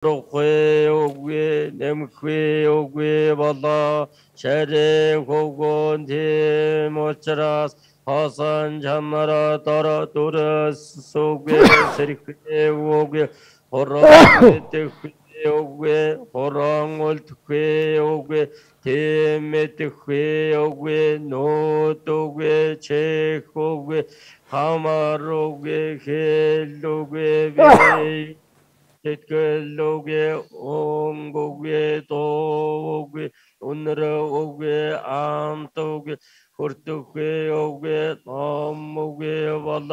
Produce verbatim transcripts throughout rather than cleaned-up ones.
རོགས་དཔེ་ཡོད་དགོས། ནམ་དཔེ་ཡོད་དགོས་བ་ལ་ཤ་རེ་ཤོག་གོ། དེ་མོ་ཅི་ར་ཧ་སང་ཆ་ན་ར་ད་ར་དུ་ར་སོ་དགོས། སེར་དཔེ་ཡོད་དགོས། ཧོ་རང་དཔེ་དེ་དཔེ་ཡོད་དགོས། ཧོ་རང་ངོལ་དཔེ་ཡོད་དགོས། དེ་མེད་དཔེ་ཡོད་དགོས། ནོ་དོ་དགོས། ཆེ་ཤོག་དགོས། ཧ་མ་རོགས་དགོས། ཤེ་ལོ་དགོས། བེ་ཡོད། ཁྱེད་ཀྱི་ལོ་གེ་ཨོང་གོ་གེ་ཏོ་བོ་གེ་ཨུན་ར་འོ་གེ་ཨམ་ཏོ་གེ་ཧུར་ཏུ་གེ་ཡོ་གེ་ནམ་མོ་གེ་བ་ལ་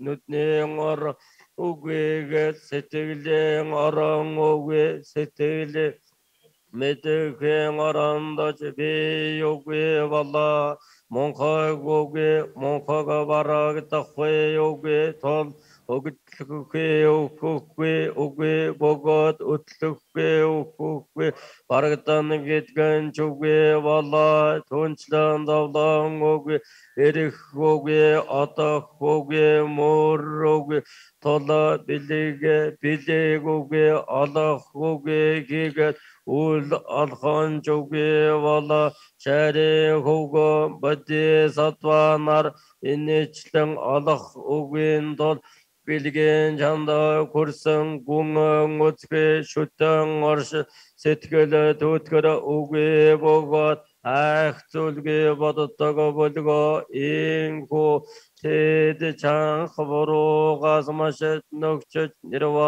ནུ་ནེ་ང་ར་འོ་གེ་གེ་སེ་ཏེ་ལེ་ང་ར་ངོ་གེ་སེ་ཏེ་ལེ། མེ་ཏོག་ཁེ་ང་རང་དང་བཅས་པའི་ཡོ་གེ་བ་ལ་མོང་ཁ་གོ་གེ་མོང་ཁ་ག་བ་ར་གི་ཏག་ཁེ་ཡོ་གེ་ཐོལ་ཨོ་གི་ཐུག་ཁེ་ཨོ་ཁུ་ཁེ་ཨོ་གེ་བོ་ག་ཨོ་ཐུག་ཁེ་ཨོ་ཁུ་ཁེ་བར་གི་ཏན་གི་ཏག་ཅུ་གེ་བ་ལ་ཐོན་ཆི་ལ་འདབ་ལ་ངོ་གེ་ཨེ་རི་ཤོ་གེ་ཨ་ཏ་ཤོ་གེ་མོ་རོ་གེ་ཐོ་ལ་པི་ལི་གེ་པི་ལི་གོ་གེ་ཨ་ལ་ཤོ་གེ་གི་གེ་ཨུ་ལ་ཨལ་ཁན་ཅོ་གེ་བ་ལ་ཤ་རེ་ཤོག་གོ། བ་དེ་སད་བ་ནར་ཨི་ནི་ཆི་ལང་ཨ་ལ་ཤོ་གེ་འདོལ་པི་ལི་གེ་ཆན་ད་ཁུར་སང་གུང་ངོ་ཚེ་ཤུ་ཏང་ངར་ཤི་སེ་ཐི་གེ་ལ་ཐུ་ཐི་གེ་ར་ཨུ་གེ་བོ་ག་ཨ་ཁ་ཚུལ་གི་བ་ཏོ་ཏོ་ག་བོ་ལི་གོ་ཨིན་ཁོ། ཚེ་ཆང་ཁ་བོ་རོ་ག་སྨ་ཤ་ནོག་ཅོ་ནིར་བ་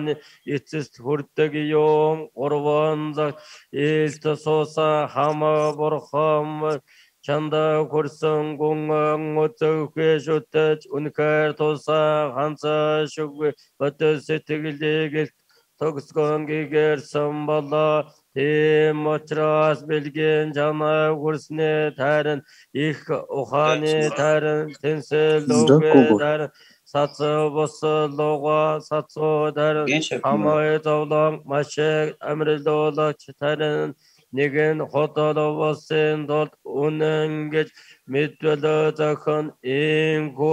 ནི་ཨི་ཙི་ཧུར་ཏ་གི་ཡོམ་ཨོར་བོན་ཛག་ཨིལ་ཏ་སོ་ས་ཧ་མ་བོར་ཁམ་ཆན་ད་ཁུར་སང་གུང་ངོ་ཚེ་ཁེ་ཤུ་ཏ་ཨུན་ཁར་ཐོ་ས་ཧན་ས་ཤུག་བ་ཏོ་སེ་ཐི་གི་ལི་གི་ཐོག་སྐོང་གི་གེར་སམ་བ་ལ་དེ་མོ་ཅི་ར་སྦེལ་གེ་ཇ་ན་གུར་སི་ནེ་ཐ་རན་ཡིག་ཨོ་ཁ་ནེ་ཐ་རན་ཐེན་སེ་ལོ་གེ་ཐ་རན་ས་ཚོ་བོ་སོ་ལོ་ག་ས་ཚོ་ཐ་རན་ཧ་མ་ཡེ་ཚོ་ལོང་མ་ཤེ་ཨ་མི་རི་ལོ་ལག་ཆི་ཐ་རན་ནི་གན་ཧོ་ཏོ་ལོ་བོ་སེ་འདོད་ཨུ་ནང་གེ་མི་ཏོ་ལོ་ཙ་ཁན་ཨིན་ཁོ་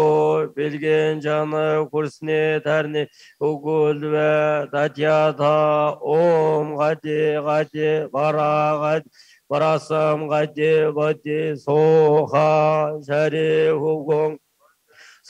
སྦེལ་གེ་ཇ་ན་གུར་སི་ནེ་ཐ་རན་ཨུ་གུལ་བེ་ད་ཏྱ་ཐ་ཨོམ་ག་ཏེ་ག་ཏེ་བ་ར་ག་ཏེ་བ་ར་སམ་ག་ཏེ་བ་ཏེ་སོ་ཧ་ཤ་རེ་ཧུ་གོང་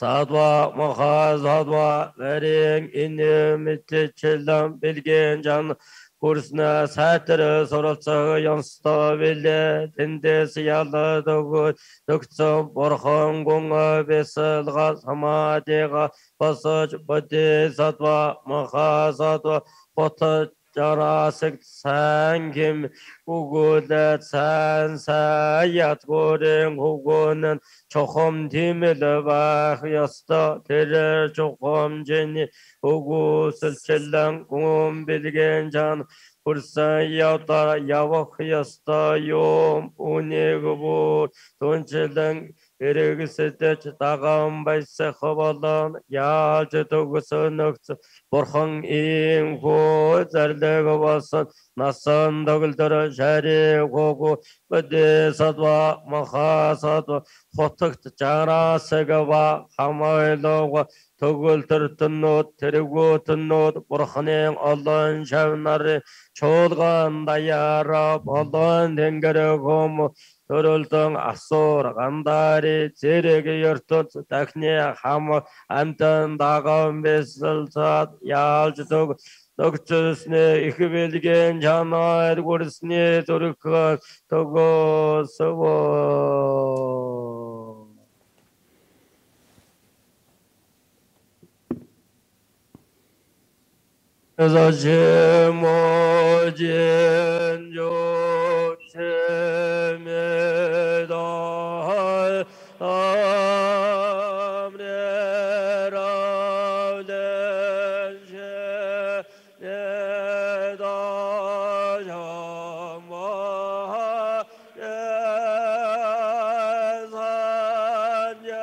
སད་བ་མ་ཧ་སད་བ་བེ་རེང་ཨི་ནི་མི་ཏེ་ཆེ་ལམ་སྦེལ་གེ་ཇ་ན་གུར་སི་ནེ་ས་ཏེ་རུ་སོ་རབ་ཚ་ཡང་སྟོ་བེ་ལེ་ཏེན་ཏེ་སི་ཡ་ལ་དོ་གུ་དུག་ཙམ་བོར་ཧང་གོང་ང་བེ་སལ་ག་ས་མ་ཏེ་ག་པ་སོ་ཅི་པ་ཏེ་སད་བ་མ་ཧ་སད་བ་ཧོ་ཐ་ཅ་ར་སིག་སན་ཁིམ་ཨུ་གུ་ལ་སན་ས་ཡ་ཐོ་རེ་ངུ་གུ་ནན་ཆོ་ཁོམ་ཐི་མི་ལ་བ་ཡ་སྟ་ཐེ་རེ་ཆོ་ཁོམ་ཇེ་ནི་ཨུ་གུ་སིལ་ཆེ་ལང་གུམ་བིལ་གེན་ཅན་ཕུར་སན་ཡ་ཏ་ཡ་བ་ཡ་སྟ་ཡོམ་ཨུ་ནི་གུ་བུ་ཐོན་ཆེ་ལང་ཨེ་རིག་སེ་ཏེ་ཅི་ཏ་གམ་བའི་སེ་ཁ་བ་ལན་ཡ་ཅི་ཏོ་གུ་སུ་ནུག་ཙི་བོར་ཧང་ཨིན་ཁོ་ཛར་ལེ་ག་བ་སན་ན་སན་དག་ལ་དར་ཤ་རེ་ཁོ་ཁོ་བ་དེ་སད་བ་མ་ཧ་སད་བ་ཧོ་ཐག་ཏུ་ཅང་ར་སེ་ག་བ་ཧ་མའི་ལོ་ག་ཐུ་གུལ་ཐུར་ཐུ་ནོད་ཐེ་རི་གུ་ཐུ་ནོད་བོར་ཧ་ནེ་ཨ་ལན་ཤ་ན་རེ་ཆོད་ག་ན་ཡ་ར་བ་ལན་ཐེང་ག་རེ་ཁོ་མོ། ཐོ་རོལ་དང་ཨ་སོར་གན་ད་རེ་ཚེ་རེ་གི་ཡོར་ཏོ་ཚུ་དག་ནེ་ཧ་མ་ཨན་ཏན་ད་གམ་བེ་སལ་ཚད་ཡལ་ཅི་ཏོག་ཏོག་ཅུས་ནེ་ཨི་ཁི་བེལ་གེན་ཇ་ན་ཨེ་གུར་སི་ནེ་ཏོ་རུ་ཁ་ཏོ་གོ་སོ་བོ། ཟ་ཆེན་མོ་རྗེས་འཇུག་ཆེན་མེད་དང་ཨམ་རེ་རབ་ལེན་ཆེན་ནེ་དང་ཞང་མ་རེ་སན་རྒྱ།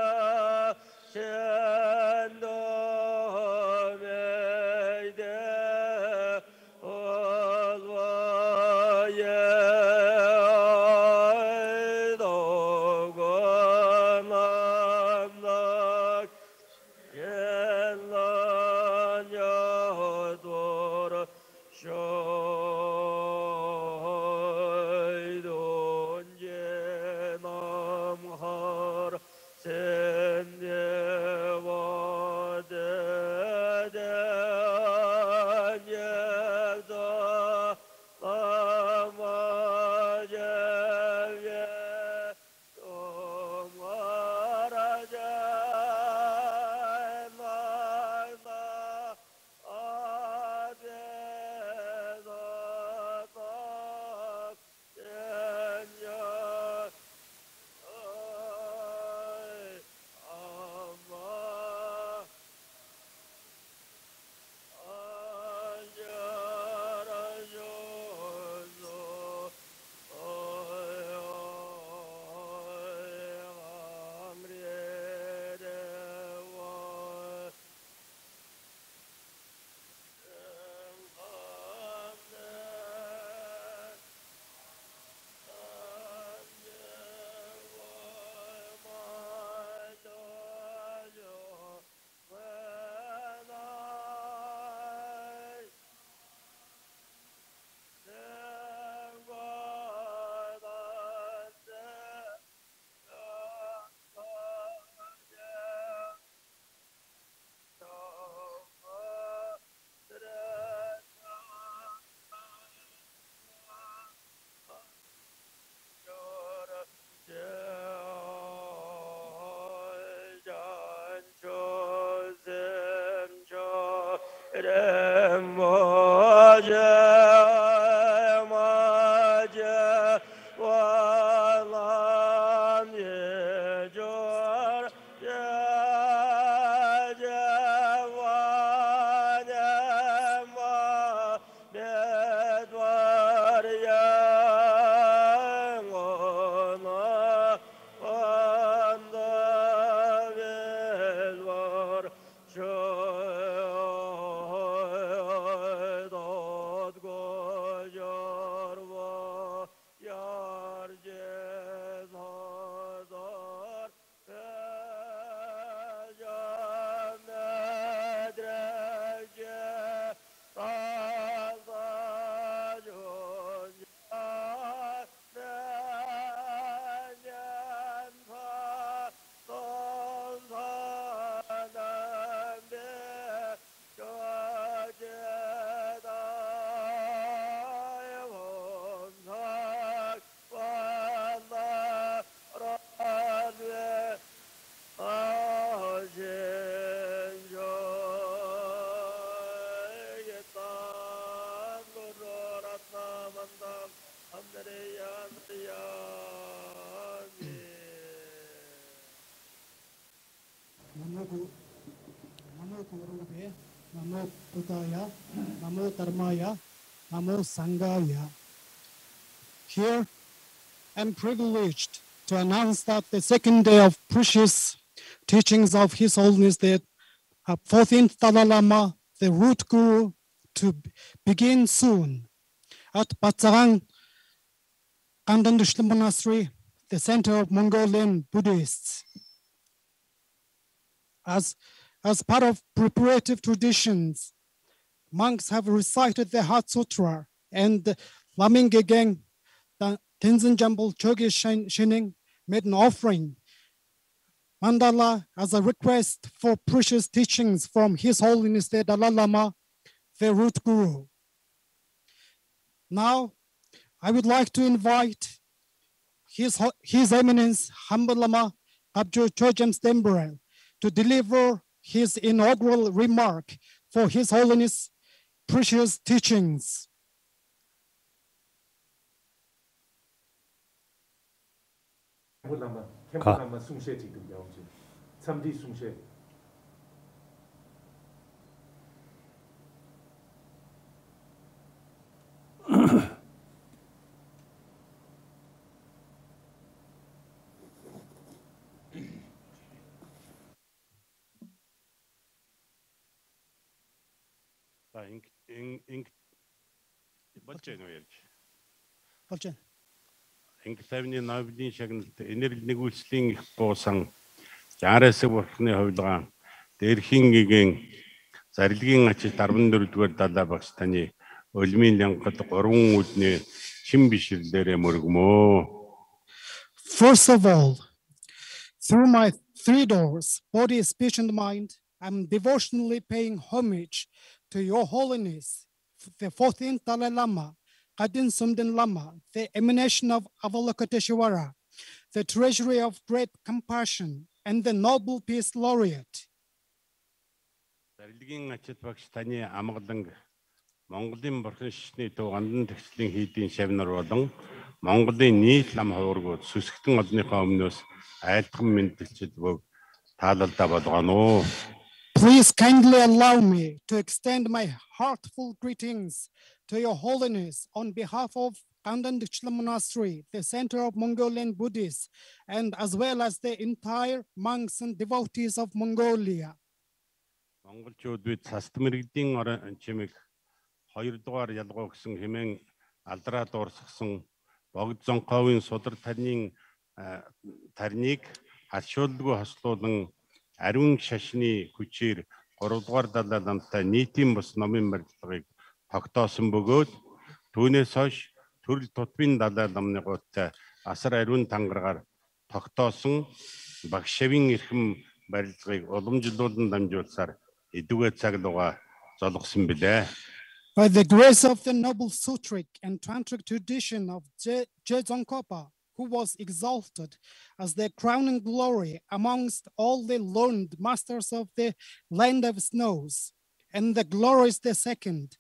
ཆེན་དུ་མེད་དེ་འོལ་བ། Namo gu-, Namo Gurubhyo, Namo Buddhaya, Namo Dharmaya, Namo Sanghaya. Here, I'm privileged to announce that the second day of precious teachings of His Holiness the, uh, fourteenth Dalai Lama, the root guru, to b-, begin soon at Patsagang Kangdon Dushlin Monastery, the center of Mongolian Buddhists. As, as part of preparative traditions, monks have recited the Heart Sutra, and Laming Gegeng, the Tenzin Jambul Chogi Shen-, Shening made an offering mandala as a request for precious teachings from His Holiness the Dalai Lama, the root guru. Now, I would like to invite His Ho-, His Eminence Hanpa Lama Ngapcho Chogyam Stenbren to deliver his inaugural remark for His Holiness precious teachings. མཁན་པོ་བླ་མ། མཁན་པོ་ག་བླ་མ་གསུང་བཤད་ཅིག་འདུག་ཡ་འོང་ཅིག་འཚམས་འདྲིའི་གསུང་བཤད། ད་ཨིང་ཨིང་ཨིང་བོད་ཅན་ནོ་ཡར་ཅི། བོད་ཅན། ཨིང་སེ་བ་ནི་ནའུ་བི་ནི་ཤག་ནི་ཨེ་ནེ་རི་ནི་གུ་སི་ལིང་པོ་སང་ཅང་རེ་སི་བོར་ནི་ཧོལ་གང་དེར་ཤིང་གི་གེང་ཛར་ལི་གི་ང་ཅི་དར་བན་དུར་ཏུ་བར་ད་ད་བག་སི་ད་ནི་ Өлмийн лянхад гурван үүднээ шин бишрэлээрээ мөргөмөө. First of all, through my three doors, body, speech, and mind, I'm devotionally paying homage to Your Holiness, the fourteenth Dalai Lama, Gaden Somden Lama, the emanation of Avalokiteshvara, the treasury of great compassion, and the Nobel Peace Laureate. Зарилгийн ачид багш, таны амгалан Монголын Бурхан Шишний төв Гандан Тэгшлийн хийдийн шавнар болон Монголын нийт лам хувиргууд, сүсгтэн олныхоо өмнөөс айлтхан мэндэлчид бүг таалалдаа болгоно. Please kindly allow me to extend my heartfelt greetings to Your Holiness on behalf of Gandan Dikchila Monastery, the center of Mongolian Buddhists, and as well as the entire monks and devotees of Mongolia. Монголчууд бид саст мэрэгдийн орон чимэг хоёрдугаар ялгуу гэсэн хэмээн алдраа дуурсгасан богд зонхоовын судар тарнийн тарниг харшуулдгүй хослуулан, ариун шашны хүчээр гуравдугаар Далай Ламтай нийтийн бус номын барилгыг тогтоосон бөгөөд, түүнээс хойш төрөл тутмын Далай Ламны гуравтай асар ариун тангаргаар тогтоосон багшавийн эрхэм барилгыг уламжлуулан дамжуулсаар эдүгэ цаг луга золгосон билээ. By the grace of the noble sutric and tantric tradition of Je Dzongkhopa, who was exalted as the crowning glory amongst all the learned masters of the land of snows, and the glorious the second,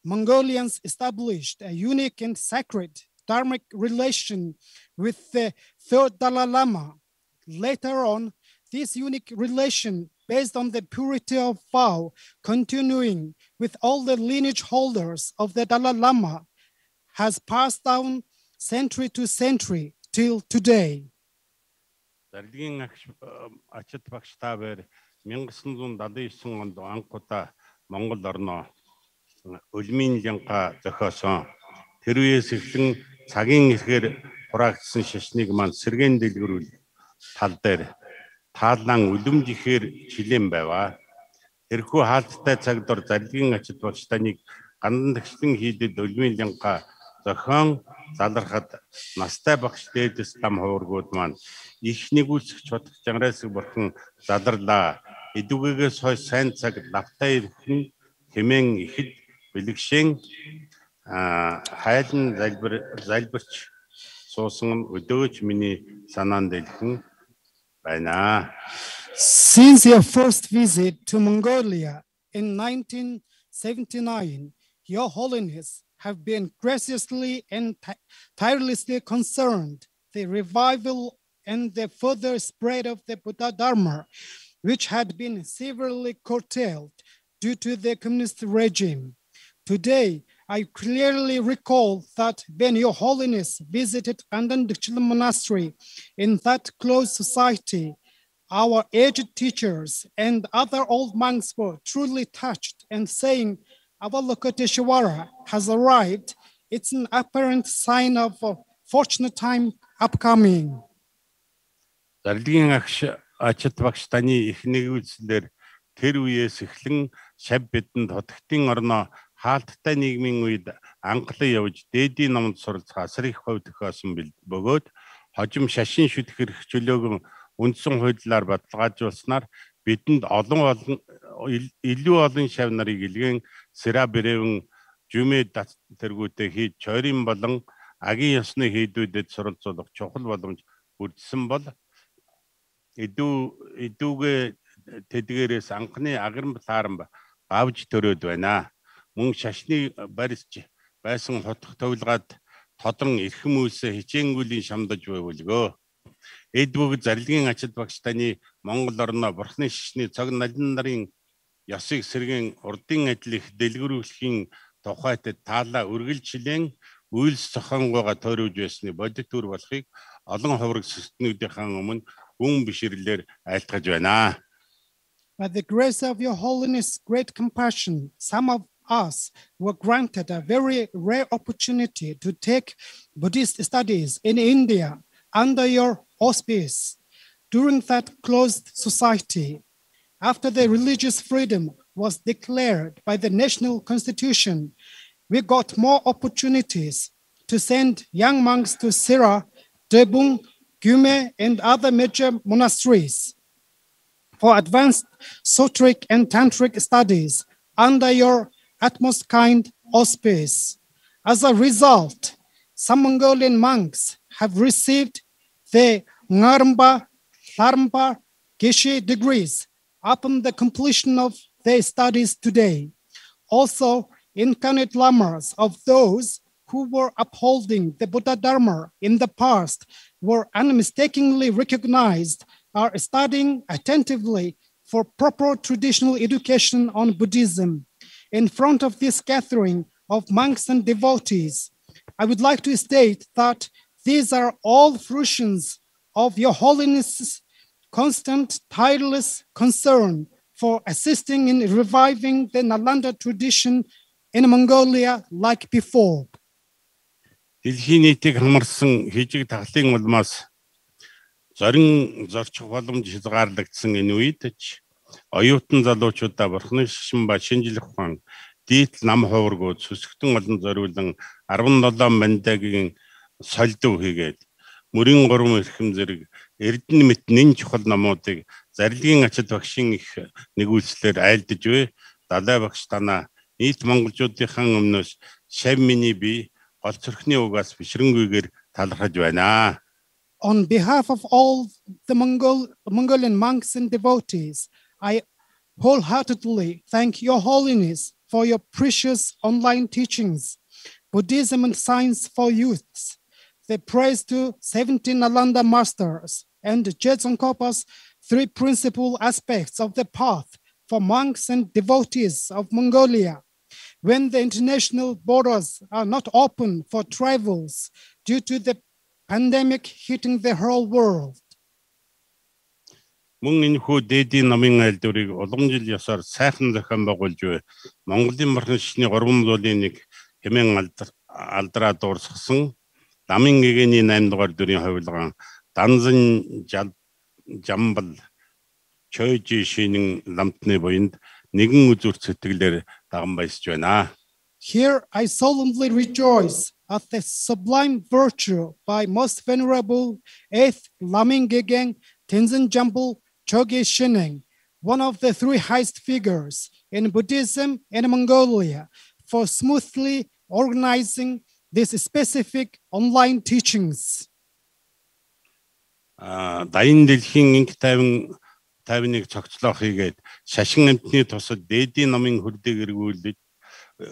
Mongolians established a unique and sacred dharmic relation with the third Dalai Lama. Later on, this unique relation, based on the purity of vow, continuing with all the lineage holders of the Dalai Lama, has passed down century to century till today. Зарилгийн ачид багш та бээр мянга зуун далан есөн онд анхудаа Монгол орноо өлмийн лянха зохиосон. Тэр үеэс эхлэн цагийн эрхээр хураагдсан шашныг маань сэргээн дэлгэрүүл тал дээр тааллан үлэмж ихээр чилэн байва. Тэрхүү хаалттай цаг дор Зарилгийн ачид багш таныг Гандан Тэгшлийн хийдэд өлмийн лянха зохион залархад, настай багш дээдэс лам хувиргууд маань их нэгүүлсэх чотх чангарайсаг бурхан заларлаа. Эдүгээс хойш сайн цаг лавтай ирхэн хэмээн ихэд бэлэгшэн хайлан залбир залбирч суусан өдөөч миний санаан дэлхэн байна. Since your first visit to Mongolia in nineteen seventy-nine, Your Holiness have been graciously and ti- tirelessly concerned the revival and the further spread of the Buddha Dharma, which had been severely curtailed due to the communist regime. Today, I clearly recall that when Your Holiness visited Gandan Dikchila Monastery in that closed society, our aged teachers and other old monks were truly touched and saying, Avalokiteshvara has arrived. It's an apparent sign of a fortunate time upcoming. Зарилгийн агш ачид багш таны их нэгүүлсэлээр тэр үеэс эхлэн шав бидэнд хутагтын орноо хаалттай нийгмийн үед анхлан явж дээдийн номд суралцах асар их хувь төхөөсөн бэл- бөгөөд хожим шашин шүтэх эрх чөлөөгүй үндсэн хуулиар баталгаажуулснаар бидэнд олон олон ил- илүү олон шав нарыг илгээн Сыра Бревен Жумэ дац тэргүүтээ хийж чойрын болон агийн ёсны хийдүүдэд суралцуулах чухал боломж бүрдсэн бол эдүү эдүүгээ тэдгээрээс анхны агримб таарамб авч төрөөд байна. Мөн шашны барьж байсан хутга төвлөгөөд тодон эрхэм үйлсээ хичээнгүлийн шамдаж байвлгөө. Эд бүг зарилгын ачид багш таны Монгол орноо бурхны шишний цог налин нарын ёсыг сэргэн урдын адил их дэлгэрүүлэхийн тухайд таалаа үргэлжлэн үйлс зохионгойгоо тойруулж байсны бодит төр болохыг олон хувраг сэртнүүдийнхээ өмнө гүн бишрэлээр айлтгаж байна. By the grace of Your Holiness' great compassion, some of us were granted a very rare opportunity to take Buddhist studies in India under your auspice. During that closed society, after the religious freedom was declared by the national constitution, we got more opportunities to send young monks to Sera, Drebung, Gyume, and other major monasteries for advanced Sutric and Tantric studies under your utmost kind auspice. As a result, some Mongolian monks have received the Ngarmba, Larmba, Geshe degrees upon the completion of their studies today. Also, incarnate lamas of those who were upholding the Buddha Dharma in the past were unmistakably recognized are studying attentively for proper traditional education on Buddhism. In front of this gathering of monks and devotees, I would like to state that these are all fruitions of Your Holiness's constant, tireless concern for assisting in reviving the Nalanda tradition in Mongolia like before. Дэлхийн нийтийг хамарсан хижиг тахлын улмаас зорин зорчих боломж хязгаарлагдсан энэ үед ч оюутан залуучуудаа бурхны шашин ба шинжлэх ухаан, дийтл нам хувиргууд, сүсгтэн олон зориулан арбан долоон мандагын сольдов хийгээд мөрийн гурван эрхэм зэрэг эрдэнэ мэт нэн чухал номуудыг зарилгийн ачид багшийн их нэгүүлсэлээр айлдаж бай. Далай багш танаа нийт монголчуудынхаа өмнөөс шав миний бие гол цэрхний угаас бишрэнгүйгээр талархаж байна. On behalf of all the Mongol, Mongolian monks and devotees, I wholeheartedly thank Your Holiness for your precious online teachings, Buddhism and Science for Youths, the prayers to seventeen Nalanda masters, and Je Tsongkhopa's three principal aspects of the path for monks and devotees of Mongolia. When the international borders are not open for travels due to the pandemic hitting the whole world. Мөн энэхүү дээдийн номын айлдварыг улам жил ёсоор сайхан зохион байгуулж буй Монголын бурхны шашны гурван зулын нэг хэмээн алдар- алдраа дуурсгасан Ламын гэгэний наймдугаар дүрийн хувилгаан Данзан Жал- Жамбал Чойжи шинийн ламтны буйнд нэгэн үзүүр сэтгэлээр даган баясж байна. Here I solemnly rejoice at the sublime virtue by Most Venerable eighth Laming Gegen Tenzin Jambul Choge Shineng, one of the three highest figures in Buddhism in Mongolia, for smoothly organizing these specific online teachings. Дайн дэлхийн инк тайван тайвныг цогцлоо хийгээд шашин амтны тусад дээдийн номын хүрдийг эргүүлж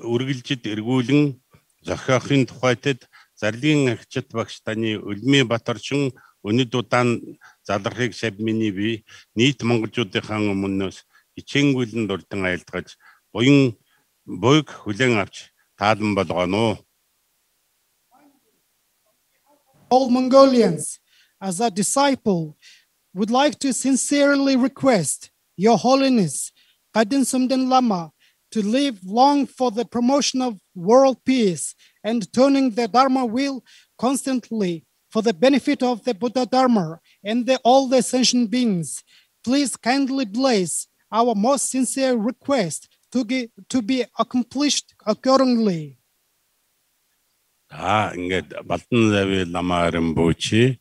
үргэлжид эргүүлэн зохиохын тухайтад зарилгийн агчид багш таны Үлмий Баторчин үнэд удаан залрахыг шабминий би нийт монголчуудынхаа өмнөөс хичээнгүйлэн дурдан айлтгаж буян буйг хүлээн авч таалан болгоно. All Mongolians, as a disciple, would like to sincerely request Your Holiness Kadin Sumden Lama to live long for the promotion of world peace and turning the Dharma wheel constantly for the benefit of the Buddha Dharma and the, all the sentient beings. Please kindly bless our most sincere request to, gi- to be accomplished accordingly. 자, ингээд Балдан Зави Лама Ринпоче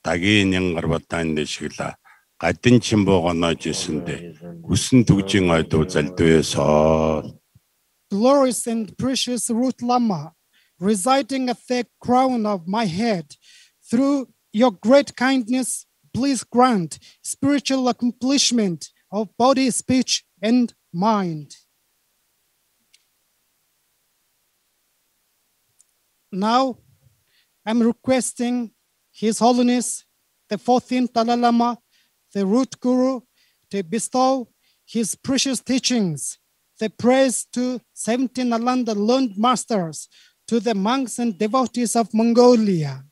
дагийн нянгар батан дэшгэлээ гадин чимбо гоноо жисэндэ хүсэн түгжин ойдуу залдвэсоо. Glorious and precious Root Lama, residing at the crown of my head, through your great kindness, please grant spiritual accomplishment of body, speech, and mind. Now, I'm requesting His Holiness the fourteenth Dalai Lama, the root guru, to bestow his precious teachings, the prayers to seventeen Nalanda learned masters, to the monks and devotees of Mongolia.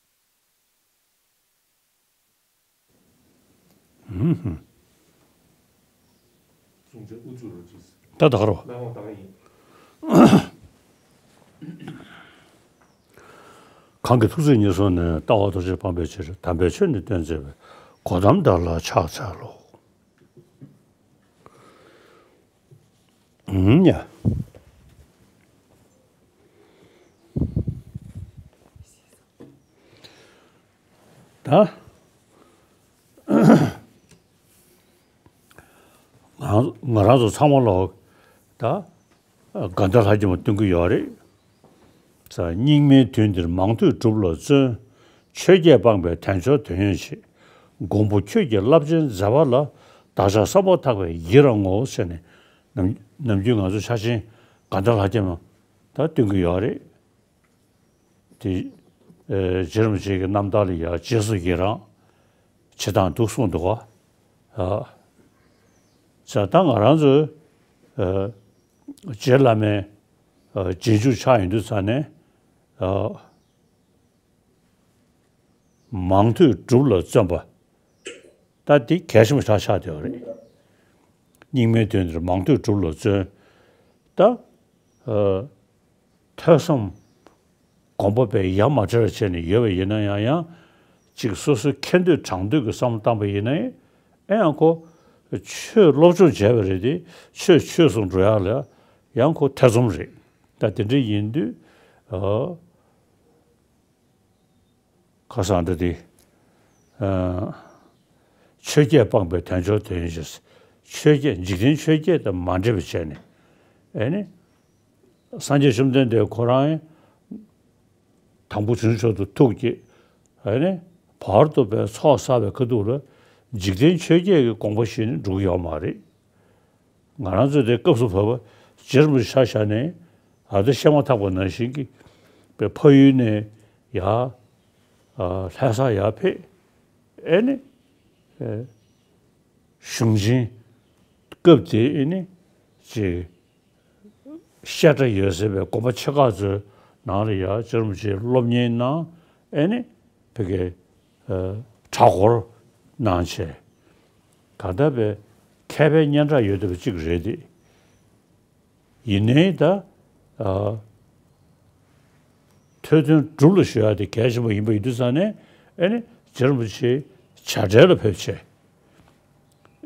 ད་ད་ག་རོ། གང་གི་ཐུགས་བརྩེ་ཉེར་བཟུང་ནས་ལྟ་བ་ཐུགས་རྗེ་སྤངས་པའི་ཕྱིར་དམ་པའི་ཆོས་ནི་སྟོན་མཛད་པའི་གོ་ཏམ་དག་ལ་ཕྱག་འཚལ་ལོ། ཨུམ་ཡ། ད་ང་ང་རང་ཚོ་ཚང་མ་ལོག་ད་དགའ་ལྡན་ལྷ་རྒྱལ་མ་སྟོན་གྱི་ཡོད་རེད། ས་སྙིགས་མའི་དུས་འདིར་མང་ཐོས་སྒྲུབ་ལ་བརྩོན། ཆོས་བརྒྱད་སྤངས་པའི་དལ་འབྱོར་དོན་ཡོད་ཕྱིར། མགོན་པོ་ཁྱོད་ཀྱི་རླབས་ཆེན་མཛད་པ་ལ། བདག་ཅག་བསམ་པ་ཐག་པས་ཡི་རང་ངོ་། ཟེར་ནས་ནམ་ནམ་རྒྱུན་ང་ཚོ་ཆ་ཆེན་དགའ་ལྡན་ལྷ་རྒྱལ་མ་ད་སྟོན་གྱི་ཡོད་རེད། དེ་ཨེ་རྗེ་རིན་པོ་ཆེ་གི་རྣམ་ཐར་ལ་ཡ་རྗེས་སུ་ཡི་རང་བྱེད་སྟངས་འདུག་གསུངས་འདུག་ག་ཨ། ས་ད་ང་རང་ཚོའི་ཨ་རྗེ་བླ་མའི་ཨ་རྗེས་འཇུག་ཆགས་ཡོང་དུས་ཙ་ནས་ཨ་མང་ཐོས་སྒྲུབ་ལ་བརྩོན་པ། ད་འདི་གལ་ཆེན་པོ་ཆགས་ཆགས་བསྡད་ཡོད་རེད། སྙིགས་མའི་དོན་འདིར་མང་ཐོས་སྒྲུབ་ལ་བརྩོན། ད་ཨ་ཐོས་བསམ་སྒོམ་པ་པའི་ཡ་མ་བྲལ་བ་བྱས་ནས་ཡོད་པ་ཡིན་ན་ཡང་ཡང་ཅིག་སོ་སོའི་ཁེ་འདོད་དྲང་འདོད་ཀྱི་བསམ་བློ་བཏང་པ་ཡིན་ན་ཨེ་ཡང་ཁོ་ཆོས་སློབ་སྦྱོང་བྱས་པ་རེད་དེ་ཆོས་ཆོས་སུ་འགྲོ་ཡག་ལ་ཡང་ཁོ་ཐེ་ཚོམ་རེད། ད་དེ་འདྲ་ཡིན་དུས་ཨ། ཁ་སང་འདྲ་དེ། ཨ་ཆོས་བརྒྱད་སྤངས་པའི་དལ་འབྱོར་དོན་ཡོད་ཕྱིར། ཆོས་བརྒྱད་འཇིག་རྟེན་ཆོས་བརྒྱད་དང་མ་འདྲེས་པ་བྱས་ནས། ཨེ་ནི། སངས་རྒྱས་བཅོམ་ལྡན་འདས་ཁོ་རང་དང་པོ་དུས་མཆོག་ཏུ་ཐུགས་བསྐྱེད། ཨེ་ནི། བར་དུ་པའི་ཚོགས་བསགས་པའི་ཁ་ཐུག་ལ་འཇིག་རྟེན་ཆོས་བརྒྱད་ཀྱི་དགོངས་པ་བཞེས་ནས་འགྲོ་གི་ཡོད་མ་རེད། ང་རང་ཚོས་དེ་སྐབས་སུ་བབ་པ་རྗེ་རིན་པོ་ཆེ་ཆ་བཞག་ནས་ཨ་ད་བཤད་མ་ཐག་པ་ནང་བཞིན་གྱི་པའི་ཕ་ཡུལ་ནས་ཡར་ཨ་ལྷ་ས་ཡར་ཕེབས། ཨེ་ནི་ཨེ་གཞུང་ཆེན་སྐབས་དེ་ཨེ་ནི་ཅིག་བཤད་གྲྭ་ཡོད་ཟེར་བའི་དགོན་པ་ཆེ་ཁག་ཚོའི་ནང་ལ་ཡར་རྗེ་རིན་པོ་ཆེ་སློབ་གཉེར་གནང་། ཨེ་ནི་ཕ་གིའི་ཨ་གྲྭ་སྐོར་གནང་བྱས། གང་ལྟར་པའི་མཁས་པའི་སྙན་གྲགས་ཡོད་བསྡད་པ་གཅིག་རེད་དེ། ཡིན་ནའི་ད་ཨ་ཐོས་དོན་སྒྲུབ་ལ་གཞོལ་ཡག་དེ་གལ་ཆེན་པོ་ཡིན་པ་ཡིན་དུས་ཙང་ནས་ཨེ་ནི་རྗེ་རིན་པོ་ཆེ་བྱ་བྲལ་ལ་ཕེབས་བྱས།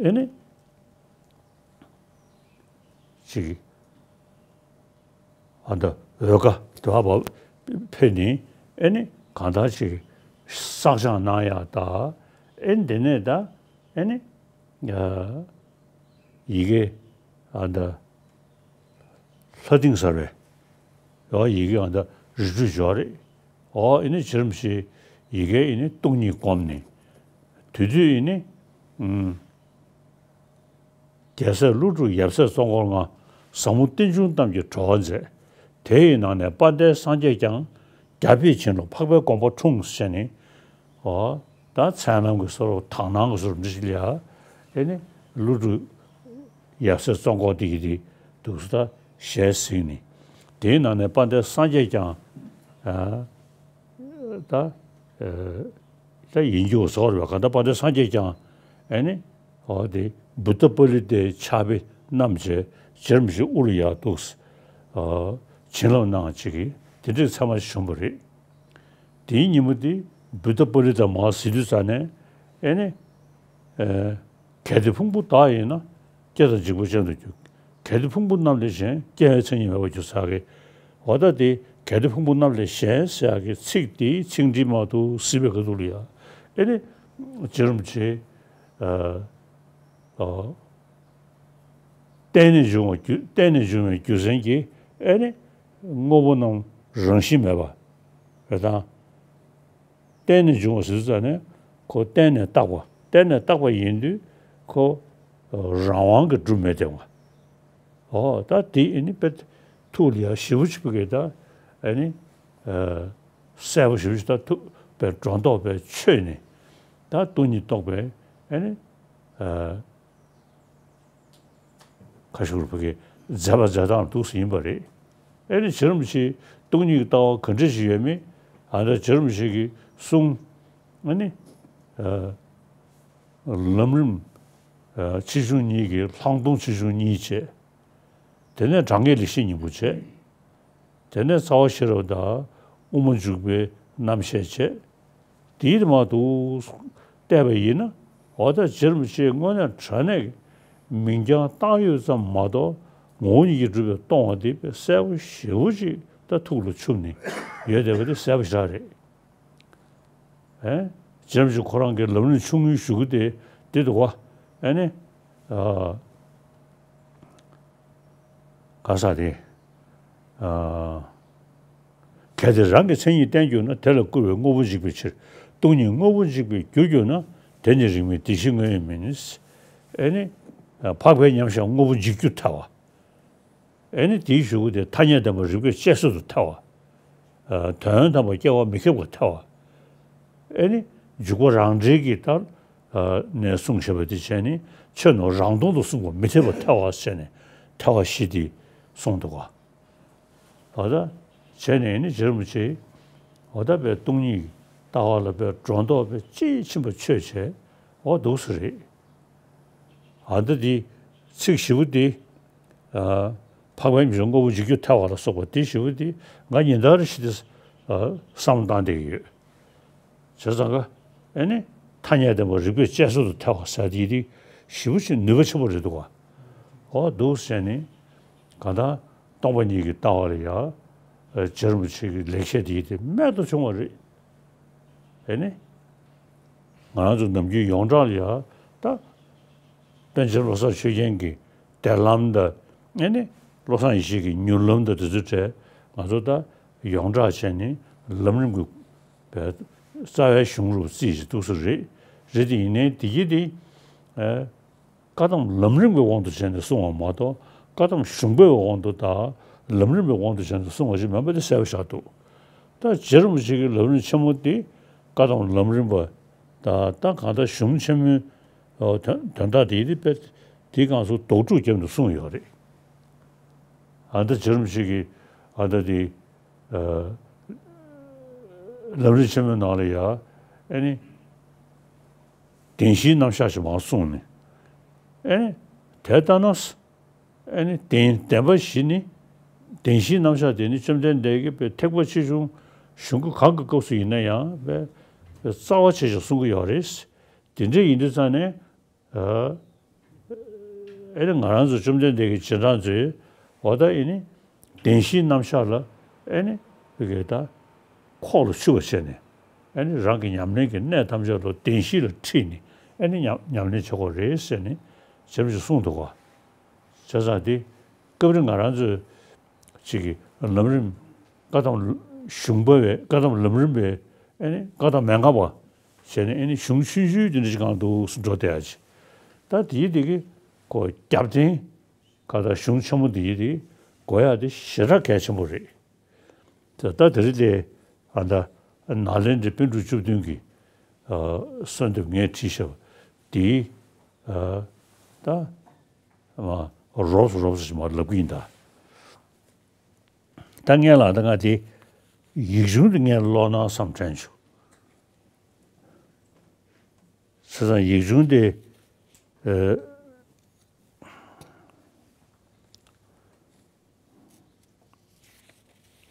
ཨེ་ནི་ཅིག་ཨ་ད་འོལ་ཁ་དེ་བ་བ་ཕེབས་ནས་ཨེ་ནི་གང་ལྟར་ཅིག་བསགས་སྦྱང་གནང་ཡག་ད། ཨེ་ནི་དེ་ནས་ད་ཨེ་ནི་ཡི་གེ་ཨ་ད་ལྷ་སྡིངས་ཟེར་བའི་ཡོ་ཡི་གེ་ཨ་ད་རི་ཁྲོད་འབྱོར་རེད། ཨོ་ཨེ་ནི་རྗེ་རིན་པོ་ཆེ་ཡི་གེ་ཨེ་ནི་སྟོང་ཉིད་བསྒོམས་ནས་དེ་དུས་ཨེ་ནི་ཨུམ། རྒྱལ་སྲས་ཀླུ་སྒྲུབ་ཡབ་སྲས་གཙོ་འཁོར་ལྔ། ཟབ་མོ་རྟེན་འབྱུང་རྣམས་ཀྱི་གྲོལ་བ་མཛད། དེ་ཡི་ནང་ནས་དཔལ་ལྡན་སངས་རྒྱས་ཀྱང་། རྒྱལ་པོས་བྱིན་རློབ་འཕགས་པའི་དགོངས་པ་འཁྲུངས་ཟེར་ནས། འོ་ད་མཚན་ལམ་གྱི་བཟོ་འདྲ་དག་སྣང་གི་བཟོ་འདྲ་ཞིག་ལ་ཡ། ཨེ་ནི་ཀླུ་སྒྲུབ་ཡབ་སྲས་གཙོ་འཁོར་དེ་གི་དེ་འདུག་སེ་ད་ཞལ་གཟིགས་ནས། དེའི་ནང་ནས་དཔལ་ལྡན་སངས་རྒྱས་ཀྱང་ཨ་ད་ཨ་ད་ཡིན་རྒྱུ་བཟོ་འདྲ་བ་ག་ད་དཔལ་ལྡན་སངས་རྒྱས་ཀྱང་ཨེ་ནི། འོ་དེ་བུདྡྷ་པཱ་ལི་ཏའི་ཕྱག་དཔེ་བསྣམས་བྱས་རྗེ་རིན་པོ་ཆེ་དབུ་ལ་ཡར་འདུག་སེ་བྱིན་རླབས་གནང་བྱེད་ཀྱི་དེ་འདྲའི་མཚན་མ་ཞིག་བྱུང་བ་རེད། དེའི་ཉིན་མོ་དེ་བུདྡྷ་པཱ་ལི་ཏ་མར་གཟིགས་དུས་ཙ་ནས་ཨེ་ནི། གལ་ཏེ་ཕུང་པོ་བདག་ཡིན་ན། སྐྱེ་དང་འཇིག་པ་ཅན་དུ་འགྱུར། གལ་ཏེ་ཕུང་པོ་རྣམས་ལས་གཞན། སྐྱེ་བའི་མཚན་ཉིད་མེད་པར་འགྱུར་ཟེར་གི། འོ་ད་དེ་གལ་ཏེ་ཕུང་པོ་རྣམས་ལས་གཞན་ཟེར་གི་ཚིག་དེའི་ཚིག་འགྲེལ་མར་དུ་གཟིགས་པའི་ཁ་ཐུག་ལ་ཡ། ཨེ་ནི། རྗེ་རིན་པོ་ཆེ། ཨ། ཨ། བརྟེན་ནས་འབྱུང་བ་རྒྱུ་བརྟེན་ནས་འབྱུང་བའི་རྒྱུ་མཚན་གྱིས་ཨེ་ནི། དངོས་པོ་རྣམས་རང་བཞིན་མེད་པ། རེད་དང་། བརྟེན་ནས་འབྱུང་བ་ཟེར་ཙ་ནས་ཁོ་བརྟེན་ནས་བཏགས་པ་བརྟེན་ནས་བཏགས་པ་ཡིན་དུས་ཁོ་རང་དབང་གིས་གྲུབ་མེད་དེ་བ། ཨོ་ད་དེ་ཨེ་ནི་དཔེ་ཐུགས་ལ་ཡ་ཞེ་པོ་ཅིག་ཕུག་གི་ད་ཨེ་ནི་གསལ་པོ་ཞེ་པོ་ཅིག་ད་ཐུགས་པའི་སྒྲོ་འདོགས་པའི་ཆོད་ནས་ད་སྟོང་ཉིད་རྟོགས་པའི་ཨེ་ནི། ཁ་ཤུར་བུ་གའི་མཛད་པ་མཛད་སྟངས་འདུག་སེ་ཡིན་པ་རེད། ཨེ་ནི་རྗེ་རིན་པོ་ཆེའི་སྟོང་ཉིད་ཀྱི་ལྟ་བ་ག་འདྲ་ཞིག་ཡོད་མེད། ཨ་ནི་རྗེ་རིན་པོ་ཆེ་གི་གསུང་། ཨ་ནི། ལམ་རིམ་ཆེ་ཆུང་གཉིས་ཀྱི་ལྷག་མཐོང་ཆེ་ཆུང་གཉིས་བྱས། དེ་ནས་དྲང་ངེས་ལེགས་བཤད་སྙིང་པོ་བྱས། དེ་ནས་རྩ་བ་ཤེས་རབ་དང་དབུ་མ་འཇུག་པའི་རྣམ་བཤད་བྱས། དེའི་མར་དུ་བལྟས་པ་ཡིན་ན། འོ་ད་རྗེ་རིན་པོ་ཆེས་དངོས་གནས་དྲང་གནས་ཀྱི་མིང་རྐྱང་བཏགས་ཡོད་ཙམ་མ་གཏོགས་ངོ་བོ་ཉིད་ཀྱིས་གྲུབ་པའི་སྟོང་པ་དེ་དཔེ་གསལ་པོ་ཞེ་པོ་ཅིག་ད་ཐུགས་ལ་ཆུབ་ནས་ཡོད་བསྡད་པ་དེ་གསལ་པོ་ཞེ་དྲག་རེད། ཨེ། རྗེ་རིན་པོ་ཆེ་ཁོ་རང་གི་ལམ་རིམ་ཆུང་ངུའི་ཞུ་གི་དེ་འདི་འདུག་བ། ཨེ་ནི། ཨ། ག་ས་དེ། ཨ། གལ་ཏེ་རང་གི་མཚན་ཉིད་བསྟན་གྱུར་ན། དེ་ལ་བསྐུར་བའི་དངོས་པོ་འཇིག་པའི་ཕྱིར། སྟོང་ཉིད་དངོས་པོ་འཇིག་པའི་རྒྱུར་གྱུར་ན། དེ་ནི་རིང་མིན་བདེ་གཤེགས་དངོས་ཡིན་མིན། ཨེ་ནི། འཕགས་པའི་མཉམ་གཞག་དངོས་པོ་འཇིག་རྒྱུར་ཐལ་བ། ཨེ་ནི་དེའི་གཞུག་གུ་དེ་ཐ་སྙད་བདེན་པ་རིགས་པས་དཔྱད་བཟོད་དུ་ཐལ་བ། ཨ། དོན་དམ་པར་སྐྱེ་བ་མི་ཁེགས་པར་ཐལ་བ། ཨེ་ནི་འཇུག་པ་རང་འགྲེལ་གྱི་ལྟར། ཨ། ནས་གསུངས་བཞག་པ་དེ་བྱས་ནས་ཆོས་རྣམས་རང་སྟོང་དུ་གསུངས་པ་མི་འཐད་པར་ཐལ་བ་བྱས་ནས་ཐལ་བ་བཞི་དེ་གསུངས་འདུག་ག། འོ་ད་བྱས་ནས་ནི་རྗེ་རིན་པོ་ཆེ། འོ་ད་པའི་སྟོང་ཉིད་ལྟ་བ་ལ་པའི་སྒྲོ་འདོགས་པའི་དཔྱིས་ཕྱིན་པ་ཆོད་བྱས། འོ་འདུག་སེ་རེད། ཨ། ད་འདི་ཚིག་བཞི་པོ་འདི། ཨ། འཕགས་པའི་མཉམ་གཞག་དངོས་པོ་འཇིག་རྒྱུར་ཐལ་བ་ལ་སོགས་པ་འདི་བཞི་པོ་འདི་ང་ཉིན་ལྟར་ཞིག་འདི། ཨ། བསམ་བློ་བཏང་བསྡད་ཀྱི་ཡོད། བྱས་ཙང་ཀ། ཨེ་ནི། ཐ་སྙད་བདེན་པ་རིགས་པས་དཔྱད་བཟོད་དུ་ཐལ་བ་ཟེར་དེ་དེ་ཞེ་པོ་ཅིག་ནུས་པ་ཆེན་པོ་རེད་འདུག་ག། འོ་འདུག་ཟེར་ནས། གང་ལྟར་སྟོང་པ་ཉིད་ཀྱི་ལྟ་བ་ལ་ཡ། ཨ། རྗེ་རིན་པོ་ཆེ་གི་ལེགས་བཤད་དེ་དེ་རྨད་དུ་བྱུང་བ་རེད། ཨེ་ནི། ང་རང་ཚོ་ནམ་རྒྱུན་ཡོངས་གྲགས་ལ་ཡ། ད། པཎ་ཆེན་བློ་བཟང་ཆོས་རྒྱན་གྱི་གཏེར་ལམ་དང་། ཨེ་ནི། བློ་བཟང་ཡེ་ཤེས་ཀྱི་མྱུར་ལམ་དང་དེ་ཚོའི་གྲས་ང་ཚོ་ད་ཡོངས་གྲགས་བྱས་ནས་ལམ་རིམ་གྱི་རྩ་བའི་གཞུང་ལུགས་རྩིས་ཞིག་འདུག་སེ་རེད། རེད་དེ་ཡིན་ནའི་དེ་གྱིས་དེ། ཨེ། བཀའ་གདམས་ལམ་རིམ་གྱི་དབང་དུ་བྱས་ནས་གསུངས་པ་མ་གཏོགས། བཀའ་གདམས་གཞུང་པའི་དབང་དུ་དང་ལམ་རིམ་པའི་དབང་དུ་བྱས་ནས་གསུངས་པ་ཞིག་མིན་པ་དེ་གསལ་པོ་ཆགས་འདུག། ད་རྗེ་རིན་པོ་ཆེ་གི་ལམ་རིམ་ཆེན་མོ་དེ་བཀའ་གདམས་ལམ་རིམ་པ་དང་། ད་གང་ལྟར་གཞུང་ཆེན་མོའི། ཨོ། དོན་དོན་དག་དེ་དེ་དཔེ་དེ་སྒང་སུ་དོགས་སྒྲུབ་བརྒྱབ་ནས་གསུངས་ཡོད་རེད། ཨ། ད་རྗེ་རིན་པོ་ཆེ་གི། ཨ། ད་དེ། ཨ། ལམ་རིམ་ཆེན་མོའི་ནང་ལ་ཡ། ཨེ་ནི། བདེན་བཞིའི་རྣམ་གཞག་ཅིག་མར་གསུངས་ནས། ཨེ་ནི། དེ་ལྟ་ན། ཨེ་ནི། བདེན་བདེན་པ་བཞི་ནི། བདེན་བཞིའི་རྣམ་གཞག་དེ་ནི་བཅོམ་ལྡན་འདས་ཀྱིས་པའི་ཐེག་པ་ཆེ་ཆུང་གཞུང་གི་གང་གི་སྐབས་སུ་ཡིན་ན་ཡང་པའི་རྩ་བ་ཆེ་ཞིང་གསུང་གི་ཡོད་རེད། དེ་འདྲ་ཡིན་དུས་ཙང་ནས། ཨ། ཨེ་ནི་ང་རང་ཚོ་བཅོམ་ལྡན་འདས་ཀྱི་རྗེས་འབྲང་ཚོས། འོ་ད་ཨེ་ནི་བདེན་བཞིའི་རྣམ་གཞག་ལ་ཨེ་ནི་བི་གེ་ད་ཁོག་ལ་ཆུད་པ་བྱས་ནས། ཨེ་ནི་རང་གི་ཉམས་ལེན་གྱི་གནད་ཐམས་ཅད་ལ་བདེན་བཞི་ལ་ཁྲིད་ནས་ཨེ་ནི་ཉམས་ཉམས་ལེན་བྱེད་དགོས་རེད་ཟེར་ནས་ཇེམ་ཞིག་གསུངས་འདུག་ག། བྱས་ཙང་དེ་སྐབས་རེ་ང་རང་ཚོས་ཅིག་གི་ལམ་རིམ། བཀའ་གདམས་གཞུང་པ་བས། བཀའ་གདམས་ལམ་རིམ་པས། ཨེ་ནི་བཀའ་གདམས་མན་ངག་པ་བྱས་ནས། ཨེ་ནི་གཞུང་ཆུང་ཆུང་དེ་འདྲ་ཞིག་སྒང་འདུག་སེ་འགྲོ་བསྡད་ཡ་ཅིག། ད་དེའི་དེ་གི་ཁོ་རྒྱབ་རྟེན། ག་ད་གཞུང་ཆེན་མོ་འདི་ཡི་དེ་དགོས་ཡ་དེ་ཞེ་དྲག་གལ་ཆེན་པོ་རེད། ད་ད་དེ་རིང་དེ། ཨ། ད་ནཱ་ལེནྡྲའི་པཎ་གྲུབ་བཅུ་བདུན་གྱི། ཨ། གསོལ་འདེབས་ངས་བྲིས་བཞག་པ་དེའི། ཨ། ད་མ་རོབ་ཙམ་རོབ་ཙམ་ཞིག་མར་ལབ་ཀྱི་ཡིན་ད། ད་ངས་ལ་ད་ང་དེ་ཡིག་ཆུང་དེ་ངས་ཀློག་ན་བསམ་དྲན་བྱུང་། བྱས་ཙང་ཡིག་ཆུང་དེ། ཨ།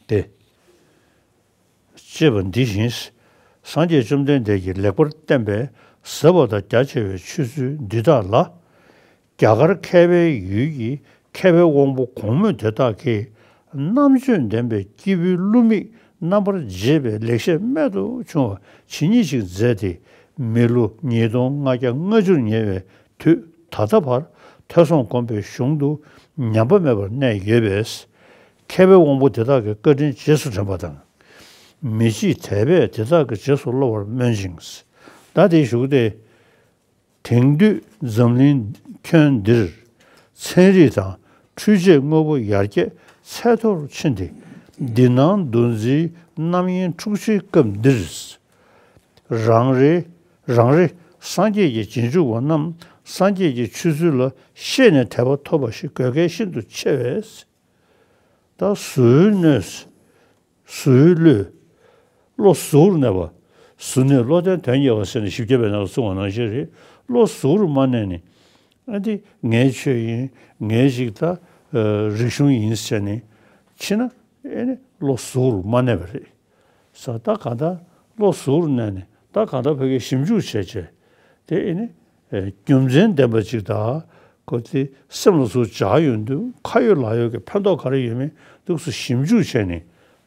དེ། ཅེས་པ་འདི་བཞིན། སངས་རྒྱས་བཅོམ་ལྡན་འདས་ཀྱིས་ལེགས་པར་བསྟན་པའི་ཟབ་པ་དང་རྒྱ་ཆེ་བའི་ཆོས་ཚུལ་འདི་དག་ལ། རྒྱ་གར་མཁས་པའི་ཡུལ་གྱི་མཁས་པའི་དབང་པོ་གོང་སྨོས་དེ་དག་གིས། རྣམ་དཔྱོད་ལྡན་པའི་སྐྱེས་བུའི་བསླུ་མེད་རྣམ་པར་འབྱེད་པའི་ལེགས་བཤད་རྨད་དུ་བྱུང་བ་ཇི་སྙེད་ཅིག་མཛད་དེ། མི་ལོ་ཉིས་སྟོང་ལྔ་བརྒྱ་ལྔ་བཅུར་ཉེ་བའི་དུས་ད་ལྟ་བར་ཐོས་བསམ་སྒོམ་པའི་གཞུང་དུ་ཉམས་པ་མེད་པར་གནས་ཡོད་པས། མཁས་པའི་དབང་པོ་དེ་དག་གི་བཀའ་དྲིན་རྗེས་སུ་དྲན་པ་དང་། མི་འཇིགས་དད་པས་དེ་དག་གི་རྗེས་སུ་སློབ་པར་སྨོན་ཅིང་། ད་དེའི་གཞུག་དེ། དེང་དུས་འཛམ་གླིང་ཁྱོན་འདིར། ཚན་རིག་དང་འཕྲུལ་ཆས་དངོས་པོ་ཡར་རྒྱས་ཚད་མཐོར་ཕྱིན་ཏེ། འདི་སྣང་འདུ་འཛིའི་རྣམ་གཡེང་འཁྲུག་ཆེའི་སྐབས་འདིར། རང་རེ་རང་རེ་སངས་རྒྱས་ཀྱི་རྗེས་འཇུག་པ་རྣམས་སངས་རྒྱས་ཀྱི་ཆོས་ཚུལ་ལ་ཤེས་ནས་དད་པ་ཐོབ་པ་ཞིག་དགོས་གལ་ཤིན་ཏུ་ཆེ་བས། ད་གཟུ་བོའི་གནས། གཟུ་བོའི་བློས། བློ་གཟུ་བོར་གནས་པ། གཟུ་གནས་བློ་ལྡན་དོན་གཉེར་བ་ཟེར་ནས་བཞི་བརྒྱ་པའི་ནང་ལ་གསུངས་པ་ནང་བཞིན་རེད། བློ་གཟུ་བོར་མ་གནས་ནས། ཨ། འདི་ངའི་ཆོས་ཡིན། ངའི་ཞིག་ད། ཨ། རིག་གཞུང་ཡིན་ཟེར་ནས་ཕྱིན་ན། ཨེ་ནི་བློ་གཟུ་བོར་མ་གནས་པ་རེད། ས་ད་གང་ལྟར་བློ་གཟུ་བོར་གནས་ནས། ད་གང་ལྟར་ཕ་གིར་ཞིབ་འཇུག་བྱས་བྱས། དེ་ཨེ་ནི། ཨེ། རྒྱུ་མཚན་ལྡན་པ་ཅིག་དང་། ཁོ་དེ་སེམས་ལ་ཟུག་འཇགས་ཡོང་དུས་ཁ་ཡོད་ལག་ཡོད་ཀྱི་ཕན་ཐོགས་ག་རེ་ཡོད་མེད་འདུག་སེ་ཞིབ་འཇུག་བྱས་ནས་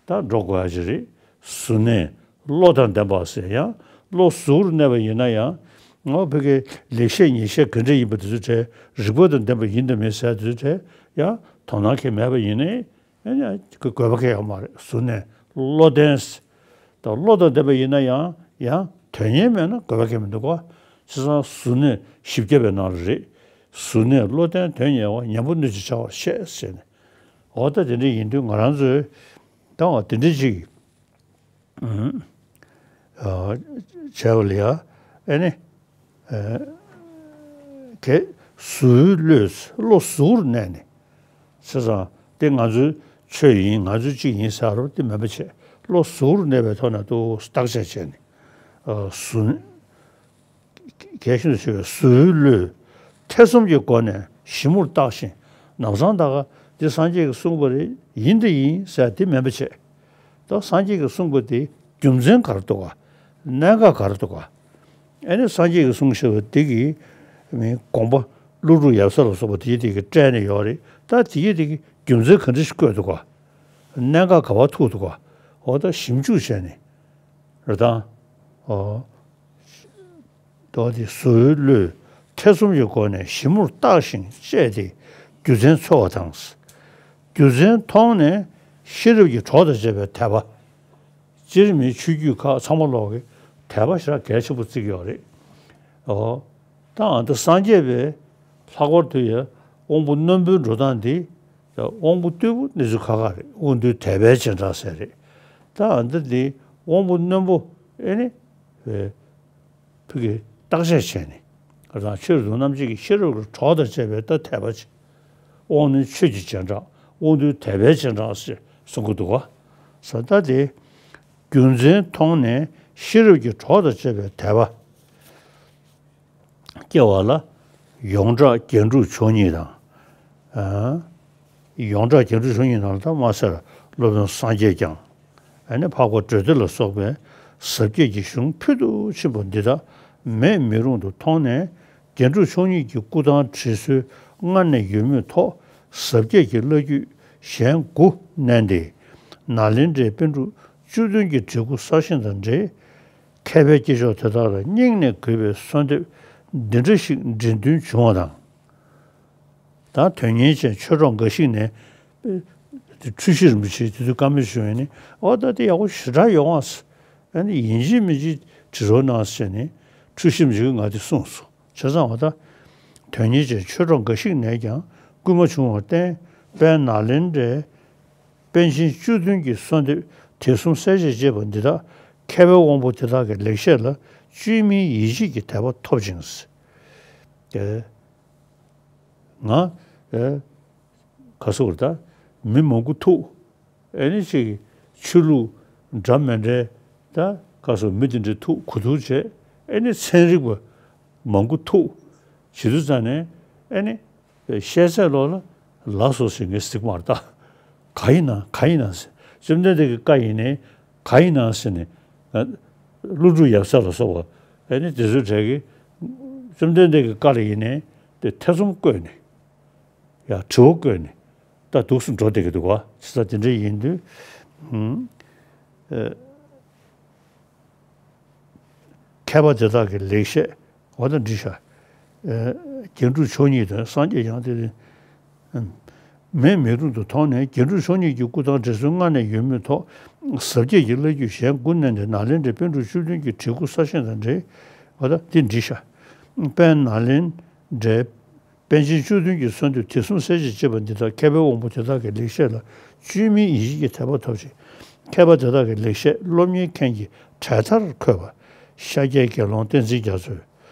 ད་འགྲོ་དགོས་ཡ་ཅིག་རེད། གཟུ་གནས་བློ་དང་ལྡན་པ་ཟེར་ཡང་། བློ་གཟུ་བོར་གནས་པ་ཡིན་ན་ཡང་། ང་བོད་ཀྱི་ལེགས་བཤད་ཉེས་བཤད་ག་འདྲ་ཡིན་པ་དེ་ཚོའི་གྲས་རིགས་པ་དང་ལྡན་པ་ཡིན་དང་མིན་ཟེར་དེ་ཚོའི་གྲས་ཡང་དོ་སྣང་གང་ཡང་མེད་པ་ཡིན་ནའི། ཨེ་ནི་དགོས་པ་གང་ཡང་ཡོད་མ་རེད། གཟུར་གནས་བློ་ལྡན་ཟེར། ད་བློ་དང་ལྡན་པ་ཡིན་ན་ཡང་ཡང་དོན་གཉེར་མེད་ན་དགོས་པ་གང་ཡང་མི་འདུག་གོ། བྱས་ཙང་གཟུར་གནས་བཞི་བརྒྱ་པའི་ནང་ལ་རེད། གཟུར་གནས་བློ་ལྡན་དོན་གཉེར་བ། ཉན་པོ་སྣོད་ཀྱི་བྱ་བར་བཤད་ཟེར་ནས། འོ་ད་དེ་འདྲ་ཡིན་དུས་ང་རང་ཚོས་ད་འོ་དེ་འདྲ་ཅིག་ཨ། བྱས་པ་ལ་ཡ། ཨེ་ནི། ཨེ། གལ་གཟུ་བོའི་བློས་བློ་གཟུ་བོར་གནས་ནས། བྱས་ཙང་དེ་ང་ཚོའི་ཆོས་ཡིན། ང་ཚོའི་གཅིག་ཡིན་ཟེར་བ་དེ་མིན་པ་བྱས། བློ་གཟུ་བོར་གནས་པའི་ཐོག་ནས་ཏོག་ཙམ་བརྟག་དཔྱད་བྱས་ནས། ཨ། གཟུ་གལ་ཤིན་ཏུ་ཆེ་བའི་གཟུ་བོའི་བློས་ཐེ་ཚོམ་གྱི་སྒོ་ནས་ཞིབ་མོར་བརྟགས་ཤིང་། ལམ་སང་ད་ག་འདི་སངས་རྒྱས་ཀྱིས་གསུངས་པ་རེད། ཡིན་དང་ཡིན་ཟེར་དེ་མིན་པ་བྱས། ད་སངས་རྒྱས་ཀྱིས་གསུངས་པ་དེ་རྒྱུ་མཚན་ག་རེ་འདུག་ག། གནད་འགག་ག་རེ་འདུག་ག། ཨེ་ནི་སངས་རྒྱས་ཀྱིས་གསུངས་བཞག་པ་དེ་གི་མི་དགོངས་པ་ཀླུ་སྒྲུབ་ཡབ་སྲས་ལ་སོགས་པ་དེ་དེ་གི་སྤྲད་ནས་ཡོད་རེད། ད་དེ་གི་དེ་གི་རྒྱུ་མཚན་ག་འདྲ་ཞིག་བཀོད་འདུག་ག། གནད་འགག་ག་པར་ཐུག་འདུག་ག། འོ་ད་ཞིབ་འཇུག་བྱས་ནས་རེད་ད། ཨོ། དོ་དེ་གཟུ་བོའི་བློས་ཐེ་ཚོམ་གྱི་སྒོ་ནས་ཞིབ་མོར་བརྟགས་ཤིང་དཔྱད་དེ་རྒྱུ་མཚན་འཚོལ་བ་དང་། རྒྱུ་མཚན་མཐོང་ནས་ཤེས་རབ་ཀྱི་གྲོགས་དང་བཅས་པའི་དད་པ། སྤྱིར་མིའི་ཆོས་བརྒྱུད་ཁག་ཚང་མ་ལོག་གི་དད་པ་ཞེ་དྲག་གལ་ཆེན་པོ་བརྩི་གི་ཡོད་རེད། ཨོ། ད་ཨ་ད་སངས་རྒྱས་པའི་ལྷག་པར་དུ་ཡང་དབང་པོ་རྣོན་པོའི་འགྲོ་སྟངས་འདི། དབང་པོ་རྟུལ་པོ་གནས་ཚུལ་ཁག་ཁག་རེད། དབང་རྟུལ་དད་པའི་རྗེས་འབྲང་ཟེར་རེད། ད་ཨ་ད་འདི་དབང་པོ་རྣོན་པོ་ཨེ་ནི། ཕུགས་ཀྱི་བརྟག་དཔྱད་བྱས་ནས། རང་ཆོས་རྫོགས་རྣམ་འབྱེད་ཀྱི་ཤེས་རབ་ཀྱི་གྲོགས་དང་བཅས་པའི་ད་དད་པ་ཆེ། དབང་རྣོན་ཆོས་ཀྱི་རྗེས་འབྲང་། དབང་རྟུལ་དད་པའི་རྗེས་འབྲང་ཞེས་གསུང་གི་འདུག་ག། ས་ད་དེ། རྒྱུ་མཚན་མཐོང་ནས་ཤེས་རབ་ཀྱི་གྲོགས་དང་བཅས་པའི་དད་པ་སྐྱེ་བ་ལ་ཡོངས་གྲགས་རྒྱན་དྲུག་མཆོག་གཉིས་དང་། ཨ། ཡོངས་གྲགས་རྒྱན་དྲུག་མཆོག་གཉིས་ནང་ལ་ད་མ་ཟེར་སློབ་དཔོན་སངས་རྒྱས་ཀྱང་། ཨ་ནི་འཕགས་པ་འགྲོ་འདི་ལ་སོགས་པའི་ཟབ་རྒྱས་ཀྱི་གཞུང་ཕུལ་དུ་ཕྱིན་པ་འདི་དག་མེད་མི་རུང་དུ་མཐོང་ནས། རྒྱན་དྲུག་མཆོག་གཉིས་ཀྱི་སྐུ་ཐང་བྲིས་སྲོལ་སྔར་ནས་ཡོད་མུས་ཐོག་ཟབ་རྒྱས་ཀྱི་བླ་བརྒྱུད་གཞན་དགུ་བསྣན་ཏེ། ནཱ་ལེནྡྲའི་པཎ་གྲུབ་བཅུ་བདུན་གྱི་བྲིས་སྐུ་གསར་བཞེངས་དང་འབྲེལ། མཁས་པའི་སྐྱེས་མཆོག་དེ་དག་ལ་སྙིང་ནས་གུས་པའི་གསོལ་འདེབས་འདི་འདྲ་ཞིག་འབྲི་འདུན་བྱུང་བ་དང་། ད་དོན་གཉེར་ཅན་ཆོས་གྲོགས་འགའ་ཞིག་ནས། འཁྲུལ་ཞིག་རིན་པོ་ཆེ་དེ་ཚོས་བཀའ་མོལ་ཞུ་ཡོང་ནས། འོ་ད་དེ་ཡག་པོ་ཞེ་དྲག་ཡོང་བ། ཨ་ནི་ཡིན་གཅིག་མིན་གཅིག་བྲི་རོགས་གནང་ཟེར་ནས་འཁྲུལ་ཞིག་རིན་པོ་ཆེ་གིས་ང་དེ་གསུངས་སོང་། བྱས་ཙང་འོ་ད་དོན་གཉེར་ཅན་ཆོས་གྲོགས་འགའ་ཞིག་ནས་ཀྱང་བསྐུལ་མ་བྱུང་བར་བརྟེན། དཔལ་ནཱ་ལེནྡྲའི་པཎ་ཆེན་བཅུ་བདུན་གྱི་གསོལ་འདེབས་དེ་གསུམ་གསལ་བྱེད་ཅེས་པ་འདི་དག་མཁས་པའི་དབང་པོ་དེ་དག་གི་ལེགས་བཤད་ལ་བཅོས་མིན་ཡིད་ཆེས་ཀྱི་དད་པ་ཐོབ་ཅིང་། ཏེ། ང་། ཨེ། ག་སོགས་ད་མི་མང་པོ་ཐུག་ཨེ་ནི་ཅིག་ཆོས་ལུགས་འདྲ་མི་འདྲའི་ད་ག་སོགས་མི་དེ་འདྲ་ཐུག་གོ་བསྡུར་བྱས། ཨེ་ནི་ཚན་རིག་པ་མང་པོ་ཐུག་བྱེད་དུས་ཙང་ནས། ཨེ་ནི་བཤད་ཚད་ལོག་ལ་ལགས་སོ་ཞེས་ངས་ཟེར་གྱི་མ་རེད་ད། ག་ཡིན་ན་ག་ཡིན་ན་ཟེར། བཅོམ་ལྡན་འདས་ཀྱི་བཀའ་ཡིན་ནའི་ག་ཡིན་ན་ཟེར་ནས། ཀླུ་སྒྲུབ་ཡབ་སྲས་ལ་སོགས་པ་ཨེ་ནི་དེ་ཚོའི་གྲས་ཀྱིས་བཅོམ་ལྡན་འདས་ཀྱི་བཀའ་ལ་ཡིན་ནའི་དེ་ཐེ་ཚོམ་བཀོད་ནས། ཡང་དྲི་བ་བཀོད་ནས་ད་འདུག་སེ་འགྲོ་བསྡད་ཀྱི་འདུག་ག། བྱས་ཙང་དེ་འདྲ་ཡིན་དུས། ཨུམ། ཨེ། མཁས་པ་དེ་དག་གི་ལེགས་བཤད་འོ་ད་འདི་ཤ། ཨེ། རྒྱན་དྲུག་མཆོག་གཉིས་དང་སངས་རྒྱས་ཀྱང་དེ། ཨུམ། མེད་མི་རུང་དུ་མཐོང་ནས། རྒྱན་དྲུག་མཆོག་གཉིས་ཀྱི་སྐུ་ཐང་བྲིས་སྲོལ་སྔར་ནས་ཡོད་མུས་ཐོག་ཟབ་རྒྱས་ཀྱི་བླ་བརྒྱུད་གཞན་དགུ་བསྣན་ཏེ་ནཱ་ལེནྡྲའི་པཎ་གྲུབ་བཅུ་བདུན་གྱི་བྲིས་སྐུ་གསར་བཞེངས་དང་འབྲེལ། འོ་ད་དེ་འདི་ཤ། དཔལ་ནཱ་ལེནྡྲའི་པཎ་ཆེན་བཅུ་བདུན་གྱི་གསོལ་འདེབས་དེ་གསུམ་གསལ་བྱེད་ཅེས་པ་འདི་དག་མཁས་པའི་དབང་པོ་དེ་དག་གི་ལེགས་བཤད་ལ་བཅོས་མིན་ཡིད་ཆེས་ཀྱི་དད་པ་ཐོབ་ཅིང་། མཁས་པ་དེ་དག་གི་ལེགས་བཤད་སློབ་གཉེར་མཁན་གྱི་གྲལ་མཐར་འཁོད་པ་ཤཱཀྱའི་དགེ་སློང་བསྟན་འཛིན་རྒྱ་མཚོས་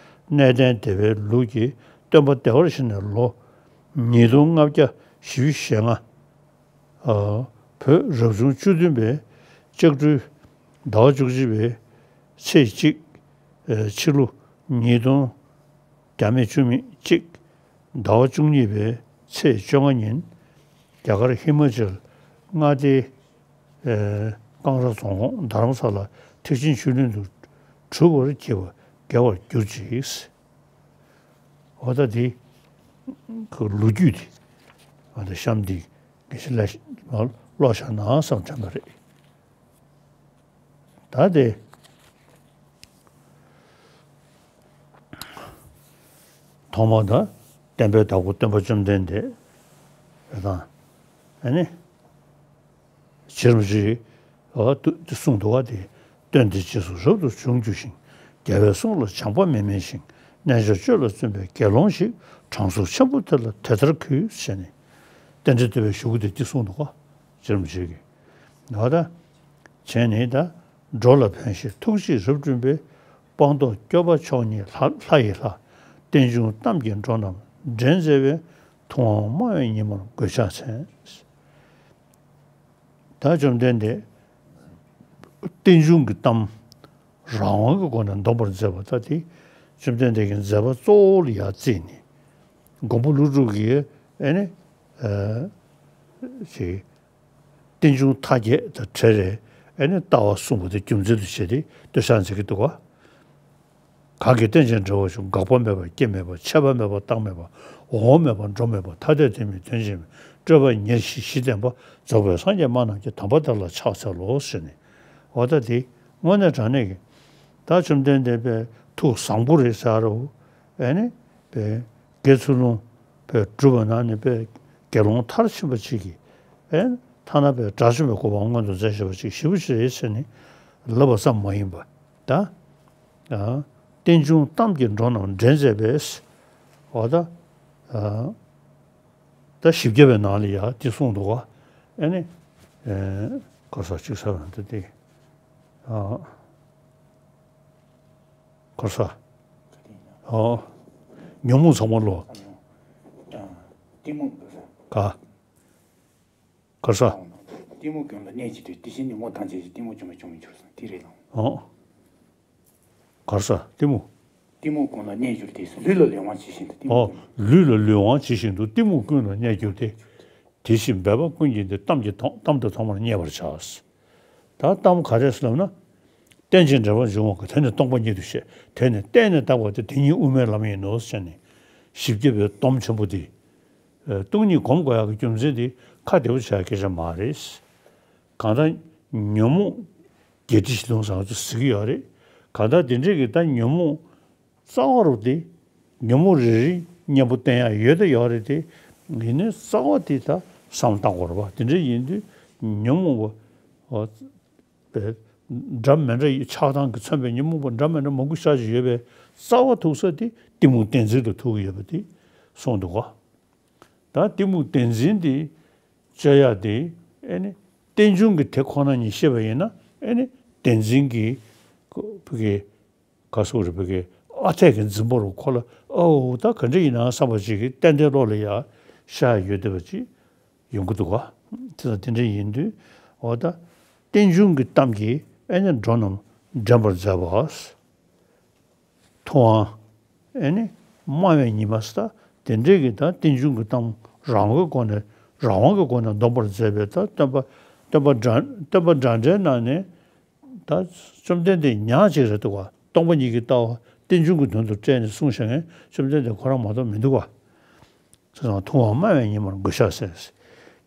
གནས་བརྟན་སྡེ་པའི་ལུགས་ཀྱི་སྟོན་པ་བདེ་བར་གཤེགས་ནས་ལོ་ཉིས་སྟོང་ལྔ་བརྒྱ་བཞི་བཅུ་ཞེ་ལྔ། ཨ། བོད་རབ་བྱུང་བཅུ་བདུན་པའི་ལྕགས་སྦྲུལ་ཟླ་བ་བཅུ་གཅིག་པའི་ཚེས་གཅིག་ཨ། ཕྱི་ལོ་ཉིས་སྟོང་བརྒྱ་མེད་བཅུ་མེད་གཅིག་ཟླ་བ་བཅུ་གཉིས་པའི་ཚེས་བཅོ་ལྔ་ཉིན། རྒྱ་གར་ཧི་མ་ཅལ་མངའ་སྡེའི་ཨ། ཀང་ར་རྫོང་ཁོངས་རྡ་རམ་ས་ལ་ཐེག་ཆེན་ཆོས་གླིང་དུ་གྲུབ་པར་བགྱིས་པ་དགེ་བར་གྱུར་ཅིག་འོ་ད་འདི་ཁོ་ལོ་རྒྱུས་འདི་འོ་ད་གཤམ་འདི་དགེ་བཤེས་ལ་ཀློག་བཞག་ན་བསམ་དྲན་པ་རེད། ད་དེ་ ཐོག་མར་ད་བསྟན་པའི་བདག་པོ་སྟོན་པ་བཅོམ་ལྡན་འདས་དང་། ཨ་ནི། རྗེ་རིན་པོ་ཆེས་འོ་དུ་དུ་གསུངས་འདུག་བ་དེ། སྟོན་ཏེ་རྗེས་སུ་རབ་ཏུ་བྱུང་གྱུར་ཅིང་། རྒྱལ་བའི་གསུང་ལ་སྦྱངས་པ་མི་དམན་ཞིང་། རྣལ་འབྱོར་སྤྱོད་ལ་བརྩོན་པའི་དགེ་སློང་ཞིག། དྲང་སྲོང་ཆེན་པོ་དེ་ལ་དེ་ལྟར་གུས། ཟེར་ནས་རྟེན་འབྲེལ་བསྟོད་པའི་གཞུག་གུ་དེ་འདི་གསུངས་འདུག་བ། རྗེ་རིན་པོ་ཆེ་གིས། འོ་ད། བྱས་ནས་ད། འགྲོ་ལ་ཕན་ཞིང་ཐུགས་རྗེས་རབ་བསྐྲུན་པའི། སྤངས་རྟོགས་སྐྱོབ་པ་མཆོག་བརྙེས་ལྷ་ལྷ་ཡི་ལྷ། རྟེན་འབྱུང་གཏམ་གྱིས་འགྲོ་རྣམས་འདྲེན་མཛད་པའི། ཐུབ་དབང་སྨྲ་བའི་ཉི་མར་མགོས་ཕྱག་འཚལ། ད་བཅོམ་ལྡན་འདས། རྟེན་འབྱུང་གི་གཏམ་རང་དབང་གི་སྒོ་ནས་འདོན་པར་མཛད་པ་ད་དེ་བཅོམ་ལྡན་འདས་ཀྱི་མཛད་པ་གཙོ་བོ་ལ་ཡར་བརྩིས་ནས། མགོན་པོ་ཀླུ་སྒྲུབ་ཀྱིས་ཨེ་ནི། ཨ། ཅིག་རྟེན་འབྱུང་མཐའ་རྒྱས་དང་བྲལ་བའི་ཨེ་ནི་ལྟ་བ་གསུངས་པ་དེ་རྒྱུ་མཚན་དུ་བྱས་ཏེ་བསྟོད་ཕྱག་མཛད་ཀྱི་འདུག་ག། གང་གིས་རྟེན་ཅིང་འབྲེལ་བར་འབྱུང་། འགག་པ་མེད་པ་སྐྱེ་མེད་པ། ཆད་པ་མེད་པ་རྟག་མེད་པ། འོང་བ་མེད་པ་འགྲོ་མེད་པ། ཐ་དད་དོན་མེད་དོན་གཅིག་མེད། སྤྲོས་པ་ཉེར་ཞི་གཞི་བརྟན་པ། རྫོགས་པའི་སངས་རྒྱས་སྨྲ་རྣམས་ཀྱི། དམ་པ་དེ་ལ་ཕྱག་འཚལ་ལོ། ཟེར་ནས། འོ་ད་དེ་དངོས་གནས་དྲང་གནས་ཀྱི། ད་བཅོམ་ལྡན་འདས་པའི་ཐུགས་བཟང་པོ་རེད་ཟེར་རོ། ཨེ་ནི། པའི་དགེ་ཚུལ་སློང་པའི་གྲུབ་པ་ན་ནི་པའི་དགེ་སློང་མཐར་ཕྱིན་པ་ཅིག་གིས། ཨེ་ཐ་ན་པའི་དགྲ་བཅོམ་པའི་གོ་འཕང་མངོན་དུ་མཛད་བཞག་པ་ཅིག་ཞེ་པོ་ཅིག་རེད་ཟེར་ནས་ལབ་པ་ཙམ་མ་ཡིན་པ། ད། ཨ། རྟེན་འབྱུང་གཏམ་གྱིས་འགྲོ་རྣམས་འདྲེན་མཛད་པའི། འོ་ད། ཨ། ད་བཞི་བརྒྱ་པའི་ནང་ལ་ཡ་དེ་གསུངས་འདུག་ག། ཨེ་ནི། ཨེ། ག་ས་གཅིག་ས་རང་དེ་དེ། ཨ། ག་ས། ཨ། ཉོན་མོངས་ཚང་མ་ལོ། གཏི་མུག་ག། ག་ས། གཏི་མུག་ཀུན་ལ་གནས་ཀྱི་དུས། དེ་བཞིན་ཉོན་མོངས་ཐམས་ཅད་ཀྱི། གཏི་མུག་བཅོམ་པས་བཅོམ་པར་འགྱུར་ཟེར་དེ་རེད་ལ། ཨ། ག་ས་གཏི་མུག་གཏི་མུག་ཀུན་ལ་གནས་གྱུར་ཏེ། ལུས་ལ་ལུས་དབང་ཇི་བཞིན་དུ། གཏི་མུག་ཨོ། ལུས་ལ་ལུས་དབང་ཇི་བཞིན་དུ། གཏི་མུག་ཀུན་ལ་གནས་གྱུར་ཏེ། དེ་བཞིན་འབད་པ་ཀུན་གྱིས་འདིར། གཏམ་གྱིས་དང་། གཏམ་དང་ཐོག་མར་བསྙད་པར་བྱ། ད་གཏམ་ག་རེ་ཟེར་ལབ་ན། རྟེན་ཅིང་འབྲེལ་བར་འབྱུང་བ་ཀུན། དེ་ནི་སྟོང་པ་ཉིད་དུ་ཤེས། དེ་ནི་བརྟེན་ནས་བཏགས་པ་སྟེ། དེ་ཉིད་དབུ་མའི་ལམ་ཡིན་ནོ། ཟེར་ནས་བཞི་བརྒྱ་པའི་སྡོམ་ཆེན་པོ་འདི། ཨ། སྟོང་ཉིད་སྒོམ་དགོས་ཡག་གི་རྒྱུ་མཚན་འདི་ཁ་བདེ་པོ་བྱ་ཡག་སྐད་ཆ་མ་རེད། གང་ལྟར་ཉོན་མོངས་བརྒྱད་ཁྲི་བཞི་སྟོང་ཟེར་བ་ཚོ་ཟེར་གྱི་ཡོད་རེད། གང་ལྟར་དེ་འདྲས་ཀྱི་ད་ཉོན་མོངས་རྩ་བ་རུ་དེ། ཉོན་མོངས་རེ་རེ་གཉེན་པོ་བསྟེན་ཡག་ཡོད་དང་ཡོད་རེད་དེ། ཡིན་ནའི་རྩ་བ་དེ་ད་བསམ་བློ་བཏང་དགོས་རེད་པ། དེ་འདྲ་ཡིན་དུས་ཉོན་མོངས་པ་འདྲ་མི་འདྲ་ཡི་ཆགས་སྡང་གིས་མཚོན་པའི་ཉོན་མོངས་པ་འདྲ་མི་འདྲ་མང་པོ་ཞེ་པོ་ཅིག་ཡོད་པའི་རྩ་བ་ཐུག་ས་དེ་གཏི་མུག་བདེན་འཛིན་ལ་ཐུག་གི་ཡོད་པ་དེ་གསུངས་འདུག་ག། ད་གཏི་མུག་བདེན་འཛིན་དེ་བཅོས་ཡག་དེ། ཨེ་ནི། རྟེན་འབྱུང་གི་དེ་ཁོ་ན་ཉིད་ཤེས་པ་ཡིན་ན། ཨེ་ནི། བདེན་འཛིན་གྱི་བུ་གའི་ག་སོགས་རེད། བུ་གའི་ཨ་འཐས་ཀྱི་འཛིན་པ་རུ་ཁོ་ལ། ཨོ་ད་ག་འདྲ་ཡིན་ན་བསམ་པ་ཅིག་གིས་ཏན་ཏན་བློ་ལ་ཡ་ཤར་ཡོད་བསྡད་པ་ཅིག་ཡོང་གི་འདུག་ག། དེ་དང་དེ་འདྲ་ཡིན་དུས་འོ་ད་རྟེན་འབྱུང་གི་གཏམ་གྱིས་ཨེ་ནི་འགྲོ་རྣམས་འདྲེན་པར་མཛད་པ། ཐུབ་དབང་། ཨེ་ནི། སྨྲ་བའི་ཉི་མ་ཟེར། ད་དེ་འདྲས་ཀྱི་ད་རྟེན་འབྱུང་གི་གཏམ་རང་དབང་གི་སྒོ་ནས། རང་དབང་གི་སྒོ་ནས་འདོན་པར་མཛད་པའི་ད་སྟོན་པ། སྟོན་པ་འདྲ། སྟོན་པ་འདྲ་འདྲའི་ནང་ནས་ད་བཅོམ་ལྡན་འདས་ཉག་གཅིག་རེད་འདུག་ག། སྟོང་པ་ཉིད་ཀྱི་ལྟ་བ་རྟེན་འབྱུང་གི་དོན་དུ་བཀྲལ་ནས་གསུངས་བཞག་མཁན་བཅོམ་ལྡན་འདས་ཁོ་རང་མ་གཏོགས་མི་འདུག་ག། ཚེ་དང་ཐུབ་དབང་སྨྲ་བའི་ཉི་མར་མགོས་ཕྱག་འཚལ།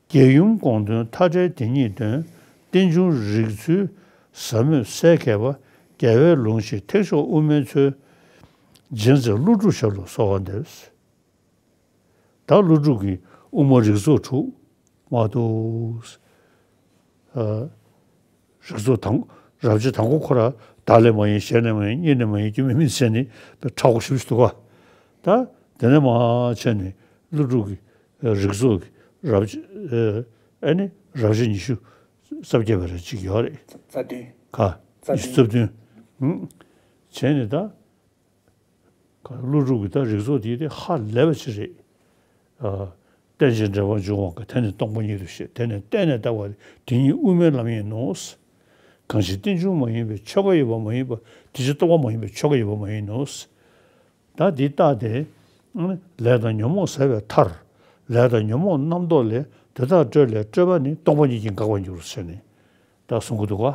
རྒྱལ་ཡུམ་དགོངས་དོན་མཐའ་བྲལ་དེ་ཉིད་སྟོན། རྟེན་འབྱུང་རིགས་ཚུལ་ཟབ་མོས་གསལ་མཁས་པ། རྒྱལ་བའི་ལུང་བཞིན་ཐེག་མཆོག་དབུ་མའི་ཚུལ། རྗེ་མཛད་ཀླུ་སྒྲུབ་ཞབས་ལ་གསོལ་བ་འདེབས། ད་ཀླུ་སྒྲུབ་ཀྱི་དབུ་མ་རིགས་ཚོགས་དྲུག་མ་གཏོགས། ཨ། རིགས་ཚོགས་དང་། རབ་བྱེད་དང་པོ་ཁོ་རང་བདག་ལས་མ་ཡིན། གཞན་ལས་མ་ཡིན། གཉེན་ལས་མ་ཡིན། སྐྱེ་མེད་མིན་ཟེར་ནས་ཕྲ་བོ་ཞེ་པོ་ཞིག་འདུག་ག། ད་དེ་ནས་མར་བྱས་ནས་ཀླུ་སྒྲུབ་ཀྱི་རིགས་ཚོགས་ཀྱི་རབ་བྱེད། ཨ་ནི་རབ་བྱེད་ཉི་ཤུ་རྩ་བརྒྱད་པ་རེ་གཅིག་ཡོད་རེད། རྩ་བདུན། ག། རྩ་ཉི་ཤུ་རྩ་བདུན། བྱས་ནས་ད། ཀླུ་སྒྲུབ་ཀྱི་ད་རིགས་ཚོགས་དེ་དེ་ཧ་ལས་པ་ཅིག་རེད། ཨ། རྟེན་ཅིང་འབྲེལ་བར་འབྱུང་བ་ཀུན། དེ་ནི་སྟོང་པ་ཉིད་དུ་ཤེས། དེ་ནི་བརྟེན་ནས་བཏགས་པ་སྟེ། དེ་ཉིད་དབུ་མའི་ལམ་ཡིན་ནོ། གང་ཞིག་རྟེན་འབྱུང་མ་ཡིན་པའི་ཆོས་འགའ་ཡོད་པ་མ་ཡིན་པ། དེ་ཕྱིར་སྟོང་པ་མ་ཡིན་པའི་ཆོས་འགའ་ཡོད་པ་མ་ཡིན་ནོ། ད་འདི་ལྟ་སྟེ། ལས་དང་ཉོན་མོངས་ཟད་པའི་མཐར། ལས་དང་ཉོན་མོངས་རྣམ་རྟོག་ལས། དེ་དག་སྤྲོས་ལས་སྤྲོས་པ་ནི། སྟོང་པ་ཉིད་ཀྱིས་འགག་པར་འགྱུར། ཟེར་ནས་ད་གསུང་གི་འདུག་ག།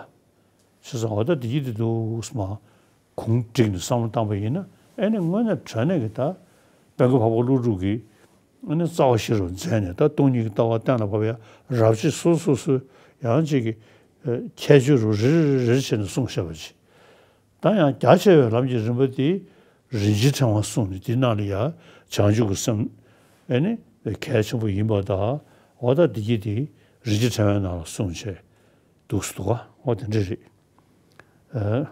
བྱས་ཙང་འོ་ད་འདི་ཡིན་འདི་འདུག་སྨ། གུང་བསྒྲིགས་ནས་བསམ་བློ་བཏང་པ་ཡིན་ན། ཨེ་ནི་དངོས་གནས་དྲང་གནས་ཀྱི་ད་དཔལ་མགོན་འཕགས་པ་ཀླུ་སྒྲུབ་ཀྱིས་ཨེ་ནི་རྩ་བ་ཤེས་རབ་མཛད་ནས། ད་སྟོང་ཉིད་ཀྱི་ལྟ་བ་གཏན་ལ་ཕབ་ཡ། རབ་བྱེད་སོ་སོ་སོའི་ཡང་ཅིག་གི་ཨེ་ཁྱད་ཆོས་རུ་རེ་རེ་རེ་བྱས་ནས་གསུངས་བཞག་པ་ཅིག། ད་ཡང་རྒྱ་ཆེ་བའི་ལམ་གྱི་རིམ་པ་དེ་ རིན་ཆེན་ཕྲེང་བ་གསུངས་ནས་འདི་ནང་ལ་ཡ་བྱང་ཆུབ་ཀྱི་སེམས་ཨེ་ནི་གལ་ཆེན་པོ་ཡིན་པ་དང་། འོ་ད་འདི་གྱིས་དེ་རིན་ཆེན་ཕྲེང་བའི་ནང་ལ་གསུངས་བྱས་འདུག་སེ་འདུག་ག་འོ་དེ་འདྲ་རེད། ཨ།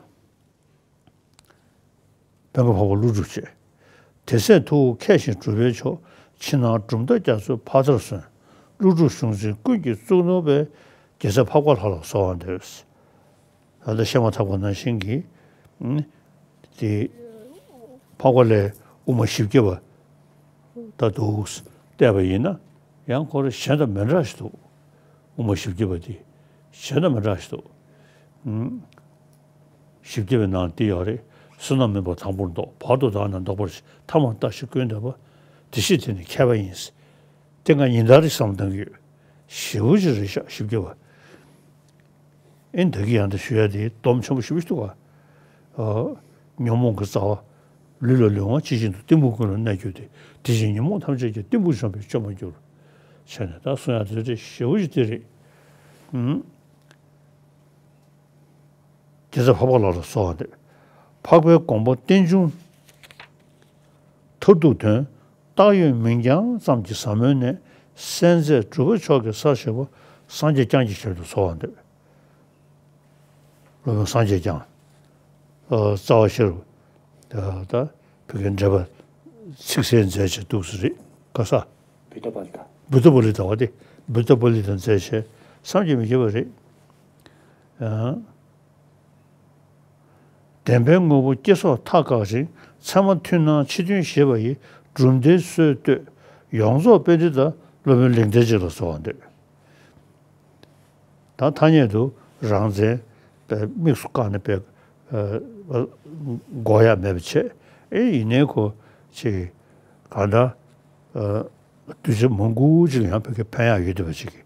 པད་དཀར་འཕགས་པ་ཀླུ་སྒྲུབ་བཅས། དེ་ཚེ་ཐུགས་མཁས་ཤིང་གྲུབ་པའི་མཆོག་ཕྱི་ནང་གྲུབ་མཐའ་རྒྱ་མཚོའི་ཕ་མཐར་སོན། ཀླུ་སྒྲུབ་གཞུང་ཆེན་ཀུན་གྱི་གཙུག་ནོར་བའི། རྒྱལ་སྲས་འཕགས་པ་ལྷ་ལ་གསོལ་བ་འདེབས། ད་ལྟ་བཤད་མ་ཐག་པ་ནང་བཞིན་གྱི་ཨ་དེ་འཕགས་པ་ལྷའི་དབུ་མ་བཞི་བརྒྱ་པ་ད་འདུག་བལྟས་པ་ཡིན་ན། ཡང་ཁོ་རང་གཞན་དང་མི་འདྲ་ཞིག་འདུག་དབུ་མ་བཞི་བརྒྱ་པ་དེ་གཞན་དང་མི་འདྲ་ཞིག་འདུག་ཨ། བཞི་བརྒྱ་པའི་ནང་འདི་ཡོད་རེད། བསོད་ནམས་མེད་པར་དང་པོར་བཟློག་བར་དུ་བདག་ནི་བཟློག་པར་བྱེད། ཐ་མར་ལྟ་ཞིག་ཀུན་འདུས་པ། དེ་ཕྱིར་དེ་ནི་མཁས་པ་ཡིན། དེ་ང་ཉིན་ལྟར་རེ་བསམ་བློ་གཏང་གི་ཡོད། ཞེ་པོ་ཅིག་རེད་ཤག་བཞི་བརྒྱ་པ། ཨེ་ད་གི་ཡང་དེ་ཞུ་ཡ་དེ་སྡོམ་ཆེན་པོ་ཞེ་པོ་ཞིག་འདུག་ག་ཨ། ཉོན་མོངས་ཀྱི་རྩ་བ། ལུས་ལ་ལུས་དབང་ཇི་བཞིན་དུ། གཏི་མུག་ཀུན་ལ་གནས་གྱུར་ཏེ། དེ་བཞིན་ཉོན་མོངས་ཐམས་ཅད་ཀྱང་། གཏི་མུག་འཇོམས་པའི་སྐྱོན་མར་གྱུར། བྱས་ནས་ད་གསུང་ཡ་དེ་རེད། ཞེ་པོ་ཅིག་དེ་རེད། ཨུམ། རྒྱལ་སྲས་འཕགས་པ་ལྷ་ལ་གསོལ་བ་འདེབས། འཕགས་པའི་དགོངས་པ་རྟེན་འབྱུང་མཐར་ཐུག་དོན། བཏགས་ཡོད་མིང་རྐྱང་ཙམ་གྱི་ཟབ་མོའི་གནད། གསན་མཛད་གྲུབ་པ་མཆོག་གི་སར་བཞེངས་པ། སངས་རྒྱས་བསྐྱངས་ཀྱི་ཞབས་ཏུ་གསོལ་བ་འདེབས། སློབ་དཔོན་སངས་རྒྱས་བསྐྱངས། ཨ། རྩ་བ་ཤེས་རབ། ད་ད་བོད་ཀྱི་འགྲེལ་པ་ཚིག་གསལ་མཛད་བྱས་འདུག་སེ་རེད། ག་ས། བུདྡྷ་པཱ་ལི་ཏ། བུདྡྷ་པཱ་ལི་ཏ་བ་དེ། བུདྡྷ་པཱ་ལི་ཏ་མཛད་བྱས་བསམ་གྱིས་མི་ཁྱབ་པ་རེད། ཨ། བདེན་པའི་དངོས་པོ་སྐྱེ་སོགས་མཐའ་བཀག་ཅིང་། ཚད་མ་མཐུན་སྣང་ཕྱི་དོན་ཞེས་པ་ཡི། གྲུབ་མཐའི་སྲོལ་བཏོད་ཡོངས་རྫོགས་པཎྜི་ཏ། སློབ་དཔོན་ལིང་ཏེ་རྗེ་ལ་གསོལ་བ་འདེབས། ད་ཐ་སྙད་དུ་རང་མཚན་དེ་དམིགས་སུ་བཀར་ནས་པའི་འགོག་ཡ་མེད་པ་བྱས། ཨེ་ཡིན་ནའི་ཁོ་ཅིག་གང་ལྟར་གདུལ་བྱ་མང་པོ་ཅིག་ལ་ཡང་བོད་སྐད་ཕན་ཡག་ཡོད་བསྡད་པ་ཅིག་གིས།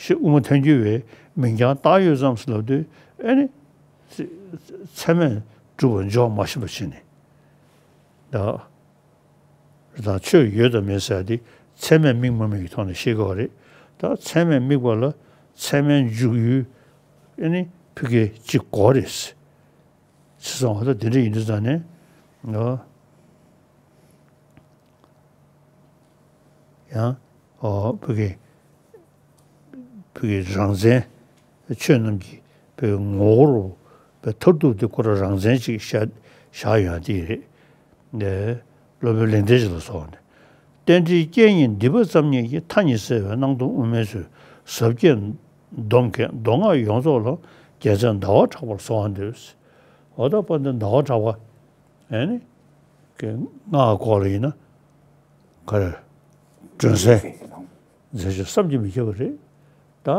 ཞེས་དབུ་མ་ཐལ་འགྱུར་བའི་མིང་རྐྱང་བཏགས་ཡོད་ཙམ་ཟེར་ལབ་དུས། ཨེ་ནི་ཚད་མས་གྲུབ་པ་འཇོག་མ་ཤེས་པ་བྱས་ནས། ད། དང་ཆོས་ཡོད་དང་མེད་ཟེར་དེ་ཚད་མས་དམིགས་མ་དམིགས་ཀྱི་ཐོག་ནས་ཤེས་དགོས་པ་རེད། ད་ཚད་མས་དམིགས་པ་ལ་ཚད་མའི་འཇུག་ཡུལ་ཨེ་ནི་ཕ་གི་གཅིག་དགོས་རེད། བྱས་ཙང་འོ་ད་དེ་འདྲ་ཡིན་དུས་ཙང་ནས་ཨ། ཡང་ཨོ་ཕ་གི་བོད་ཀྱི་རང་བཙན། ཆོས་རྣམས་ཀྱི་བོད་ངོ་བོར་བའི་མཐར་ཐུག་དེ་ཁོ་རང་རང་བཙན་ཅིག་བཞག་བཞག་ཡོང་དེ་རེད། ནས་སློབ་དཔོན་ལིང་ཏེ་རྗེ་ལ་སོགས་ནས། རྟེན་འབྲེལ་རྐྱེན་གཉིས་འདི་པ་ཙམ་ཉིད་ཀྱིས། མཐའ་གཉིས་བསལ་བའི་སྣང་སྟོང་དབུ་མའི་ཚུལ། ཟབ་རྒྱས་སྡོམ་མཁན་མདོ་སྔགས་ཡོངས་རྫོགས་ལ། རྒྱལ་མཚན་ཟླ་བ་གྲགས་པར་གསོལ་བ་འདེབས། འོ་ད་དཔལ་ལྡན་ཟླ་བ་གྲགས་པ། ཨེ་ནི། སྔགས་སྐོར་ལ་ཡིན་ན། ག་རེ། སྒྲོན་གསལ་མཛད་བྱ་བསམ་གྱིས་མི་ཁྱབ་པ་རེད། ད།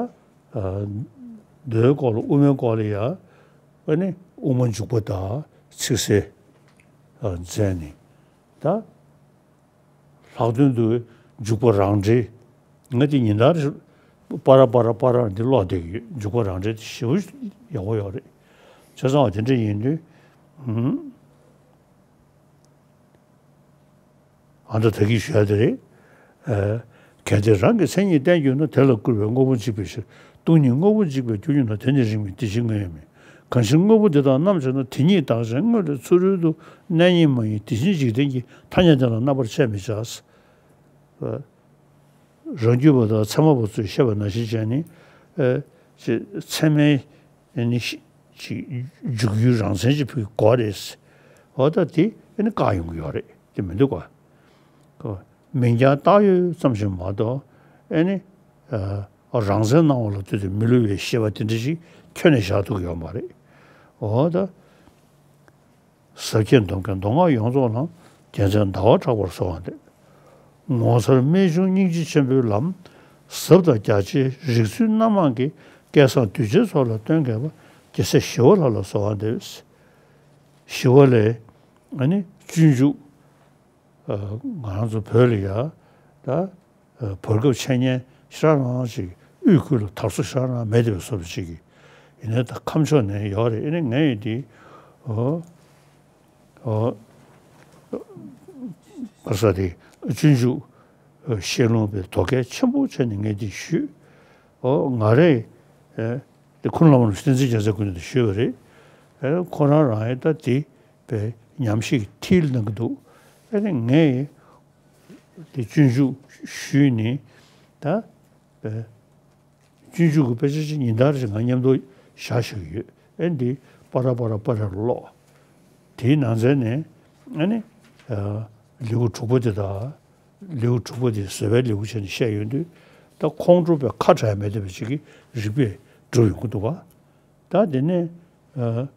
ཨ། མདོའི་སྐོར་ལ་དབུ་མའི་སྐོར་ལ་ཡ། ཨ་ནི་དབུ་མ་འཇུག་པ་དང་ཚིག་གསལ། ཨ། མཛད་ནས། ད། ལྷག་དོན་དུ་འཇུག་པ་རང་འགྲེལ། ང་དེ་ཉིན་ལྟར་པ་ར་པ་ར་པ་ར་འདི་ཀློག་བསྡད་ཀྱི་ཡོད། འཇུག་པ་རང་འགྲེལ་དེ་ཞེ་པོ་ཡག་པོ་ཡོད་རེད། བྱས་ཙང་དེ་འདྲ་ཡིན་དུས། ཨུམ། ཨ་ད་ད་གིན་ཞུ་ཡ་དེ་རེད། ཨ། གལ་ཏེ་རང་གི་མཚན་ཉིད་བསྟན་གྱུར་ན། དེ་ལ་བསྐུར་བའི་དངོས་པོ་འཇིག་པའི་ཕྱིར། སྟོང་ཉིད་དངོས་པོ་འཇིག་པའི་རྒྱུར་གྱུར་ན། དེ་ནི་རིང་མིན་དེ་བཞིན་དངོས་མིན། གང་ཕྱིར་དངོས་པོ་འདི་དག་རྣམ་དཔྱད་ན། དེ་ཉིད་བདག་གཞན་དངོས་ལས་ཚུ་རོལ་དུ། གནས་རྙེད་མ་ཡིན་དེ་བཞིན་འཇིག་རྟེན་གྱི། ཐ་སྙད་དེ་ལ་རྣམ་པར་ཕྱེ་མི་བྱ། རང་རྒྱུད་པ་དང་ཚད་མ་པ་ཚོས་བཤད་པ་ནང་བཞིན་བྱས་ནས། ཨེ། ཅེས་ཚད་མའི་ཨེ་ནི་ཤི་ཅིག་འཇུག་ཡུལ་རང་མཚན་ཅིག་ཕུལ་དགོས་རེད། འོ་ད་དེ་ཨེ་ནི་བཀག་ཡོང་གི་ཡོད་རེད། དེ་མི་འདུག་ག་ཁོ་མིང་རྐྱང་བཏགས་ཡོད་ཙམ་ཞིག་མ་གཏོགས། ཨེ་ནི། ཨ། རང་མཚན་སྣང་བ་ལ་ལྟོས་ཏེ་མི་བསླུ་བའི་ཤེས་པ་དེ་འདྲ་ཞིག་ཁྱོན་ནས་བཞག་ཐུབ་ཀྱི་ཡོད་མ་རེད། འོ་ད། ཟབ་རྒྱས་སྡོམ་མཁན་མདོ་སྔགས་ཡོངས་རྫོགས་ལ། རྒྱལ་མཚན་ཟླ་བ་གྲགས་པར་གསོལ་བ་འདེབས། ངོ་མཚར་རྨད་བྱུང་སྙིང་རྗེ་ཆེན་པོའི་ལམ། ཟབ་དང་རྒྱ་ཆེའི་རིགས་ཚུལ་སྣ་མང་གི། སྐལ་བཟང་གདུལ་བྱའི་ཚོགས་ལ་སྟོན་མཁས་པ། རྒྱལ་སྲས་ཞི་བ་ལྷ་ལ་གསོལ་བ་འདེབས། ཞི་བ་ལྷས་ཨ་ནི་སྤྱོད་འཇུག་ང་རང་ཚོ་བོད་ལ་ཡ་ད་བར་སྐབས་འཆད་ཉན་ཞེ་དྲག་རང་ཅིག་དབུས་ཁུལ་ལ་དར་སྲོལ་ཞེ་དྲག་རང་མེད་དེ་བའི་བཟོ་འདྲ་ཅིག་གི། ཡིན་ནའི་ད་ཁམས་ཕྱོགས་ནས་ཡོད་རེད། ཨ་ནི་ངས་ཡིན་དེ་ཨོ་ཨོ་ག་ས་དེ་སྤྱོད་འཇུག་ཤེས་ལོང་པའི་དོ་གལ་ཆེན་པོ་བྱས་ནས་ངས་འདི་ཞུས། ཨོ་ང་རེ་དེ་ཁུངས་ལ་མ་ནུ་བསྟན་འཛིན་རྒྱལ་མཚན་ཁོ་ནས་འདི་ཞུས་པ་རེད། ཁོ་རང་རང་ཡིན་ད་དེ། པའི་ ཉམས་ཞིབ་ཀྱི་ཁྲིད་གནང་གི་འདུག་ཨ་ནི་ངས་དེ་སྤྱོད་འཇུག་ཞུས་ནས་ད་སྤྱོད་འཇུག་གི་དཔེ་ཆ་ཅིག་ཉིན་ལྟར་ཞིག་ང་མཉམ་དུ་བཞག་བཞག་གི་ཡོད། ཨ་ནི་འདི་པ་ར་པ་ར་པ་ར་ཀློག་དེའི་ནང་ཚན་ནས་ཨ་ནི་ལེའུ་དྲུག་པ་དེ་དང་། ལེའུ་དྲུག་པ་དེ་བཟོད་པའི་ལེའུ་བྱས་ནས་བཤད་ཡོང་དུས། ད་ཁོང་ཁྲོ་བའི་ཁ་བྲལ་མེད་བསྡད་པ་ཅིག་གི་རིགས་པས་གྲུབ་ཡོང་གི་འདུག་ག་ད་དེ་ནས་ཨ་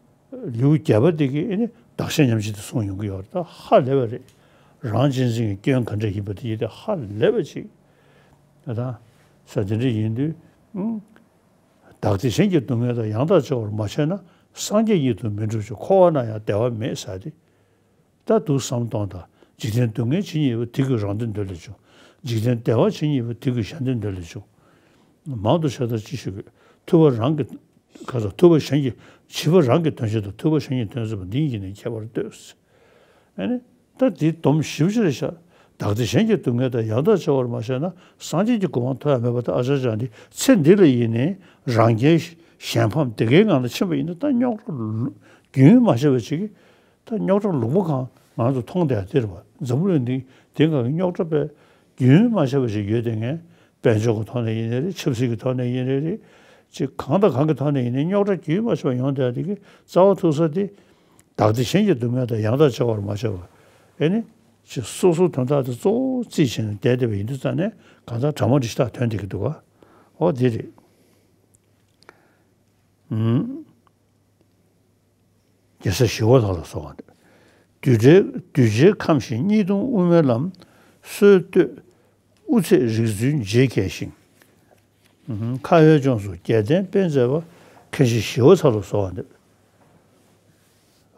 ལེའུ་བརྒྱད་པ་དེ་གི་ཨ་ནི་བདག་གཞན་མཉམ་བརྗེ་དེ་གསུངས་ཡོང་གི་ཡོད་རེད། ད་ཧ་ལས་པ་རེད། རང་གཅེས་འཛིན་གྱི་སྐྱོན་ག་འདྲ་ཡིན་པ་དེ་ཡིན་ཏེ་ཧ་ལས་པ་ཅིག་ད་ས་དེ་འདྲ་ཡིན་དུས། ཨང་། བདག་བདེ་གཞན་གྱི་སྡུག་བསྔལ་དང་ཡང་དག་བརྗེ་བར་མ་བྱས་ན། སངས་རྒྱས་ཉིད་དུ་མི་འགྲུབ་ཅིང་། འཁོར་བ་ན་ཡང་བདེ་བ་མེད་ཟེར་ཏེ། ད་དུང་བསམ་གཏོང་དང་། འཇིག་རྟེན་སྡུག་བསྔལ་ཇི་སྙེད་པ། དེ་ཀུན་རང་བདེ་འདོད་ལས་བྱུང་། འཇིག་རྟེན་བདེ་བ་ཇི་སྙེད་པ། དེ་ཀུན་གཞན་བདེ་འདོད་ལས་བྱུང་། མང་དུ་བཤད་ལྟར་ཅི་ཞིག་དགོས། ཐུབ་པ་རང་གི་ག་ས་ཐུབ་པ་གཞན་གྱི་བྱིས་པ་རང་གི་དོན་བྱེད་དང་། ཐུབ་པ་གཞན་གྱི་དོན་མཛད་པ་འདི་གཉིས་ཀྱི་ནི་ཁྱད་པར་ལྟོས། ཨ་ནི་ད་འདི་སྡོམ་ཞིབ་ཆེར་བཞག་བདག་བདེ་གཞན་གྱི་སྡུག་བསྔལ་དང་། ཡང་དག་བརྗེ་བར་མ་བྱས་ན། སངས་རྒྱས་ཀྱི་གོ་འཕང་ཐོབ་ཡ་མེད་པ་དང་། ཨ་ཅག་ཅག་འདི་ཚེ་འདི་ལ་ཡིན་ནའི་རང་རྒྱལ་གཞན་ཕམ་དེ་གའི་ངང་ལ་ཕྱིན་པ་ཡིན་ན། ད་རྙོག་དྲ་རྒྱུན་མ་ཆད་པ་ཅིག་ད་རྙོག་དྲ་ལུང་པ་གང་ང་ཚོ་མཐོང་བསྡད་དེ་རེད་པ། འཛམ་བུ་གླིང་འདི་དེ་ག་གི་རྙོག་དྲ་པས་རྒྱུན་མ་ཆད་པ་ཞིག་ཡོད་དེ། ངས་དཔལ་འབྱོར་གྱི་ཐོག་ནས་ཡིན་ནའི་རེད། ཆབ་སྲིད་ཀྱི་ཐོག་ནས་ཡིན་ནའི་རེད། ཅིག་གང་དང་གང་གི་ཐོག་ནས་ཡིན་ནའི་རྙོག་དྲ་རྒྱུན་མ་ཆད་པ་ཡོང་བསྡད་དེ་གི་རྩ་བ་ཐུག་ས་དེ། བདག་བདེ་གཞན་གྱི་སྡུག་བསྔལ་དང་། ཡང་དག་བརྗེ་བར་མ་བྱས་པ། ཨེ་ནི་ཅིག་སོ་སོའི་དོན་དག་དེ་གཙོ་བོ་རྩིས་བྱས་ནས་བསྡད་བསྡད་པ་ཡིན་དུས་ཙང་ནས། གང་ལྟར་དྲང་པོ་འདི་ཞེ་དྲག་ཐོན་བསྡད་ཀྱི་འདུག་ག་འོ་དེ་རེད། ཨུམ། རྒྱལ་སྲས་ཞི་བ་ལྷ་ལ་གསོལ་བ་འདེབས། གདུལ་བྱའི་གདུལ་བྱའི་ཁམས་ཞིག་གཉིས་སྟོང་དབུ་མའི་ལམ། སྲོལ་གཏོད་དབུ་ཚད་རིག་རྫུན་བརྗེད་མཁས་ཤིང་། ཨུམ། ཁ་བའི་ལྗོངས་སུ་རྒྱལ་བསྟན་སྤེལ་མཛད་པ། མཁན་ཆེན་ཞི་བ་འཚོ་ལ་གསོལ་བ་འདེབས།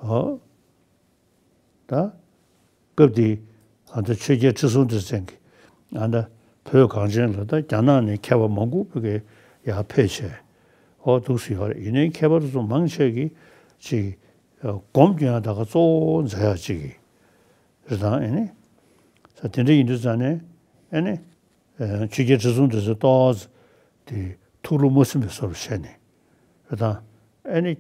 ཨོ། ད་སྐབས་དེའི་ཨ་ད་ཆོས་རྒྱལ་ཁྲི་སྲོང་ལྡེ་བཙན་གྱིས་ཨ་ད་བོད་གངས་ཅན་ལ་ད་རྒྱ་ནག་ནས་མཁས་པ་མང་པོ་ཕ་གིར་ཡར་ཕེབས་བྱས། ཨོ་འདུག་སེ་ཡོད་རེད། ཡིན་ནའི་མཁས་པ་དེ་ཚོ་མང་ཆེ་གིས་ཅིག་སྒོམ་རྒྱུ་ཡང་ད་ག་གཙོ་བོ་མཛད་ཡག་ཅིག་རེད། ད་ཨེ་ནི་ས་དེ་འདྲ་ཡིན་དུས་ཙང་ནས་ཨེ་ནི་ཆོས་རྒྱལ་ཁྲི་སྲོང་ལྡེ་བཙན་ཏོག་ཙམ་དེ་ཐུགས་བློ་མ་ཚིམ་པའི་བཟོ་འདྲ་བྱས་ནས་རེད། ད་ཨེ་ནི།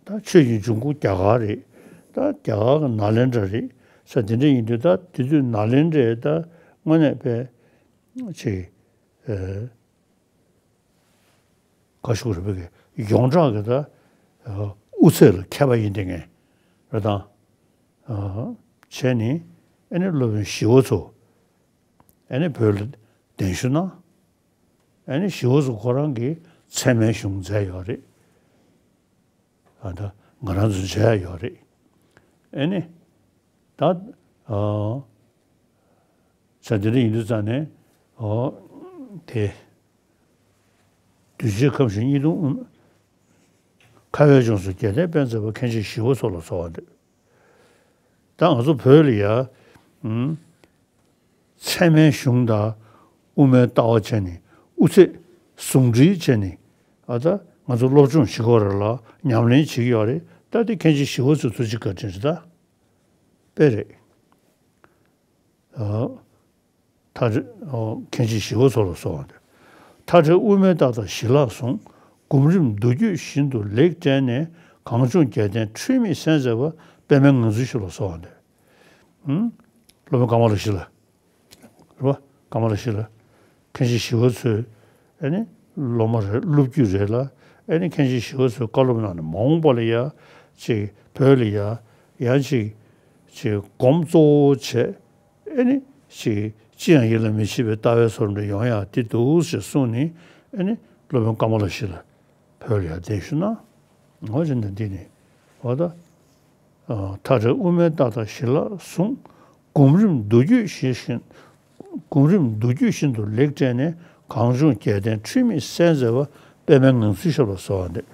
ད་ཆོས་ཀྱི་འབྱུང་ཁུངས་རྒྱ་གར་རེད། ད་རྒྱ་གར་གྱི་ནཱ་ལེནྡྲ་རེད། ས་དེ་འདྲ་ཡིན་དུས་ད་དེ་དུས་ནཱ་ལེནྡྲའི་ད་དངོས་གནས་པའི་ཅིག་ཨེ་ག་ཞུ་དགོས་རེད། པའི་ཡོངས་གྲགས་ཀྱི་ད་དབུ་ཚད་ལ་མཁས་པ་ཡིན་དེ་ངས་རེད། ད་བྱས་ནས་ཨེ་ནི་སློབ་དཔོན་ཞི་བ་འཚོ་ཨེ་ནི་བོད་ལ་གདན་ཞུ་གནང་། ཨེ་ནི་ཞི་བ་འཚོ་ཁོ་རང་གིས་ཚད་མའི་གཞུང་མཛད་ཡོད་རེད། ཨ་ད་ང་རང་ཚོ་མཇལ་ཡོད་རེད། ཨེ་ནི་ད་ཨ་ས་དེ་འདྲ་ཡིན་དུས་ཙང་ནས་ཨོ་དེ་གདུལ་བྱའི་ཁམས་ཞིག་གཉིས་སྟོང་དབུ་མ། ཁ་བའི་ལྗོངས་སུ་རྒྱལ་བསྟན་སྤེལ་མཛད་པ། མཁན་ཆེན་ཞི་བ་འཚོ་ལ་གསོལ་བ་འདེབས། ད་ང་ཚོ་བོད་ལ་ཡ་ཨུམ། ཚད་མའི་གཞུང་དང་དབུ་མའི་ལྟ་བ་བྱས་ནས་དབུ་ཚད་ཟུང་འབྲེལ་བྱས་ནས་ཨ་ད་ང་ཚོ་སློབ་སྦྱོང་བྱེད་དགོས་རེད་ལ་ཉམས་ལེན་བྱེད་ཀྱི་ཡོད་རེད། ད་དེ་མཁན་ཆེན་ཞི་བ་འཚོའི་ཐུགས་རྗེ་བཀའ་དྲིན་རེད། ད་དཔེ་རེད། ཨ་མཐའ་བྲལ་ཨོ་མཁན་ཆེན་ཞི་བ་འཚོ་ལ་གསོལ་བ་འདེབས། མཐའ་བྲལ་དབུ་མའི་རྟགས་དང་ཞི་ལྷག་ཟུང་། སྒོམ་རིམ་མདོ་རྒྱུད་བཞིན་དུ་ལེགས་བཀྲལ་ནས། གངས་ལྗོངས་རྒྱལ་བསྟན་འཁྲུལ་མེད་གསལ་མཛད་པ། པདྨའི་ངང་ཚུལ་ཞི་ལ་གསོལ་བ་འདེབས། ཨུམ། སློབ་དཔོན་ཀ་མ་ལ་ཤཱི་ལ། རེད་པ། ཀ་མ་ལ་ཤཱི་ལ། མཁན་ཆེན་ཞི་བ་འཚོའི་ཨེ་ནི་སློབ་མ་རེད། སློབ་བརྒྱུད་རེད་ལ། ཨེ་ནི་མཁན་ཆེན་ཞི་བ་འཚོའི་བཀའ་སློབ་ནང་ནས་མ་འོངས་པ་ལ་ཡ་ཅིག་བོད་ལ་ཡ་ཡང་ཅིག་ཅིག་སྒོམ་གཙོ་བོ་བྱས། ཨེ་ནི་ཅིག་ཅི་ཡང་ཡིད་ལ་མི་བྱེད་པའི་ལྟ་བའི་བཟོ་འདྲ་ཡོང་ཡག་དེ་འདུག་ཅེས་གསུངས་ནས། ཨེ་ནི་སློབ་དཔོན་ཀ་མ་ལ་ཤཱི་ལ་བོད་ལ་ཡ་གདན་ཞུ་གནང་། འོ་ཅི་འདི་འདི་ནི་འོ་ད། མཐའ་བྲལ་དབུ་མའི་རྟགས་དང་ཞི་ལྷག་ཟུང་། སྒོམ་རིམ་མདོ་རྒྱུད་བཞིན། སྒོམ་རིམ་མདོ་རྒྱུད་བཞིན་དུ་ལེགས་བཀྲལ་ནས། གངས་ལྗོངས་རྒྱལ་བསྟན་འཁྲུལ་མེད་གསལ་མཛད་པ། པདྨའི་ངང་ཚུལ་ཞི་ལ་གསོལ་བ་འདེབས།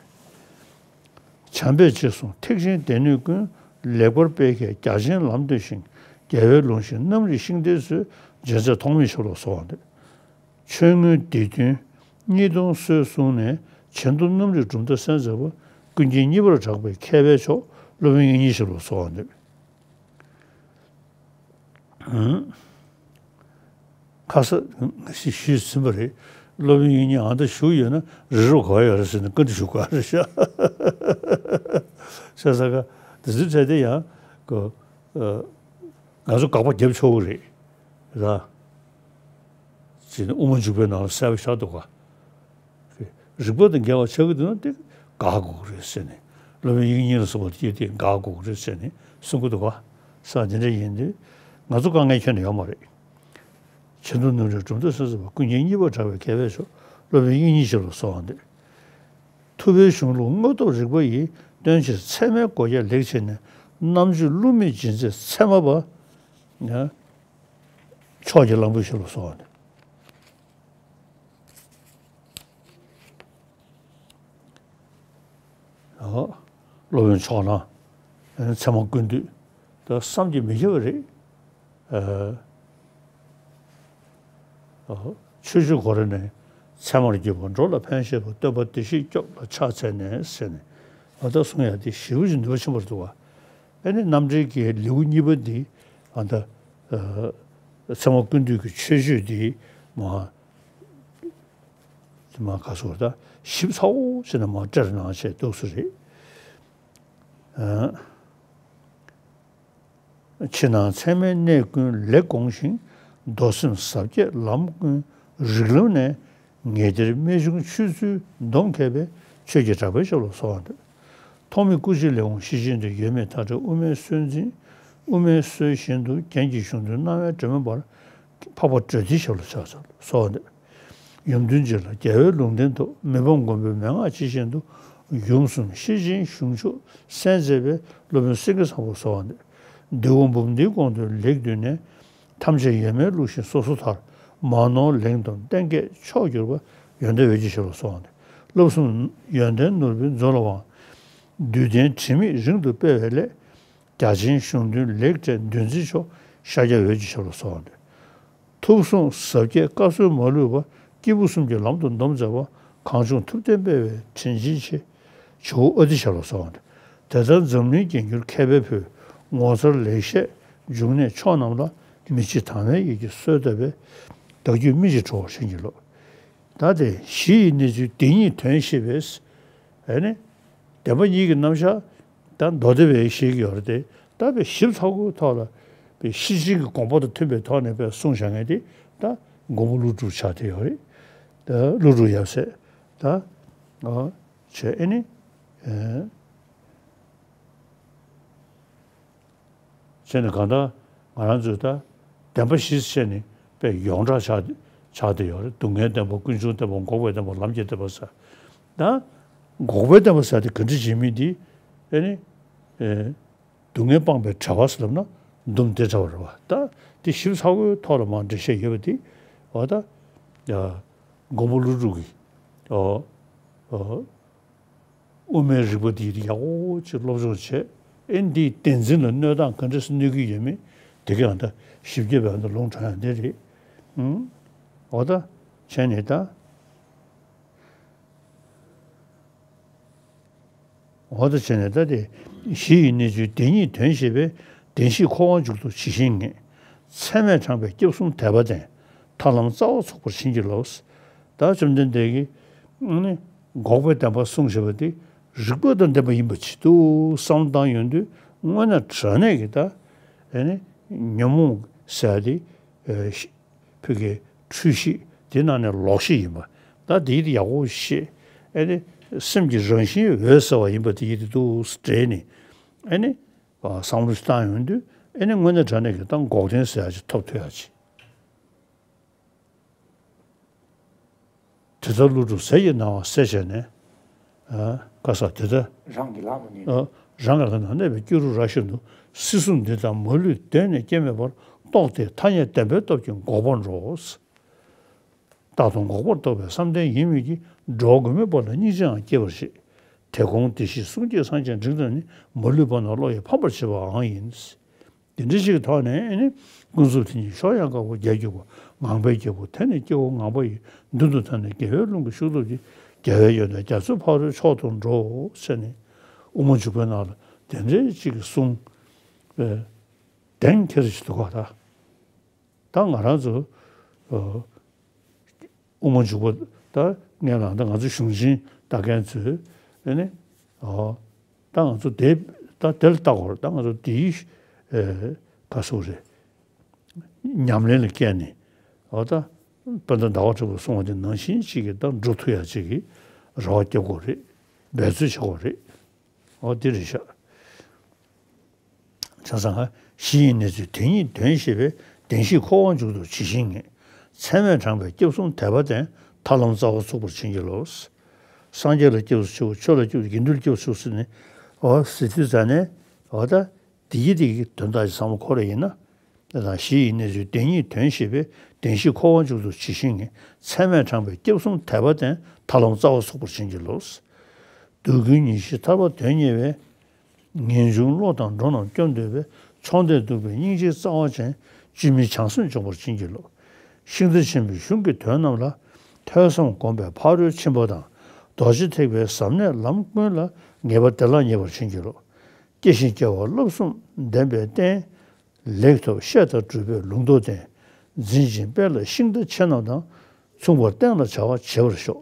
བྱམས་པས་རྗེས་བཟུང་ཐེག་ཆེན་སྡེ་སྣོད་ཀུན། ལེགས་པར་སྤེལ་མཁས་རྒྱ་ཆེན་ལམ་སྟོན་ཞིང་། རྒྱལ་བའི་ལུང་བཞིན་རྣམ་རིག་ཤིང་རྟའི་སྲོལ། འབྱོན་ཚད་ཐོགས་མེད་ཞི་ལ་གསོལ་བ་འདེབས། ཆོས་མངོན་བདེ་དོན་གཉིས་སྟོང་སྲོལ་བཟུང་ནས། བྱེ་མདོ་རྣམ་རིག་གྲུབ་མཐའ་གསལ་མཛད་པ། ཀུན་མཁྱེན་གཉིས་པར་གྲགས་པའི་མཁས་པའི་མཆོག་སློབ་དཔོན་དབྱིག་གཉེན་ཞི་ལ་གསོལ་བ་འདེབས། ཁ་ས་ཞུས་ཟིན་པ་རེད། སློབ་དཔོན་དབྱིག་གཉེན་ཨ་མདོ་བཞུགས་ཡོད་ན་རི་རོ་ག་ཡོད་རེད་ཟེར་ན་བཀའ་འདྲི་ཞུ་དགོས་རེད་ཤག་ཤ་ས་ཀ་ འདི་ཚོའི་གྲས་དེ་ཡང་གོ། ཨ། ང་ཚོ་དགག་པ་བརྒྱབ་ཆོག་གི་རེད། ར། ཅེས་ནི་དབུ་མ་འཇུག་པའི་ནང་ལ་གསལ་པོ་ཤར་འདུག་ག། རིགས་པ་དང་འགལ་བ་ཆགས་ཀྱི་འདུག་ན་དེ་དགག་དགོས་ཀྱི་རེད་ཟེར་ནས། སློབ་དཔོན་དབྱིག་གཉེན་ལ་སོགས་པ་དེ་དེ་དགག་དགོས་ཀྱི་རེད་ཟེར་ནས་གསུང་གི་འདུག་ག། ས་འདི་འདྲ་ཡིན་དུས་ང་ཚོ་དཀའ་ངལ་ཁྱོན་ནས་ཡོད་མ་རེད། ཆེ་མཐོང་རྣམ་འགྲེལ་གྲུབ་མཐའ་གསལ་འཚོལ་བ། ཀུན་མཁྱེན་གཉིས་པར་གྲགས་པའི་མཁས་པའི་མཆོག་སློབ་དཔོན་དབྱིག་གཉེན་ཞེས་པ་སོགས་འདི། ཐུབ་པའི་གཞུང་ལུགས་དངོས་སྟོབས་རིགས་པ་ཡིས། སྟོན་ཕྱིར་ཚད་མའི་སྒོ་རྒྱག་ལེགས་ཕྱེ་ནས། རྣམ་དཔྱོད་བསླུ་མེད་ལྗིད་ཚད་ཚད་མ་པ། ཕྱོགས་ཀྱི་གླང་པོ་ཆེ་ལ་སོགས་པ་ནི། སློབ་དཔོན་མཆོག་ནི་ཚད་མ་ཀུན་བཏུས་ད་བསམ་གྱིས་མི་ཁྱབ་པ་རེད། ཨ། ཨ། ཆོས་སྤྱོད་སྒོ་ར་ནས་ཚད་མར་གྱུར་པ། འགྲོ་ལ་ཕན་བཞེད་པ། སྟོན་པ་བདེ་གཤེགས་སྐྱོབ་ལ་ཕྱག་འཚལ་ནས་ཟེར་ནས། ཨ། ད་གསུང་ཡ་དེ་ཞེ་པོ་ཅིག་ནུས་པ་ཆེན་པོ་རེད་འདུག་བ། ཨ་ནི་རྣམ་འགྲེལ་གྱི་ལེའུ་གཉིས་པ་འདི། ཨ། ད། ཨ། ཚད་མ་ཀུན་བཏུས་ཀྱི་ཆོས་སྤྱོད་འདི་མ། དེ་མ་ག་སོགས་ད་ཞིབ་ཚགས་པོ་བྱས་ནས་མ་བཀྲལ་གནང་བྱས་འདུག་སེ་རེད། ཨ། ཕྱི་ནང་ཚད་མའི་གནད་ཀུན་ལེགས་དགོངས་ཤིང་། མདོ་སེམས་ཟབ་རྒྱས་ལམ་ཀུན་རིགས་ལམ་ནས། ངེས་གཏེར་རྨད་བྱུང་ཆོས་ཚུལ་འདོམས་མཁས་པའི། ཆོས་ཀྱི་གྲགས་པའི་ཞབས་ལ་གསོལ་བ་འདེབས། ཐོགས་མེད་སྐུ་བཞིའི་ལེའུ་ཤེར་ཕྱིན་དུ། ཡོད་མེད་མཐའ་བྲལ་དབུ་མའི་སྲོལ་འཛིན། དབུ་མའི་སྲོལ་བཞིན་དུ་རྒྱན་གྱི་གཞུང་དོན་རྣ་བའི་སྒྲོན་མེ་འབར། འཕགས་པ་འགྲོ་མཐའི་ཞབས་ལ་ཕྱག་འཚལ་ལོ། གསོལ་བ་འདེབས། ཡུམ་བདུན་འཇིགས་ལ་རྒྱལ་བའི་ལུང་བསྟན་ཐོབ། མི་ཕམ་མགོན་པོའི་མན་ངག་ཇི་བཞིན་དུ། ཡུམ་གསུམ་ཤེར་ཕྱིན་གཞུང་ཆོས་གསན་མཛད་པའི། སློབ་དཔོན་སེང་གེ་བཟང་པོ་གསོལ་བ་འདེབས། འདུལ་བ་འབུམ་སྡེའི་དགོངས་དོན་ལེགས་བསྡུས་ནས། ཐམས་ཅད་ཡོད་མེད་བླུགས་ཤིང་སོ་སོ་མཐར། མ་ནོར་ལེགས་འདོམས་གཏན་འཁེལ་མཆོག་གྱུར་པ། ཡོན་ཏན་འོད་ཀྱི་ཞབས་ལ་གསོལ་བ་འདེབས། སློབ་གསུམ་ཡོན་ཏན་ནོར་བུའི་མཛོད་ལ་དབང་། འདུལ་བསྟན་དྲི་མེད་རིང་དུ་སྤེལ་བའི་སླད། རྒྱ་ཆེན་གཞུང་དོན་ལེགས་བཀྲལ་འདུལ་འཛིན་མཆོག་ཤཱཀྱ་འོད་ཀྱི་ཞབས་ལ་གསོལ་བ་འདེབས། ཐུགས་གསུང་ཟབ་རྒྱས་བཀའ་སྲོལ་མ་ལུས་པ། སྐྱེས་བུ་གསུམ་གྱི་ལམ་དུ་འདོམས་མཛད་པ། གངས་ལྗོངས་ཐུབ་བསྟན་སྤེལ་བའི་དྲིན་ཅན་ཆེ། ཇོ་བོ་ཨ་ཏི་ཞབས་ལ་གསོལ་བ་འདེབས། དེ་ལྟར་འཛམ་གླིང་རྒྱན་གྱུར་མཁས་པའི་ཕུལ། ངོ་མཚར་ལེགས་བཤད་འབྱུང་གནས་མཆོག་རྣམས་ལ། མི་ཕྱེད་དྭངས་མའི་དབྱིངས་ཀྱི་སྲོལ་བཏབ་པའི། བདག་རྒྱུད་སྨིན་ཅིང་གྲོལ་བར་བྱིན་གྱིས་རློབས། ད་དེ་གཞི་ཡི་གནས་ཚུལ་བདེན་གཉིས་དོན་ཤེས་པས། ཨ་ནི། བདེན་པ་གཉིས་ཀྱི་རྣམ་གཞག་ད་མདོ་སྡེ་པས་ཤེས་ཀྱི་ཡོད་རེད་དེ། ད་དཔེ་ཞིབ་ཚགས་པོའི་ཐོག་ལ་དཔེ་ཤེར་ཕྱིན་གྱི་དགོངས་པ་དང་མཐུན་པའི་ཐོག་ནས་དཔེ་གསུངས་བཞག་མཁན་དེ་ད་མགོན་པོ་ཀླུ་སྒྲུབ་ཆགས་བསྡད་ཡོད་རེད། ད་ཀླུ་སྒྲུབ་ཡབ་སྲས་ད་ཨ་བྱས་ཨེ་ནི་ཨེ། བྱས་ནས་གང་ལྟར་ང་རང་ཚོས་ད་བདེན་པ་བཞི་བྱས་ནས་དཔེ་ཡོངས་གྲགས་ཆགས་ཆགས་བསྡད་ཡོད་རེད། སྡུག་བསྔལ་བདེན་པ། ཀུན་འབྱུང་བདེན་པ། འགོག་པའི་བདེན་པ། ལམ་གྱི་བདེན་པ་ཟེར། ད་འགོག་པའི་བདེན་པ་ཟེར་དེ་ག་འདྲ་བྱེད་མིན་དེ་ཨེ་ནི་ཨེ། སྡུག་བསྔལ་སྤངས་པའི་བྲལ་བ་ཟེར་ལབ་ན་འདུམ་བདེ་བྲལ་བ་རེད་བ། ད་དེ་ཞིབ་ཚགས་པོའི་ཐོག་ལ་མར་འགྲེལ་བཤད་ཡོད་པ་དེ་འོ་ད་ཡ་མགོན་པོ་ཀླུ་སྒྲུབ་ཀྱི་ཨོ་ཨོ། དབུ་མའི་རིགས་པ་འདི་ཡག་པོ་ཅིག་སློབ་སྦྱོང་བྱས། ཨེ་འདིའི་བདེན་འཛིན་ལ་གནོད་སྟངས་ག་འདྲ་སེ་གནོད་ཀྱི་ཡོད་མེད་དེ་གའི་ཨ་ད་ཞིབ་རྒྱས་པའི་ཨ་ད་ལུང་དྲངས་ཡ་འདི་རེད། ཨུམ། འོ་ད་བྱས་ནས་ད། འོ་ད་བྱས་ནས་ད་དེ་གཞི་ཡི་གནས་ཚུལ་བདེན་གཉིས་དོན་ཤེས་པས། བདེན་བཞིས་འཁོར་བ་མཇུག་ཏུ་ཇི་བཞིན་ངེས། ཚད་མས་དྲངས་པའི་སྐྱབས་གསུམ་དད་པ་ལྡན། ཐར་ལམ་རྩ་བ་ཚུགས་པར་བྱིན་གྱིས་རློབས། ད་བཅོམ་ལྡན་འདས་ཀྱིས་ཨ་ནི་འགོག་པའི་བདེན་པ་གསུངས་བཞག་པ་དེ་རིགས་པ་དང་ལྡན་པ་ཡིན་པ་ཇི་ལྟར་བསམ་བློ་བཏང་ཡོང་དུས་དངོས་གནས་དྲང་གནས་ཀྱི་ད་ཨ་ནི་ཉོན་མོངས་ཟེར་ཡ་དེ་ཨ་ཤི་བོད་ཀྱི་འཁྲུལ་ཞིག་དེ་ནང་ནས་ལོག་ཤིག་ཡིན་པ། ད་དེ་ཡིད་ཡག་པོ་ཤེས། ཨེ་ནི་སེམས་ཀྱི་རང་བཞིན་འོད་གསལ་བ་ཡིན་པ་དེ་ཡིད་དུ་འདུག་སེ་དྲན་ནས། ཨེ་ནི་བསམ་བློ་ཞིག་བཏང་ཡོང་དུས་ཨེ་ནི་དངོས་གནས་དྲང་གནས་ཀྱི་ད་འགོག་བདེན་ཟེར་ཡ་ཅིག་ཐོབ་ཐུབ་ཡ་ཅིག་དེ་ལྟར་ཀླུ་སྒྲུབ་ཟས་ཀྱི་སྣང་བ་གསལ་བྱས་ནས། ཨ། བཀའ་སྩལ་དེ་ལྟར། རང་གི་ལག་ན་གནས་པའི། ཨ། རང་གི་ལག་ན་གནས་པའི་སྐྱུ་རུ་ར་བཞིན་དུ། སྲིད་གསུམ་འདི་དག་མ་ལུས་གདོད་ནས་སྐྱེ་མེད་པར། རྟོགས་ཏེ་ཐ་སྙད་བདེན་པའི་སྟོབས་ཀྱིས་འགོག་པར་འགྲོ། རྟག་ཏུ་འགོག་པར་རྟོགས་པའི་བསམ་གཏན་ཡིན་མོད་ཀྱི། འགྲོ་བ་མགོན་མེད་པ་ལ་སྙིང་རྗེའང་སྐྱེ་བར་བྱེད། དེ་དགོངས་དེ་བཞིན་གསུང་སྐྱེས་སངས་རྒྱས་འབྲིང་དུ་ནི། མ་ལུས་པ་རྣམས་བློ་ཡིས་ཕམ་པར་བྱེད་པའང་ཡིན། དེ་འདྲ་ཞིག་གི་ཐོག་ནས་ཨེ་ནི་ཀུན་རྫོབ་དེ་ཉིད་ཤོག་ཡང་དཀར་པོ་བརྒྱད་འགྱུར་བ། ངང་པའི་རྒྱལ་པོ་དེ་ནི་སྐྱེ་བོ་ངང་པ་ཡི། མདུན་དུ་ད་ནི་རྒྱལ་བའི་ལུང་གི་ཤུགས་སྟོབས་ཀྱིས། རྒྱལ་བའི་ཡོན་ཏན་རྒྱ་མཚོའི་ཕ་རོལ་མཆོག་ཏུ་འགྲོ། ཟེར་ནས་དབུ་མ་འཇུག་པའི་ནང་ལ་དེ་འདྲའི་ཅིག་གི་གསུང་ཨེ་གཏན་འཁེལ་ཞིག་འདུག་ག། ད་ད་ང་རང་ཚོ་ཨ་དབུ་མ་འཇུག་པ་ད་ངས་ལ་ད་ང་ཚོ་གཞུང་ཆེན་ལྟ་མཁན་ཚོས་ཨེ་ནི་ཨ་ད་ང་ཚོ་དེ་ལྟ་ ད་དེ་ལ་བལྟ་དགོས་རེད། ད་ང་ཚོ་འདིའི་ཨེ་ག་སོགས་རེད། ཉམས་ལེན་ལ་བསྐྱལ་ནས། འོ་ད་དཔེར་ན་ཟླ་བ་གྲགས་པས་གསུངས་པ་དེ་ནང་བཞིན་ཅིག་གིས་ད་འགྲུབ་ཐུབ་ཡ་ཅིག་གི་རེ་བ་རྒྱག་དགོས་རེད། འབད་རྩོལ་བྱེད་དགོས་རེད། འོ་འདི་རེད་ཤག་བྱས་ཙང་གཞི་ཡི་གནས་ཚུལ་དེ་ཉིད་དོན་ཤེས་པས། བདེན་བཞིའི་འཁོར་བ་མཇུག་ཏུ་ཇི་བཞིན་ངེས། ཚད་མས་དྲངས་པའི་སྐྱབས་གསུམ་དད་པ་ལྡན། ཐར་ལམ་རྩ་བ་ཚུགས་པར་བྱིན་གྱིས་རློབས། སངས་རྒྱས་ལ་སྐྱབས་སུ་མཆིའོ། ཆོས་ལ་སྐྱབས་སུ། དགེ་འདུན་ལ་སྐྱབས་སུ་མཆིའོ་ཟེར་ནས། འོ་ཟེར་དུས་ཙ་ནས། འོ་ད་འདི་གི་འདི་གི་དོན་དག་ཅིག་བསམ་བློ་འཁོར་བ་ཡིན་ན། དེ་དང་གཞི་ཡི་གནས་ཚུལ་དེ་ཉིད་དོན་ཤེས་པས། བདེན་བཞིའི་འཁོར་བ་མཇུག་ཏུ་ཇི་བཞིན་ངེས། ཚད་མས་དྲངས་པའི་སྐྱབས་གསུམ་དད་པ་ལྡན། ཐར་ལམ་རྩ་བ་ཚུགས་པར་བྱིན་གྱིས་རློབས། སྡུག་ཀུན་ཉེར་ཞིའི་ཐར་པ་དོན་གཉེར་བའི། ངེས་འབྱུང་བློ་དང་འགྲོ་རྣམས་སྐྱོབ་འདོད་པའི། ཕྱོགས་འདས་གདུག་པའི་སྙིང་རྗེའི་རྩ་བ་ཅན། སྤྱོད་མིན་བྱང་སེམས་འཇོམས་པར་བྱིན་གྱིས་རློབས། ཤིང་རྟ་ཆེན་པོའི་གཞུང་གི་དོན་རྣམས་ལ། ཐོས་བསམ་སྒོམ་པའི་ཕ་རོལ་ཕྱིན་པ་དང་། རྡོ་རྗེ་ཐེག་པའི་ཟབ་གནད་ལམ་ཀུན་ལ། ངེས་པ་བདེ་བླག་རྙེད་པར་བྱིན་གྱིས་རློབས། སྐྱེ་ཞིང་སྐྱེ་བ་བསླབ་གསུམ་ལྡན་པའི་བསྟན། ལེགས་ཐོབ་བཤད་དང་སྒྲུབ་པའི་ལུང་རྟོགས་ལྡན། འཛིན་ཅིང་སྤེལ་ལ་ཤིང་རྟ་ཆེ་རྣམས་དང་། མཚུངས་པར་བསྟན་ལ་བྱ་བ་བྱེད་པར་ཤོག་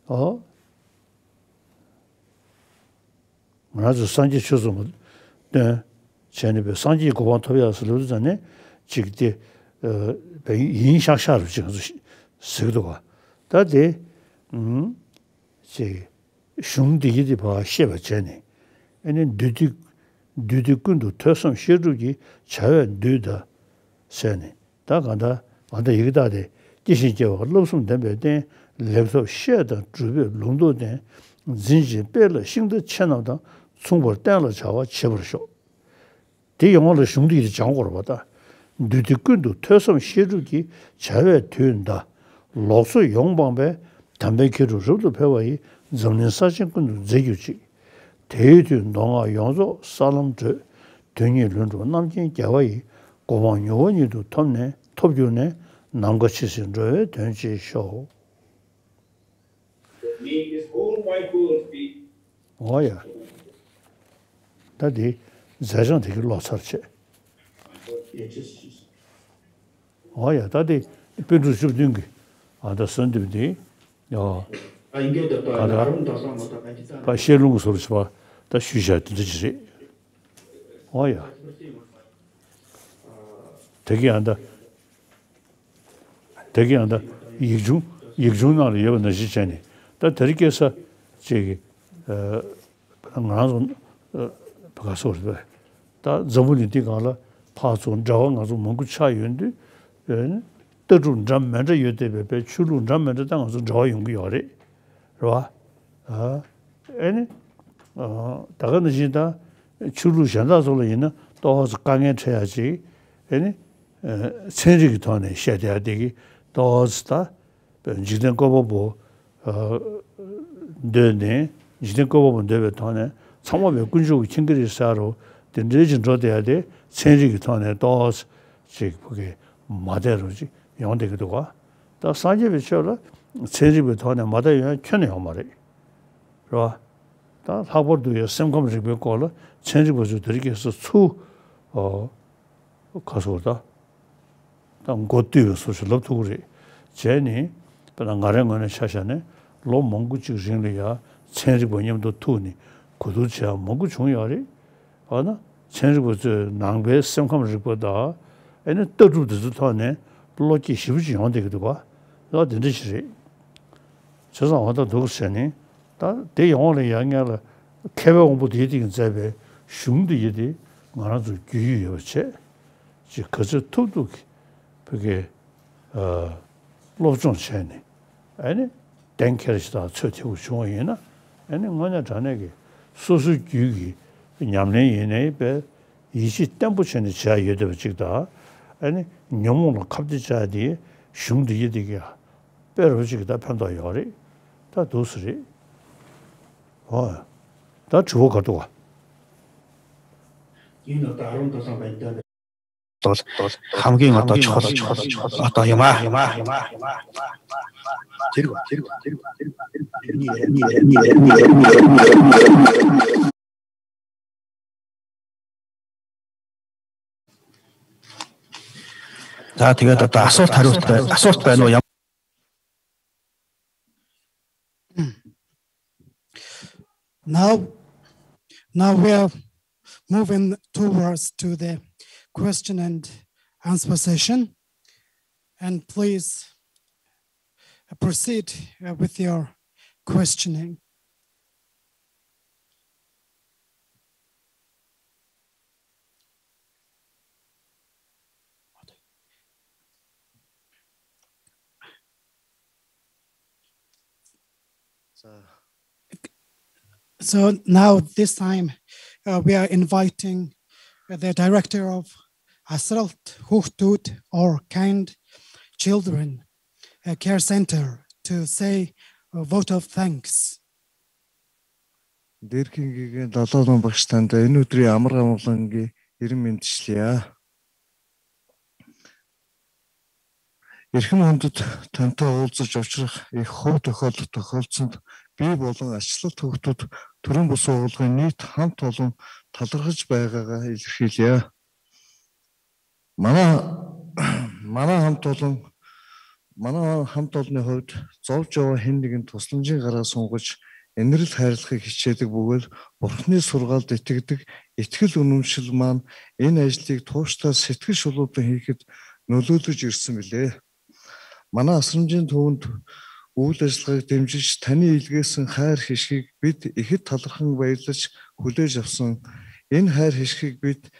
ཨོ། ང་རང་ཚོ་སངས་རྒྱས་ཆོས་ཚོགས་མ་བཏོན་བྱས་ནས་པའི་སངས་རྒྱས་གོ་འཕང་ཐོབ་ཡག་ཟེར་ལབ་དུས་ཙམ་ནས་ཅིག་དེ་ཨ་བས་ཡིན་ཤག་ཤག་རུ་ཅིག་ང་ཚོ་ཟེར་གི་འདུག་ག་ད་དེ་ཨུམ་ཅིག་གཞུང་འདི་ཡི་དེ་བ་ཤེས་པ་བྱས་ནས་ཨ་ནི་འདུས་ཏེ་འདུས་ཏེ་ཀུན་ཏུ་ཐོས་བསམ་བཤད་སྒྲུབ་ཀྱི་བྱ་བས་འདུད་ད་ཟེར་ནས། ད་གང་ལྟར་གང་ལྟར་ཡི་གེ་བཏགས་ཏེ། སྐྱེ་ཞིང་སྐྱེ་བ་བསླབ་གསུམ་ལྡན་པའི་བསྟན། ལེགས་ཐོབ་བཤད་དང་སྒྲུབ་པའི་ལུང་རྟོགས་ལྡན། འཛིན་ཅིང་སྤེལ་ལ་ཤིང་རྟ་ཆེ་རྣམས་དང་། མཚུངས་པར་བསྟན་ལ་བྱ་བ་བྱེད་པར་ཤོག་དེ་ཡོང་བ་ལ་གཞུང་འདི་ཡིས་སྦྱང་དགོས་རེད་པ་ད། འདུས་ཏེ་ཀུན་ཏུ་ཐོས་བསམ་བཤད་སྒྲུབ་ཀྱི། བྱ་བས་དུས་འདའ་ལོག་འཚོ་ཡོངས་སྤངས་པའི། དམ་པའི་ཁྱེར་སོ་རབ་ཏུ་འཕེལ་བ་ཡིས། འཛམ་གླིང་ས་ཆེན་ཀུན་ཏུ་མཛེས་གྱུར་ཅིག་དེའི་མཐུས་མདོ་སྔགས་ཡོངས་རྫོགས་ས་ལམ་བགྲོད། དོན་གཉིས་ལྷུན་གྲུབ་རྣམ་མཁྱེན་རྒྱལ་བ་ཡི། གོ་འཕང་མྱུར་བ་ཉིད་དུ་ཐོབ་ནས་ཐོབ་གྱུར་ནས། ནམ་མཁའ་ཇི་སྲིད་འགྲོ་བའི་དོན་བྱེད་ཤོག May this whole wide world be འོ་ཡ། ད་དེ་མཛད་བྱང་དེ་གི་ཀློག་ཚར་བྱས། འོ་ཡ། ད་དེ་པཎ་གྲུབ་བཅུ་བདུན་གྱི་ཨ་ད་གསོལ་འདེབས་འདི་ཡ་ག་ད་ད་བཤད་ལུང་གི་ཟུར་ཆེ་བ་ད་ཞུས་བཞག་དེ་འདྲ་ཅིག་རེད། འོ་ཡ། དེ་གི་ཨ་ད། དེ་གི་ཡང་ད་ཡིག་ཆུང་ཡིག་ཆུང་ནང་ལ་ཡོད་པ་ནང་བཞིན་བྱས་ནས། ད་དེ་རིང་ཁ་སང་ཅིག་གི་ཨ་ང་རང་ཚོ་ཨ་ག་སོགས་རེད་པས། ད་འཛམ་བུ་གླིང་འདི་སྒང་ལ་ཕར་ཚུར་འབྲེལ་བ་ང་ཚོ་མང་པོ་ཆགས་ཡོད་དུས། ཨ་ནི་ལྟ་གྲུབ་འདྲ་མི་འདྲ་ཡོད་བསྡད་པའི་པའི་ཆོས་ལུགས་འདྲ་མི་འདྲ་ད་ང་ཚོ་འབྲེལ་བ་ཡོང་གི་ཡོད་རེད། རེད་བ། ཨ་ཨ་ནི་ཨ་ད་ག་ནང་བཞིན་ད་ཆོས་ལུགས་གཞན་དག་ཚོ་ལ་ཡིན་ན་ཏོག་ཙམ་དཀའ་ངལ་འཕྲད་ཡ་ཅིག་ཨ་ནི། ཚན་རིག་གི་ཐོག་ནས་བཤད་བསྡད་ཡ་དེ་གི་ཏོག་ཙམ་ད། འཇིག་རྟེན་བཀོད་པ་པོ་འདོད་ནས་འཇིག་རྟེན་བཀོད་པ་པོ་འདོད་པའི་ཐོག་ནས་ཚང་མ་བའི་དཀོན་མཆོག་གི་ཁྱིམ་གྱི་རེད་ཟེར་རོ། དེ་འདྲའི་ཅིག་འགྲོ་བསྡད་ཡ་དེ་ཚན་རིག་གི་ཐོག་ནས་ཏོག་ཙམ་ཅིག་ཕ་གི་མ་བསྡད་རོ་ཅིག་ཡོང་བསྡད་ཀྱི་འདུག་ག་ད་སངས་རྒྱས་པའི་ཆོས་ལ་ཚན་རིག་པའི་ཐོག་ནས་མ་བསྡད་ཡོང་ཡ་ཁྱོན་ནས་ཡོང་མ་རེད། རེད་བ། ད་ལྷག་པར་དུ་ཡང་སེམས་ཁམས་རིག་པའི་སྐོར་ལ་ཚན་རིག་པ་ཚོས་དེ་རིང་ཁ་སང་ཚུར་ཨོ། ཁ་སོ་ད། ད་མགོ་བཏུད་པའི་བཟོ་ཞིག་ལབ་ཐུབ་ཀྱི་རེད། བྱས་ནས་དཔེར་ན་ང་རའི་ངོས་ནས་ཆ་བཞག་ནས་ལོ་མང་པོ་གཅིག་རིང་ལ་ཡ་ཚན་རིག་པ་མཉམ་དུ་ཐུག་ནས་གོ་བསྡུར་བྱེད་ཡ་མང་པོ་བྱུང་ཡོད་རེད། འོ་ན་ཚན་རིག་པ་ཚོས་ནང་པའི་སེམས་ཁམས་རིག་པ་དང་ཨ་ནི་ལྟ་གྲུབ་དེ་ཚོའི་ཐོག་ནས་བློ་སྐྱེད་ཞེ་པོ་ཅིག་ཡོང་བསྡད་ཀྱི་འདུག་ག་ལ་དེ་འདྲ་ཞིག་རེད། བྱས་ཙང་འོ་ད་འདུག་ཟེར་ནས་ད་དེ་ཡོང་བ་ལ་ཡ་ངས་ལ་མཁས་པའི་དབང་པོ་དེ་དེ་གིས་མཛད་པའི་གཞུང་དེ་ཡི་དེ་ང་རང་ཚོ་རྒྱུས་ཡོད་པ་བྱས། ཅིག་ག་ཚོད་ཐུབ་ཐུབ་ཀྱིས་བོད་སྐད་ཨ་སློབ་སྦྱོང་བྱས་ནས་ཨ་ནི་གཏན་འཁེལ་ཞིག་དང་ཚོད་ཐིག་པོ་བྱུང་བ་ཡིན་ན་ཨ་ནི་དངོས་གནས་དྲང་གནས་ཀྱི་སོ་སོའི་རྒྱུད་ཀྱི་ཉམས་ལེན་ཡིན་ནའི་པའི་ཡིད་ཆེས་བརྟན་པོ་བྱས་ནས་བྱས་ཡོད་བསྡད་པ་ཅིག་དང་ཨ་ནི་ཉོན་མོངས་ལ་ཁ་གཏད་བཅག་ཡ་དེ་གཞུང་འདི་ཡི་དེ་གི་དཔེ་རུ་ཅིག་གི་ད་ཕན་ཐོགས་ཡོད་རེད། ད་འདུག་སེ་རེད། ཨོ། ད་དྲི་བ་ག་འདུག་ག་ཡིན་ནོ་ད་རུང་ད་སང་བན་ད། ཧམ་གྱི་ང་ད་ཆོག་ད་ཆོག་ད་ཆོག་ད་ཡོད་མ་ཡོད་མ་ཡོད་མ། དེ་རུ་བ་དེ་རུ་བ་དེ་རུ་བ་དེ་རུ་བ་དེ་རུ་བ། ད་དེ་ག་ད་ད་སོ་ཐ་རུ་ད་སོ་པ་ནོ་ཡ། Now, Now we are moving towards to the question and answer session. And please proceed uh, with your questioning. So, so now this time uh, we are inviting the director of Асралт хүүхдүүд or Kind Children uh, Care Center to say a vote of thanks. Дээрхингигийн далаалан багш танд энэ өдрийн амар амгалангийн эрен мэдчилье. Эрхэм хүндэт, тантай уулзаж уулзах их хувь тохиолдол тохиолдсонд би болон ачлалт хүүхдүүд төрийн бус байгууллагын нийт хамт олон талархаж байгаагаа илэрхийлье. Манай манай хамт олон манай хамт олонны хувьд зовж яваа хэн нэгэн тусламжийн гараа сунгаж энэрл хайрлахыг хичээдэг бөгөөд бурхны сургаалд итгэдэг итгэл үнэмшил маань энэ ажлыг тууштай сэтгэл шулуудан хийхэд нөлөөлөж ирсэн билээ. Манай асрамжийн төвөнд үйл ажиллагааг дэмжиж таны илгээсэн хайр хишгийг бид ихэд талархан баярлаж хүлээж авсан. Энэ хайр хишгийг бид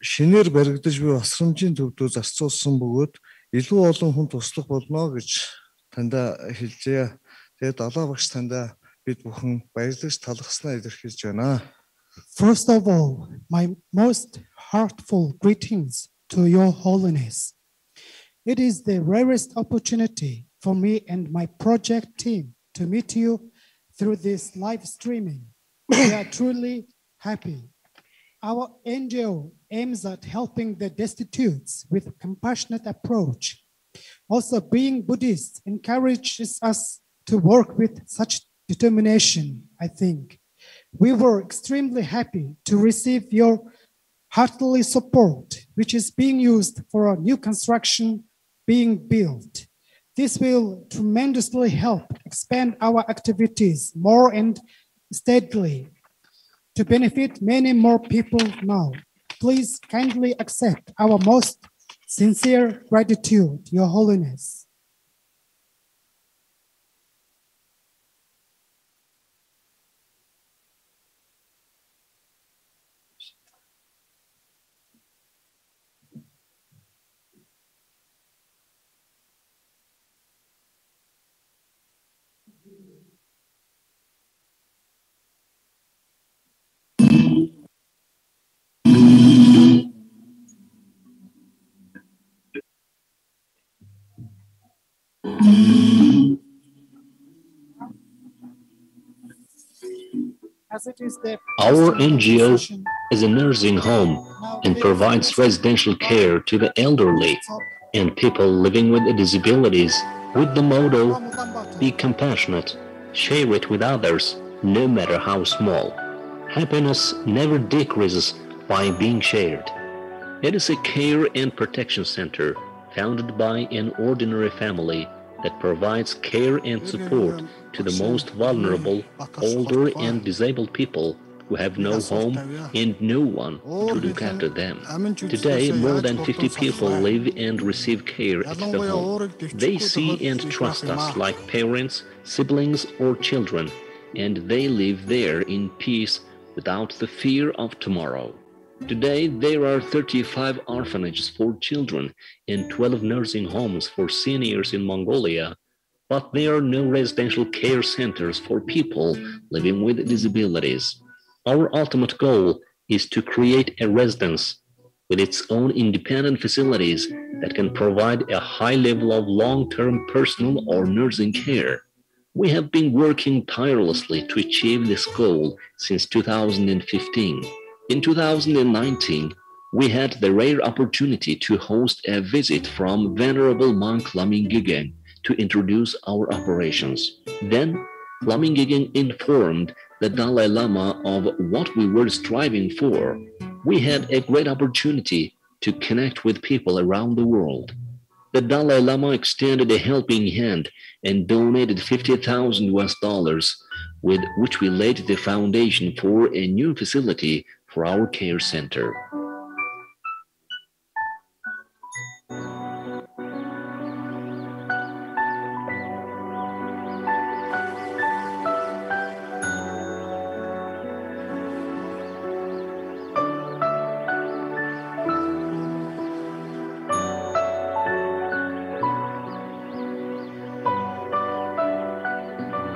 шинээр баригдаж буй асрамжийн төвдөө зарцуулсан бөгөөд илүү олон хүн туслах болно гэж танда хэлжээ. Тэгээд далаа багш танда бид бүхэн баярлаж талархснаа илэрхийлж байна. First of all, my most heartful greetings to Your Holiness. It is the rarest opportunity for me and my project team to meet you through this live streaming. We are truly happy. Our N G O aims at helping the destitute with a compassionate approach. Also, being Buddhist encourages us to work with such determination, I think. We were extremely happy to receive your heartily support, which is being used for a new construction being built. This will tremendously help expand our activities more and steadily to benefit many more people now. Please kindly accept our most sincere gratitude, Your Holiness. Our N G O is a nursing home and provides residential care to the elderly and people living with disabilities with the motto, "Be compassionate, share it with others, no matter how small." Happiness never decreases by being shared. It is a care and protection center founded by an ordinary family that provides care and support to the most vulnerable, older and disabled people who have no home and no one to look after them. Today, more than fifty people live and receive care at the home. They see and trust us like parents, siblings, or children, and they live there in peace without the fear of tomorrow. Today, there are thirty-five orphanages for children and twelve nursing homes for seniors in Mongolia, but there are no residential care centers for people living with disabilities. Our ultimate goal is to create a residence with its own independent facilities that can provide a high level of long-term personal or nursing care. We have been working tirelessly to achieve this goal since two thousand fifteen. In two thousand nineteen, we had the rare opportunity to host a visit from Venerable Monk Laming Gyegen to introduce our operations. Then, Laming Gyegen informed the Dalai Lama of what we were striving for. We had a great opportunity to connect with people around the world. the Dalai Lama extended a helping hand and donated fifty thousand U S dollars, with which we laid the foundation for a new facility for our care center.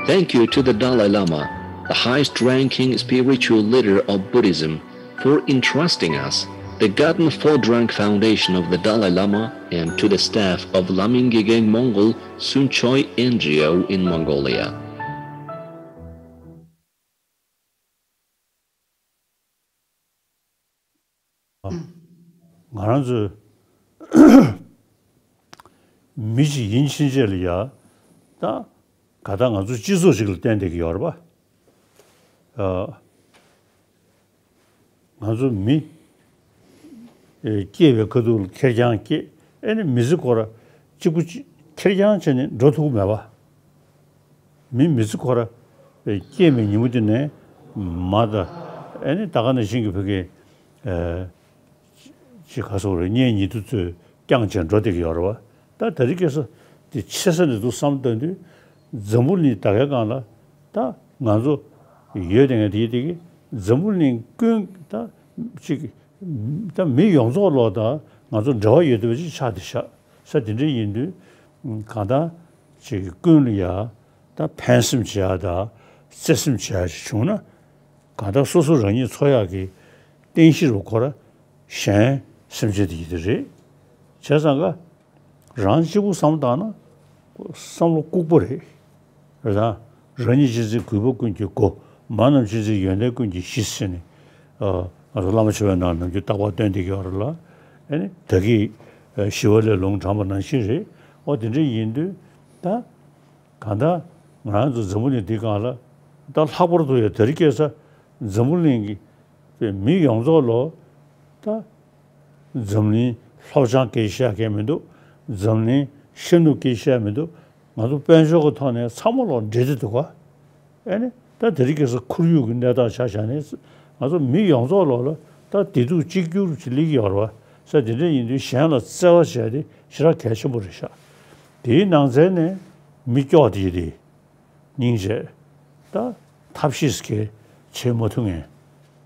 Thank you to the Dalai Lama, the highest ranking spiritual leader of Buddhism, for entrusting us the Gaden Phodrang Foundation of the Dalai Lama and to the staff of Laming Gegeng Mongol Sunchoi N G O in Mongolia. ང་རང་ཚོའི་མི་ཞིག་ཡིན་ཕྱིན་ཆད་ལ་ཡ། ད་ག་ད་ང་ཚོ་སྤྱི་ཚོགས་ཤིག་ལ་བརྟེན་བསྡད་ཀྱི་ཡོད་རེད་པ། ཨ། ང་ཚོ་མི། ཨེ། སྐྱེས་པའི་ཁ་ཐུག་ལ་ཁེར་རྐྱང་སྐྱེས། ཨེ་ནི་མི་ཚེ་ཁོ་ར་གཅིག་པུ་གཅིག་ཁེར་རྐྱང་བྱས་ནས་འགྲོ་ཐུབ་ཀྱི་མེད་པ། མི་མི་ཚེ་ཁོ་ར་སྐྱེས་པའི་ཉིན་མོ་དེ་ནས་མ་ད། ཨེ་ནི་ད་ག་ནང་བཞིན་གྱི་བོད་སྐད། ཨེ། ཅིག་ག་སོགས་རེད། གཉེན་ཉེ་དུ་ཚོས་བསྐྱངས་བྱས་འགྲོ་བསྡད་ཀྱི་ཡོད་རེད་བ། ད་དེ་རིང་ཁ་སང་དེ་ཆེ་ས་ནས་འདུག་བསམ་བཏང་དུས། འཛམ་བུ་གླིང་ད་གའི་སྒང་ལ་ད་ང་ཚོ་ཡོད་བསྡད་མཁན་དེ་དེ་གི་འཛམ་བུ་གླིང་ཀུན་ད་ཅིག་ད་མི་ཡོངས་རྫོགས་ལོག་ད་ང་ཚོ་འབྲེལ་བ་ཡོད་བསྡད་པ་ཅིག་ཆགས་བསྡད་ཤག་ས། དེ་འདྲ་ཡིན་དུས་གང་ལྟར་ཅིག་ཀུན་ལ་ཡ་ད་ཕན་སེམས་བྱེད་ཡ་ད་བརྩེ་སེམས་བྱེད་ཡ་ཞིག་བྱུང་ན། གང་ལྟར་སོ་སོ་རང་ཉིད་འཚོ་ཡག་གི་རྟེན་གཞི་རུ་ཁོ་ར་གཞན་སེམས་ཅན་དེ་ཡིན་དེ་རེད། བྱས་ཙང་ཀ་རང་གཅིག་པུ་བསམ་བློ་བཏང་ན་བསམ་བློ་ལྐུགས་པ་རེད། རེད་དང་། རང་ཉིད་གཅེས་འཛིན་གུས་པ་ཀུན་གྱི་སྒོ། མ་རྣམས་གཅེས་འཛིན་ཡོན་ཏན་ཀུན་གྱི་གཞི་ཟེར་ནས། ཨ། ང་ཚོ་བླ་མ་ཆེ་བའི་ནང་ནམ་རྒྱུན་རྟག་པར་བཏོན་བསྡད་ཀྱི་ཡོད་རེད་ལ། ཨ་ནི་བདག་གིས་ཞི་བ་ལྷས་ལུང་དྲངས་པ་ནང་བཞིན་རེད། འོ་དེ་འདྲ་ཡིན་དུས་ད། གང་ལྟར་ང་རང་ཚོ་འཛམ་བུ་གླིང་འདི་སྒང་ལ་ད་ལྷག་པར་དུ་ཡང་དེ་རིང་ཁ་སང་འཛམ་བུ་གླིང་གི་མི་ཡོངས་རྫོགས་ལོ་ད་འཛམ་གླིང་སློབ་སྦྱོང་སྐད་ཆ་བཤད་མཁན་མི་འདུག་འཛམ་གླིང་ཤེས་ནུས་སྐད་ཆ་བཤད་མི་འདུག་ང་ཚོ་དཔལ་འབྱོར་གྱི་ཐོག་ནས་ཚང་མ་ལོ་འདྲེས་ཏེ་འདུག་ག་ཨེ་ནི་ད་དེ་རིང་ཁ་སང་ཁོར་ཡུག་གི་གནས་སྟངས་ཆ་བཞག་ནས་ང་ཚོ་མི་ཡོངས་རྫོགས་ལོ་ལ་ད་བདེ་སྡུག་གཅིག་གྱུར་གྱི་སླེབས་ཀྱི་ཡོད་རེད་བ། ས་དེ་འདྲ་ཡིན་དུས་གཞན་ལ་བརྩེ་བ་བྱས་ཏེ་ཞེ་དྲག་གལ་ཆེན་པོ་རེད་ཤག་དེའི་ནང་ཚན་ནས་མི་སྐྱོ་དེ་རེད། སྙིང་རྗེ། ད་ཐབས་ཤེས་ཀྱིས་བྱེད་མ་ཐུབ་མཁན།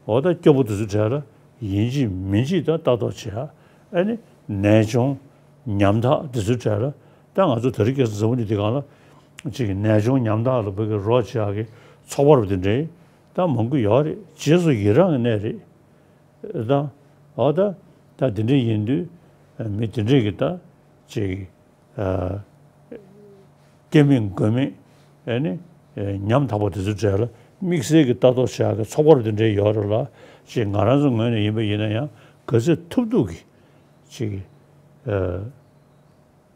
འོ་ད་སྐྱོ་པོ་དེ་ཚོའི་གྲས་ལ་ཡིན་གཅིག་མིན་གཅིག་ད་ལྟ་རྟོག་བྱེད་ཡ། ཨ་ནི་ནད་གཅོང་ཉམ་ཐག་དེ་ཚོའི་གྲས་ལ་ད་ང་ཚོ་དེ་རིང་ཁ་སང་འཛམ་བུ་གླིང་འདི་སྒང་ལ་ཅིག་ནད་གཅོང་ཉམ་ཐག་ལ་བོད་ཀྱི་རོགས་བྱེད་ཡ་གི་ཚོགས་པ་རུ་དེ་འདྲའི་ད་མང་པོ་ཡོད་རེད། རྗེས་སུ་ཡི་རང་གི་གནས་རེད། ད་འོ་ད་ད་དེ་འདྲ་ཡིན་དུས་མི་དེ་འདྲས་ཀྱི་ད་ཅིག་ཨ། སྐྱེ་མེད་འགོས་མེད། ཨེ་ནི། ཨེ། ཉམ་ཐག་པ་དེ་ཚོའི་གྲས་ལ་དམིགས་བསལ་གྱི་ལྟ་རྟོག་བྱེད་ཡག་གི་ཚོགས་པ་རུ་དེ་འདྲའི་ཡོད་རེད་ལ། ཅིག་ང་རང་ཚོའི་ངོས་ནས་ཡིན་པ་ཡིན་ན་ཡང་ག་ཚོད་ཐུབ་ཐུབ་ཀྱིས་ཅིག་ཨ།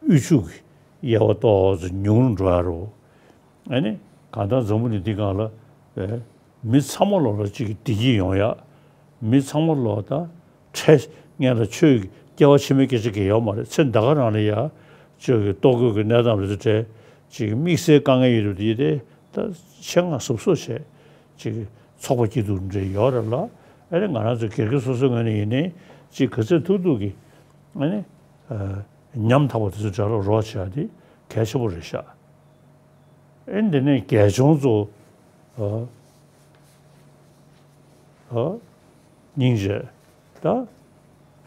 དབུལ་ཕྱུག་གི་དབྱེ་བ་ཏོག་ཙམ་ཉུང་རུ་འགྲོ་ཡ་རོ། ཨེ་ནི། གང་ལྟར་འཛམ་བུ་གླིང་འདི་སྒང་ལ། ཨེ། མི་ཚང་མ་ལོ་ལ་གཅིག་གི་བདེ་སྐྱིད་ཡོང་ཡ། མི་ཚང་མ་ལོ་ད་འཕྲལ་སྔོན་ལ་ཆོས་ཀྱི་སྐྱེ་བ་ཕྱི་མའི་སྐད་ཆ་གང་ཡོད་མ་རེད། ཚེ་འདི་ག་རང་ལ་ཡ་ཆོས་ཀྱི་ལྟོ་གོས་ཀྱི་གནས་སྟངས་རེ་ཚོ་འཕྲལ་གཅིག་གི་དམིགས་བསལ་དཀའ་ངལ་ཡོད་རེད་དེ་ཡིན་ཏེ་ད་ཆེད་མངགས་གཟབ་གཟབ་བྱས་གཅིག་གི་ཚོགས་པ་སྐྱིད་སྡུག་འདྲ་ཡོད་རེད་ལ། ཨ་ནི་ང་རང་ཚོ་སྒེར་གྱི་སོ་སོའི་ངོས་ནས་ཡིན་ནའི་གཅིག་ག་ཚོད་ཐུབ་ཐུབ་ཀྱིས་ཨ་ནི་ཉམ་ཐག་པ་དེ་ཚོའི་གྲས་ལ་རོགས་བྱེད་ཡ་དེ་གལ་ཆེན་པོ་རེད་ཤག་ཨེ་འདི་ནས་རྒས་གཅོང་ཚོ། ཨ། ཨ། སྙིང་རྗེ། ད།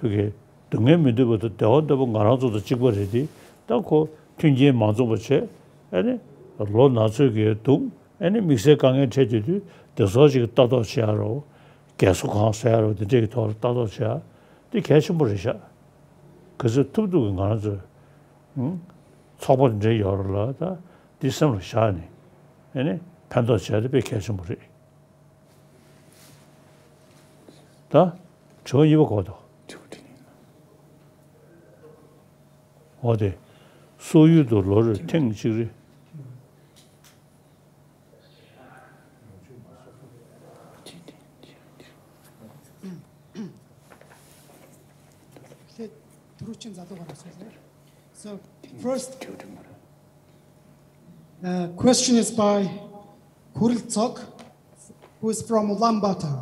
བོད་ཀྱི་སྡུག་བསྔལ་མི་འདོད་པ་དང་བདེ་བ་འདོད་པ་ང་རང་ཚོ་དང་གཅིག་པ་རེད་དེ། ད་ཁོ་མཐུན་རྐྱེན་མ་འཛོམས་པ་བྱས། ཨེ་ནི། ལོ་ན་ཚོད་ཀྱི་སྡུག་ཨེ་ནི་དམིགས་བསལ་དཀའ་ངལ་འཕྲད་དུས་དུས་དེ་ཚོ་ཅིག་ལྟ་རྟོག་བྱེད་ཡ་རོ། རྒས་གསོ་ཁང་བཟོ་ཡ་རོ་དེ་འདྲས་ཀྱི་ཐོག་ལ་ལྟ་རྟོག་བྱེད་ཡ་དེ་གལ་ཆེན་པོ་རེད་ཤག་ག་ཚོད་ཐུབ་ཐུབ་ཀྱིས་ང་རང་ཚོས། ཨང་། ཚོགས་པ་འདྲ་ཡོད་རེད་ལ་ད་འདི་སེམས་ལ་བཞག་ནས་ཨེ་ནི་ཕན་ཐོགས་བྱས་ཏེ་དཔེ་གལ་ཆེན་པོ་རེད། ད་དྲི་བ་གཉིས་པ་གོ་དོ། འོ་དེ། སོག་ཡུལ་དུ་ལོ་རེར་ཐེངས་གཅིག་རེ། ཐུ་རུ་ཆེན་ཛ་དོ་ག་ར་སོང་ཟེར། So, first, uh, question is by Kuril Tsok, who is from Ulaanbaatar.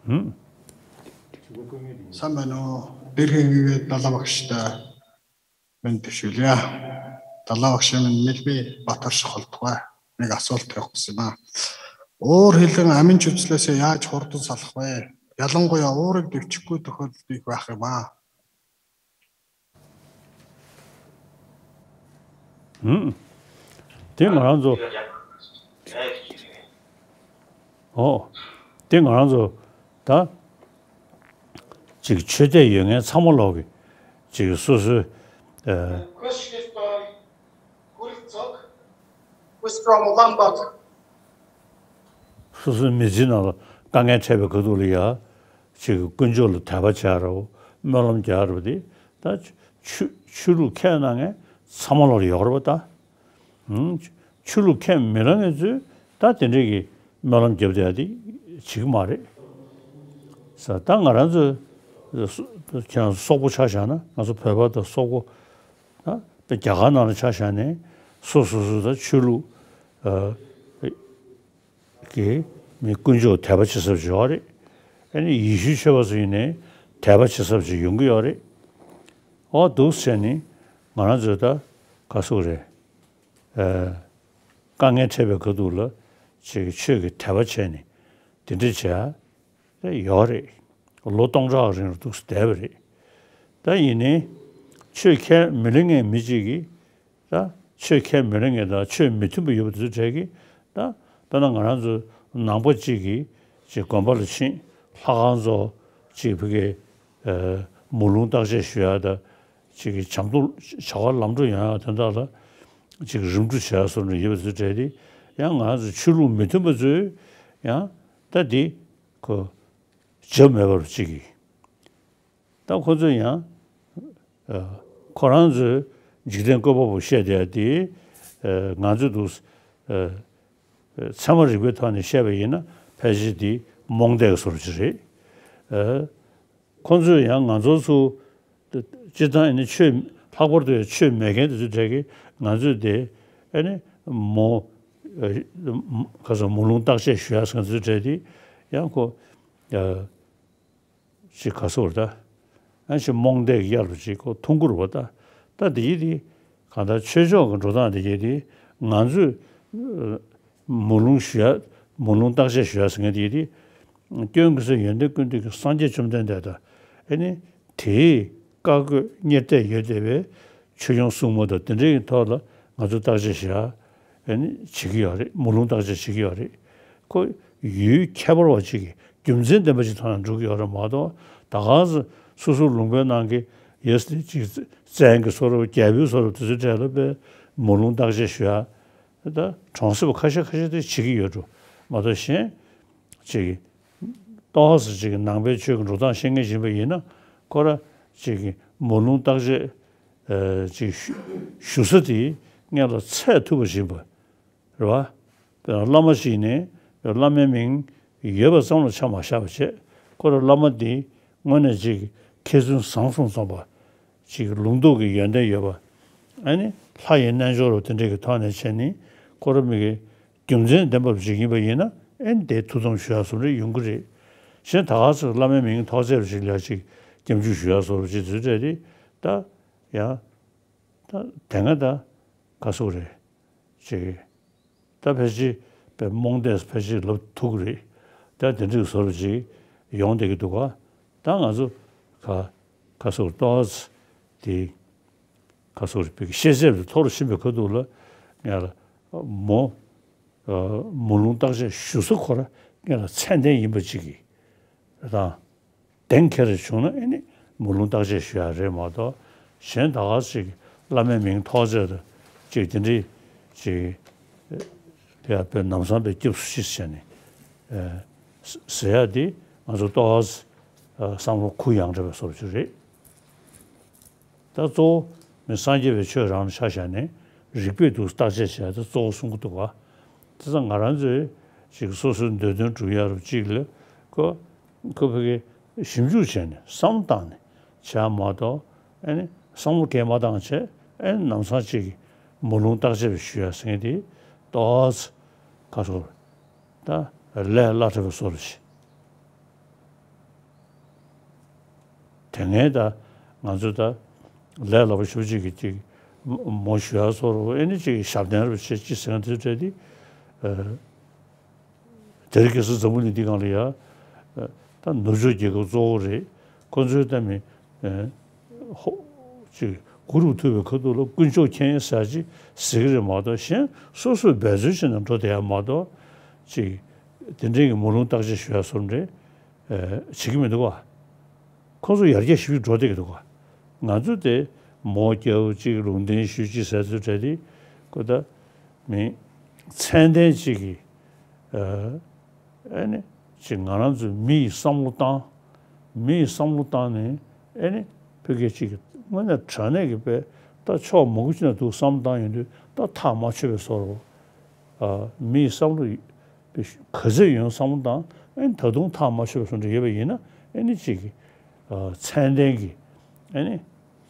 ཧུམ། བསམ་པ་ནོ། དེ་རིང་ངའི་ཏཱ་ལ་བག་ཤི་ད་མིན་དུ་ཞུ་ལ་ཡ། ཏཱ་ལ་བག་ཤི་མིན་མིད་པའི་བ་ཐར་ཤི་ཧོལ་ཐོ་ནི་ག་སོལ་ཐོག་སི་མ། ཨོ་རི་ལང་ཨ་མིན་ཆུ་ཚི་ལ་སེ་ཡ་ཆོར་དུ་ས་ལྷག་པའི་ཡ་ལང་གོ་ཡ་ཨོ་རི་དུ་ཆུ་ཀུ་དུ་ཧོལ་དུ་བ་ཧེ་མ། ཧུམ། དེ་ང་རང་ཚོ། ཨོ། དེ་ང་རང་ཚོ་ད་ཅིག་ཆོས་དད་ཡོད་མཁན་ཚང་མ་ལོག་གི་ཅིག་སོ་སོའི་ཨ། Question is by Kuril Tsok, who is from Ulaanbaatar. སོ་སོའི་མི་ཚེའི་ནང་ལ་དཀའ་ངལ་འཕྲད་པའི་ཁ་ཐུག་ལ་ཡ། ཅིག་དཀོན་མཆོག་ལ་དད་པ་བྱ་རོགས། སྨོན་ལམ་རྒྱག་རོགས་དེ། ད་ཆོས་ཆོས་ལུགས་ཁས་གནང་མཁན་ཚང་མ་ལོག་ཡོད་རེད་པ་ད། ཧུམ། ཆོས་ལུགས་ཁས་མི་ལེན་མཁན་ཚོས་ད་དེ་འདྲས་ཀྱི་སྨོན་ལམ་རྒྱབ་བསྡད་ཡ་དེ་བྱེད་ཀྱི་མ་རེད། ས་ད་ང་རང་ཚོ་ཁྱེད་རང་ཚོ་སོག་པོ་ཆ་བཞག་ན། ང་ཚོ་བོད་པ་དང་སོག་པོ་ད་རྒྱ་གར་ནང་ལ་ཆ་བཞག་ནས་སོ་སོ་སོ་ད་ཆོས་ལུགས་ཀྱི་མི་དཀོན་མཆོག་དད་པ་བྱེད་ས་ཅིག་ཡོད་རེད། ཨ་ནི་ཡེ་ཤུའི་ཆོས་པ་ཚོ་ཡིན་ནའི་དད་པ་བྱེད་ས་ཅིག་ཡོང་གི་ཡོད་རེད། འོ་འདུག་བྱས་ནས་ང་རང་ཚོས་ད་ག་ཟེར་དགོས་རེད། ཨ། དཀའ་ངལ་འཕྲད་པའི་ཁ་ཐུག་ལ་ཅིག་ཆོས་ཀྱི་དད་པ་བྱས་ནས་དེ་འདྲ་བྱས་ཡོད་རེད། ལོ་སྟོང་ཕྲག་རིང་ལ་འདུག་སེ་བསྡད་པ་རེད། ད་ཡིན་ནའི་ཆོས་ཁས་མི་ལེན་མཁན་མི་གཅིག་གིས་ད་ཆོས་ཁས་མི་ལེན་མཁན་དང་ཆོས་མི་མཐུན་པ་ཡོད་པ་དེ་ཚོའི་གྲས་ཀྱིས། ད་དཔེར་ན་ང་རང་ཚོ་ནང་པ་གཅིག་གིས་ཅིག་དགོན་པ་ལ་ཕྱིན། ལྷ་ཁང་ཚོ་ཅིག་ཕ་གིའི་ཨ་མོ་ལུང་བརྟག་དཔྱད་ཞུ་ཡ་ད། ཅིག་གི་བྱམས་སྡོང་བྱ་བ་ལམ་འགྲོ་ཡོང་ཡ་དོན་དག་ལ་ཅིག་རིམ་གྲོ་བྱེད་ཡ་བཟོ་འདྲ་ཡོད་པ་ཚོའི་གྲས་དེ། ཡང་ང་ཚོ་ཆོས་ལུགས་མི་མཐུན་པ་ཚོས་ཡང་ད་འདི་ཁོ་བྱབ་མེད་པར་ཅིག་གི། ད་ཁོ་ཚོས་ཡང་ཨ་ཁོ་རང་ཚོས་འཇིག་རྟེན་བཀོད་པ་པོ་བཤད་བསྡད་ཡ་དེ། ཨ་ང་ཚོས་འདུག་ཨ་ཚད་མ་རིག་པའི་ཐོག་ནས་བཤད་པ་ཡིན་ན་ཕལ་ཆེར་དེ་རྨོངས་དད་ཀྱི་བཟོ་འདྲ་ཅིག་རེད། ཨ་ཁོ་ཚོས་ཡང་ང་ཚོ་ཚོ་སྤྱིར་བཏང་ཨ་ནི་ཆོས་ལྷག་པར་དུ་ཡང་ཆོས་མེད་མཁན་དེ་ཚོའི་གྲས་ཀྱིས་ང་ཚོས་དེ་ཨ་ནི་མོ་ཨ་ག་ཚོད་མོ་ལུང་བརྟག་དཔྱད་ཞུ་ཡ་ཟེར་མཁན་ཚོའི་གྲས་དེ་ཡང་ཁོ་ཨ་ཅིག་ག་ཚོད་རེད་ད། ཨ་ཅིག་རྨོངས་དད་ཀྱི་གཡར་བ་ཅིག་ཁོ་མཐོང་གི་རེད་པ་ད། ད་དེ་ཡི་དེ་གང་ལྟར་ཆོས་ཕྱོགས་ཀྱི་འགྲོ་སྟངས་དེ་ཡི་དེ་ང་ཚོས་མོ་ལུང་ཞུ་ཡ། མོ་ལུང་བརྟག་དཔྱད་ཞུ་ཡ་ཟེར་མཁན་དེ་ཡི་དེ། སྐྱོན་ཀུན་ཟད་ཡོན་ཏན་ཀུན་འདུས་ཀྱི་སངས་རྒྱས་བཅོམ་ལྡན་འདས་དང་། ཨ་ནི་དེའི་བཀའ་བསྒོས་གཉེར་གཏད་ཡོད་བསྡད་པའི་ཆོས་སྐྱོང་སྲུང་མ་དང་དེ་འདྲའི་ཐོག་ལ་ང་ཚོས་བརྟག་དཔྱད་ཞུ་ཡ་ཨ་ནི་བྱེད་ཀྱི་ཡོད་རེད། མོ་ལུང་བརྟག་དཔྱད་བྱེད་ཀྱི་ཡོད་རེད། ཁོ་ཡུལ་ཁྱད་པར་བ་ཅིག་གི་རྒྱུ་མཚན་ལྡན་པ་ཅིག་ཐོག་ནས་འགྲོ་གི་ཡོད་རེད་མ་གཏོགས། ད་ག་ས་སོ་སོ་ལུང་པའི་ནང་གི་ཡ་སི་ཅིག་བཙན་གྱི་བཟོ་འདྲ། རྒྱལ་པོའི་བཟོ་འདྲ་དེ་ཚོའི་གྲས་ལ་དཔེ་མོ་ལུང་བརྟག་དཔྱད་ཞུ་ཡ། ད་གྲོང་གསེབ་ཁ་ཤས་ཁ་ཤས་དེ་བྱེད་ཀྱི་ཡོད་འགྲོ་མ་གཏོགས། གཞན་ཅིག་ཏོག་ཙམ་ཅིག་ནང་པའི་ཆོས་ཀྱི་འགྲོ་སྟངས་ཤེས་མཁན་ཡིན་པ་ཡིན་ན། ཁོ་ར་ཅིག་མོ་ལུང་བརྟག་དཔྱད་ཨ་ཅིག་ཞུ་ས་དེ་སྔོན་ལ་འཚོལ་ཐུབ་པ་ཡིན་པ་རེད་པ། དཔེར་ན་བླ་མ་ཞིག་ནས་བླ་མའི་མིང་ཡོད་པ་ཙམ་ལ་ཆ་མ་བཞག་པ་བྱས། ཁོ་ར་བླ་མ་འདི་དངོས་གནས་ཅིག་མཁས་བཙུན་བཟང་གསུམ་ཚང་བ། ཅིག་ལུང་རྟོགས་ཀྱི་ཡོན་ཏན་ཡོད་པ། ཨ་ནི་ལྷ་ཡི་རྣལ་འབྱོར་པ་དེ་འདྲས་ཀྱི་ཐོག་ནས་བྱས་ནས། ཁོ་ར་མི་གི་རྒྱུ་མཚན་ལྡན་པ་ཞིག་ཡིན་པ་ཡིན་ན། ཨ་ནི་དེ་ཐུགས་འཚབ་ཞུ་ཡ་བཟོ་འདྲ་ཡོང་གི་རེད། གཞན་ད་ག་ཚོད་བླ་མའི་མིང་ཐོགས་ཚད་ཞིག་ལ་ཅིག་སྐྱབས་འཇུག་ཞུ་ཡ་བཟོ་འདྲ་ཅིག་དེ་ཚོའི་གྲས་དེ་ད་ཡང་ད་དེ་སྔ་ད་ག་ཟེར་དགོས་རེད། ཅིག་ད་ཕལ་ཆེར་དཔེ་རྨོངས་དད་ཕལ་ཆེར་ལབ་ཐུབ་ཀྱི་རེད། ད་དེ་འདྲའི་བཟོ་འདྲ་ཅིག་ཡོང་བསྡད་ཀྱི་འདུག་ག་ད་ང་ཚོ་ག་ག་ཟེར་དགོས་རེད། ཏོག་ཙམ་དེ་ག་ཟེར་དགོས་རེད། བོད་ཀྱི་ཤེས་ཚད་དེ་མཐོ་རུ་ཕྱིན་པའི་ཁ་ཐུག་ལ་ངས་ལ་མོ་ཨ་མོ་ལུང་བརྟག་དཔྱད་ཞུ་ས་ཁོ་ར་ངས་ལ་ཚད་ལྡན་ཡིན་པ་ཅིག་གི་དང་། གཏན་འཁེལ་རེ་བྱུང་ན་ཨ་ནི་མོ་ལུང་བརྟག་དཔྱད་ཞུ་ཡ་རེད་མ་གཏོགས། གཞན་ད་ག་ཅིག་བླ་མའི་མིང་ཐོགས་ཚད་དང་ཅིག་དེ་འདྲའི་ཅིག་ཡ་དཔེ་ལམ་སང་དཔེ་སྐྱབས་སུ་མཆི་བྱས་ནས་ཨ་ཟེར་ཡ་དེ་ང་ཚོ་ཏོག་ཙམ་བསམ་བློ་གུ་ཡངས་དྲགས་པའི་བཟོ་འདྲ་ཅིག་རེད། ད་གཙོ་བོ་མི་སངས་རྒྱས་པའི་ཆོས་རང་ལ་ཆ་བཞག་ནས་རིགས་པས་འདུག་བརྟག་དཔྱད་བྱས་ད་གཙོ་བོ་གསུང་གི་འདུག་ག་དེ་ཙང་ང་རང་ཚོས་ཅིག་སོ་སོའི་འདོད་དོན་སྒྲུབ་ཡ་རུ་ཅིག་ལ་ཁོ་ཁོ་ཕ་གི་ཞིབ་འཇུག་བྱས་ནས་བསམ་བློ་བཏང་ནས་ བྱས་མ་གཏོགས། ཨེ་ནི་བསམ་བློ་གས་མ་བཏང་བྱས། ཨེ་ནི་ལམ་སང་ཅིག་མོ་ལུང་བརྟག་དཔྱད་ཞུ་ཡ་ཟེར་མཁན་དེ་ཏོག་ཙམ་ག་ཚོད་ད་ལས་སླ་དྲགས་པའི་བཟོ་འདྲ་ཞིག་དེ་སྔའི་ད་ང་ཚོ་ད་ལས་སླ་པོ་ཞེ་པོ་ཅིག་གི་ཅིག་མོ་ཞུ་ཡ་བཟོ་འདྲ། ཨེ་ནི་ཅིག་ཞབས་བརྟན་རུ་བྱེད་ཅིག་ཟེར་མཁན་དེ་ཚོ་གྲས་དེ། དེ་རིང་ཁ་སང་འཛམ་བུ་གླིང་འདི་སྒང་ལ་ཡ། ད་ནུབ་ཕྱོགས་རྒྱལ་ཁབ་གཙོ་བོ་རེད། ཁོ་ཚོའི་ད་མི་ཧོ་ཅིག་གུ་རུབ་ཐུབ་པའི་ཁ་ཐུག་ལ་དཀོན་མཆོག་མཁྱེན་ཟེར་ཅིག་ཟེར་གི་རེད་མ་གཏོགས། གཞན་སོ་སོས་འབད་རྩོལ་བྱས་ནས་འགྲོ་བསྡད་ཡ་མ་གཏོགས། ཅིག་དེ་འདྲའི་གི་མོ་ལུང་བརྟག་དཔྱད་ཞུ་ཡ་བཟོ་འདྲ་བྱེད་ཀྱི་མི་འདུག་ག་ཁོ་ཚོ་ཡར་རྒྱས་ཞེ་པོ་འགྲོ་བསྡད་ཀྱི་འདུག་ག་ང་ཚོ་དེ་མོ་རྒྱབ་ཅིག་ལུང་བསྟན་ཞུས་ཅིག་ཟེར་ཚུལ་བྲལ་ཏེ། ཁོ་ད་མི་ཚད་ལྡན་ཅིག་གི་ཨ་ཨེ་ནི་ཅིག་ང་རང་ཚོའི་མི་ཡི་བསམ་བློ་བཏང་། མི་ཡི་བསམ་བློ་བཏང་ནས། ཨེ་ནི་ཕ་གི་ཅིག་དངོས་གནས་དྲང་གནས་ཀྱི་དཔེ་ད་ཕྱོགས་མང་པོ་ཅིག་ནས་འདུག་བསམ་བློ་བཏང་ཡོང་དུས། ད་ཐག་མ་ཆོད་པའི་བཟོ་འདྲ། ཨ་མི་ཡི་བསམ་བློ་ག་ཚོད་ཡོང་བསམ་བློ་བཏང་། ཨེ་ནི་ད་དུང་ཐག་མ་ཆོད་པའི་བཟོ་འདྲ་ཡོད་པ་ཡིན་ན། ཨེ་ནི་ཅིག་ཨ་ཚད་ལྡན་གྱི་ཨེ་ནི་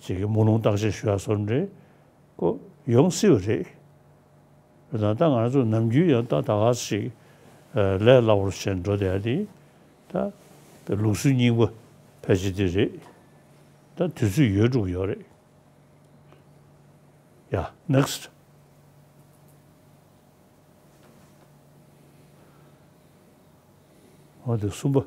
ཅིག་མོ་ལུང་བརྟག་དཔྱད་ཞུ་ཡ་བཟོ་འདྲ་ཁོ་ཡོང་སྲིད་པ་རེད། ད་ལྟ་ང་ཚོ་ནམ་རྒྱུན་ཡང་ད་ད་ག་ཞིག་ལས་སླ་པོར་བྱས་འགྲོ་བསྡད་ཡ་དེ། ད་ལུགས་སྲོལ་རྙིང་པ་ཕལ་ཆེར་དེ་རེད། ད་དུས་ཚོད་ཡོལ་འགྲོ་གི་ཡོད་རེད། ཡ། ནེག་སི་ཊི། འོ་དེ་གསུམ་པ།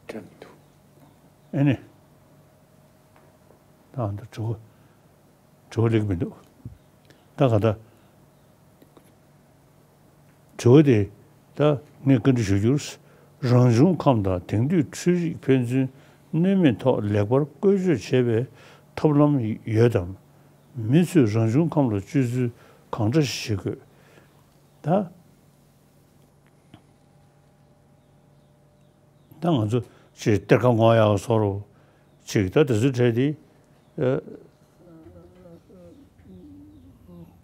འདྲ་མི་འདུག་ཨེ་ནི། ད་འདི་དྲི་བ། དྲི་བ་སླེབས་མི་འདུག་ད་ག་ད། དྲི་བ་དེ་ད་ངས་བཀའ་འདྲི་ཞུ་རྒྱུར། རང་བྱུང་ཁམས་དང་དེང་དུས་འཕྲུལ་རིག་ཕན་ཚུན་གནོད་མེད་ཐོག་ལེགས་པར་བཀོལ་སྤྱོད་བྱེད་པའི་ཐབས་ལམ་ཡོད་དམ། མི་ཚོས་རང་བྱུང་ཁམས་ལ་སྤྱོད་ཚུལ་གང་འདྲ་ཞིག་བྱེད་དགོས། ད། ད་ང་ཚོ་ཅིག་གཏེར་ཁ་སྔོག་ཡག་བཟོ་འདྲ་ཅིག་ད་དེ་ཚོའི་གྲས་དེ། ཨ།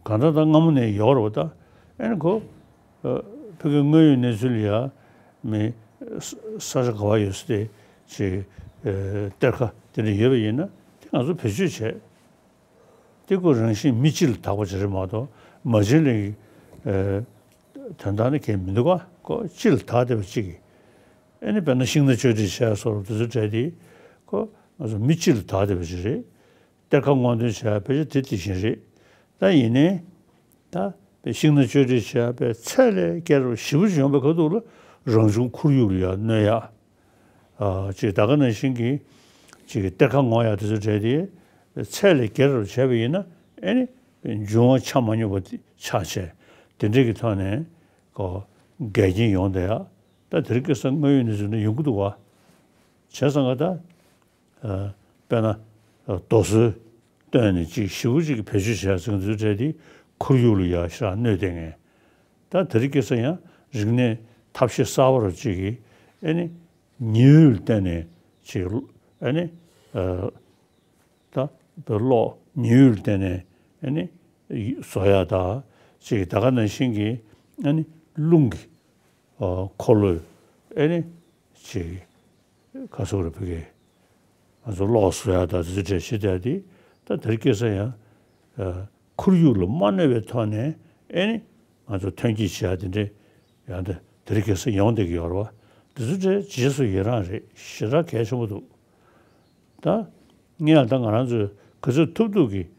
གང་ལྟར་ད་སྔ་མོ་ནས་ཡོད་རེད་པ། ད་ཨེ་ནི་ཁོ། ཨ། ཕ་གིའི་དངོས་ཡོད་གནས་ཚུལ་ལ་ཡ་མི་ས་ས་ཆ་ག་པར་ཡོད་ས་དེ་ཅིག་ཨ། གཏེར་ཁ་དེ་འདྲ་ཡོད་པ་ཡིན་ན། དེ་ང་ཚོ་བེད་སྤྱོད་བྱས། དེ་ཁོ་རང་བཞིན་མི་སྤྱི་ལ་དག་པ་ཅིག་རེད་མ་གཏོགས། མ་བྱན་ལེན་གྱི་ཨ། དོན་དག་ནི་གང་ཡང་མི་འདུག་ག་ཁོ་སྤྱི་ལ་དག་བསྡད་པ་ཅིག་ཨེ་ནི་དཔེར་ན་ཤིང་སྣ་གཅོད་འབྲེག་བྱས་སོགས་དེ་ཚོའི་གྲས་དེ་ཁོ་ང་ཚོ་མི་སྤྱི་ལ་དག་བསྡད་པ་ཅིག་རེད། གཏེར་ཁ་སྔོག་འདོན་བྱས་ཕལ་ཆེར་དེ་དེ་བཞིན་རེད། ད་ཡིན་ནའི་ད་དཔེ་ཤིང་སྣ་གཅོད་འབྲེག་བྱས་པའི་ཚད་ལས་བརྒལ་བ་ཞེ་པོ་ཅིག་ཡོང་པའི་ཁ་ཐུག་ལ་རང་བྱུང་ཁོར་ཡུག་ལ་ཡང་གནོད་ཡག་ཨ། ཅིག་ད་ག་ནང་བཞིན་གྱི་ཅིག་གཏེར་ཁ་སྔོག་ཡག་དེ་ཚོའི་གྲས་དེ་ཚད་ལས་བརྒལ་བ་བྱས་པ་ཡིན་ན། ཨེ་ནི་འབྱུང་བ་ཆ་མ་སྙོམས་པ་ཆགས་བྱས། དེ་འདྲས་ཀྱི་ཐོག་ནས་ཁོ་འགལ་རྐྱེན་ཡོང་བསྡད་ཡག་ད་དེ་རིང་ཁ་སང་དངོས་ཡོད་གནས་ཚུལ་ནང་ཡོང་གི་འདུག་ག་བྱས་ཙང་ག་ད། ཨ། དཔེར་ན། ཨ། རྡོ་སོལ་བཏོན་ནས་ཅིག་ཞེ་པོ་ཅིག་བེད་སྤྱོད་བྱས་ཟིན་ཚུལ་གྲས་དེ་ཁོར་ཡུག་ལ་ཡ་ཞེ་དྲག་གནོད་བསྡད་མཁན། ད་དེ་རིང་ཁ་སང་ཡང་རིག་གནས་ཐབས་ཤེས་གསར་པ་རུ་ཅིག་གིས། ཨེ་ནི་ཉི་འོད་བཏོན་ནས་ཅིག་ཨེ་ནི། ཨ། ད་གློག་ཉི་འོད་བཏོན་ནས་ཨེ་ནི་བཟོ་ཡག་ད་ཅིག་ད་ག་ནང་བཞིན་གྱི་ཨེ་ནི་རླུང་གི་ཨ། འཁོར་ལོས་ཨེ་ནི་ཅིག་ག་ཟེར་དགོས་རེད། ཕ་གིའི་ང་ཚོ་གློག་བཟོ་ཡག་ད་དེ་ཚོའི་གྲས་བྱེད་བསྡད་དེ། ད་དེ་རིང་ཁ་སང་ཡང་ཨ། ཁོར་ཡུག་ལ་མ་གནོད་པའི་ཐོག་ནས་ཨེ་ནི་ང་ཚོ་ཐོན་སྐྱེད་བྱེད་ཡག་དེ་འདྲས་ཡང་ད་དེ་རིང་ཁ་སང་ཡོང་བསྡད་ཀྱི་ཡོད་རེད་པ། དེ་ཚོའི་གྲས་རྗེས་སུ་ཡི་རང་རེད། ཞེ་དྲག་གལ་ཆེན་པོ་འདུག་ད་ངས་ད་ང་རང་ཚོས་ག་ཚོད་ཐུབ་ཐུབ་ཀྱིས་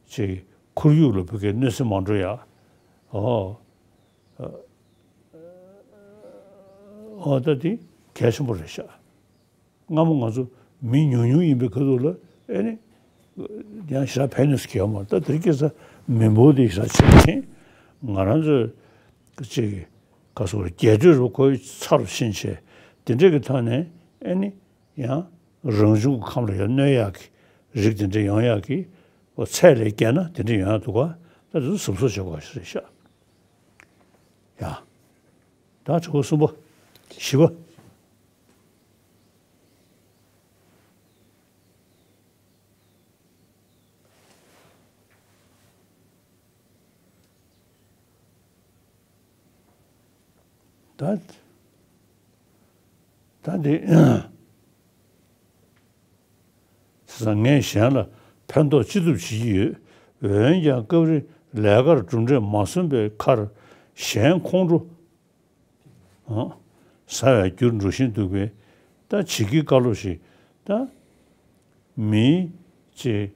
ཅིག་ཁོར་ཡུག་ལ་ཕ་གིའི་གནོད་འཚེ་མ་འགྲོ་ཡག་ཨོ། ཨོ། ད་དེ་གལ་ཆེན་པོ་རེད་ཤག་སྔ་མོ་ང་ཚོ་མི་ཉུང་ཉུང་ཡིན་པའི་ཁ་ཐུག་ལ་ཨེ་ནི་ཡང་ཞེ་དྲག་ཕན་ནུས་ཡོད་མ་རེད། ད་དེ་རིང་ཁ་སང་མི་འབོར་དེ་ཞེ་དྲག་ཆེ་ཕྱིན། ང་རང་ཚོས་ཅིག་ག་ཟེར་དགོས་རེད། རྒྱས་སྤྲོས་རུ་ཁོའི་ཚ་རུ་ཕྱིན་བྱས། དེ་འདྲས་ཀྱི་ཐོག་ནས་ཨེ་ནི་ཡང་རང་བྱུང་གི་ཁམས་ལ་ཡང་གནོད་ཡག་གི་རིགས་དེ་འདྲས་ཡོང་ཡག་གི་ཚད་ལས་བརྒལ་ན་དེ་འདྲས་ཡོང་ཡག་འདུག་ག་ད་དེ་ཚོ་གཟབ་གཟབ་བྱེད་དགོས་ཞིག་རེད་ཤག་ཡ། ད་དྲི་བ་གསུམ་པ། བཞི་པ། ད་ད་འདི། བྱས་ཙང་ངས་གཞན་ལ་ཕན་ཐོགས་ཅི་ཐུབ་བྱེད་ཀྱི་ཡོད། འོན་ཀྱང་སྐབས་རེ་ལས་ཀར་གྲུབ་འབྲས་མ་སོན་པའི་ཁར་གཞན་ཁོང་ཁྲོ་ཟ་བའི་རྒྱུར་འགྲོ་བཞིན་འདུག་པས། ད་བྱེད་ཀྱི་བཀའ་སློབ་ཞིག་ད་མིའི་ཅེས་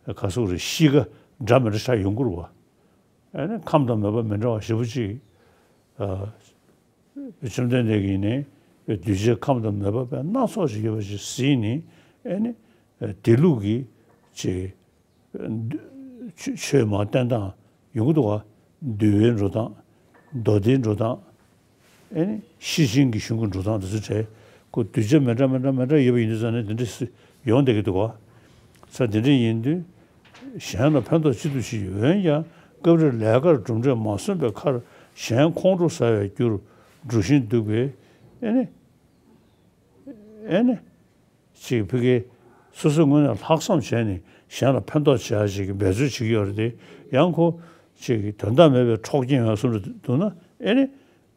ག་སོག་རེ་གཤིས་ཀ་འདྲ་མི་འདྲ་ཆགས་ཡོང་གི་རེད་བ། ཨ་ནི་ཁམས་དང་མོས་པ་མི་འདྲ་བ་ཞེ་པོ་ཅིག་བཅོམ་ལྡན་འདས་ཀྱིས་ནི་གདུལ་བྱའི་ཁམས་དང་མོས་པ་པའི་སྣ་ཚོགས་ཤིག་ཡོད་པ་ཞིག་གཟིགས་ནས། ཨེ་ནི་དེ་ལུགས་ཀྱི་ཅིག་ཆོས་མ་བསྟན་སྟངས་ཡོང་གི་འདུག་ག་འདུལ་བའི་འགྲོ་སྟངས། མདོ་སྡེའི་འགྲོ་སྟངས། ཨེ་ནི་ཤེར་ཕྱིན་གྱི་གཞུང་གི་འགྲོ་སྟངས་དེ་ཚོ་གྲས་ཁོ་གདུལ་བྱ་མི་འདྲ་མི་འདྲ་མི་འདྲ་ཡོད་པ་ཡིན་དུས་ཙང་ནས་དེ་འདྲ་ཡོང་བསྡད་ཀྱི་འདུག་ག་ས་དེ་འདྲ་ཡིན་དུས། གཞན་ལ་ཕན་ཐོགས་ཅི་ཐུབ་བྱེད་ཀྱི་ཡོད། འོན་ཀྱང་སྐབས་རེ་ལས་ཀར་གྲུབ་འབྲས་མ་སོན་པའི་ཁར་གཞན་ཁོང་ཁྲོ་ཟ་བའི་རྒྱུར་འགྲོ་བཞིན་འདུག་པས། ཨེ་ནི་ཨེ་ནི་ཅིག་ཕ་གི་སོ་སོའི་ངོས་ནས་ལྷག་བསམ་བྱས་ནས་གཞན་ལ་ཕན་ཐོགས་བྱ་ཡ་ཅིག་གི་འབད་རྩོལ་བྱེད་ཀྱི་ཡོད་རེད་དེ། ཡང་ཁོ་ཅིག་དོན་དག་མེད་པའི་འཕྲོག་རྐྱེན་ཡང་གསུམ་རེ་འདུག་ན། ཨེ་ནི་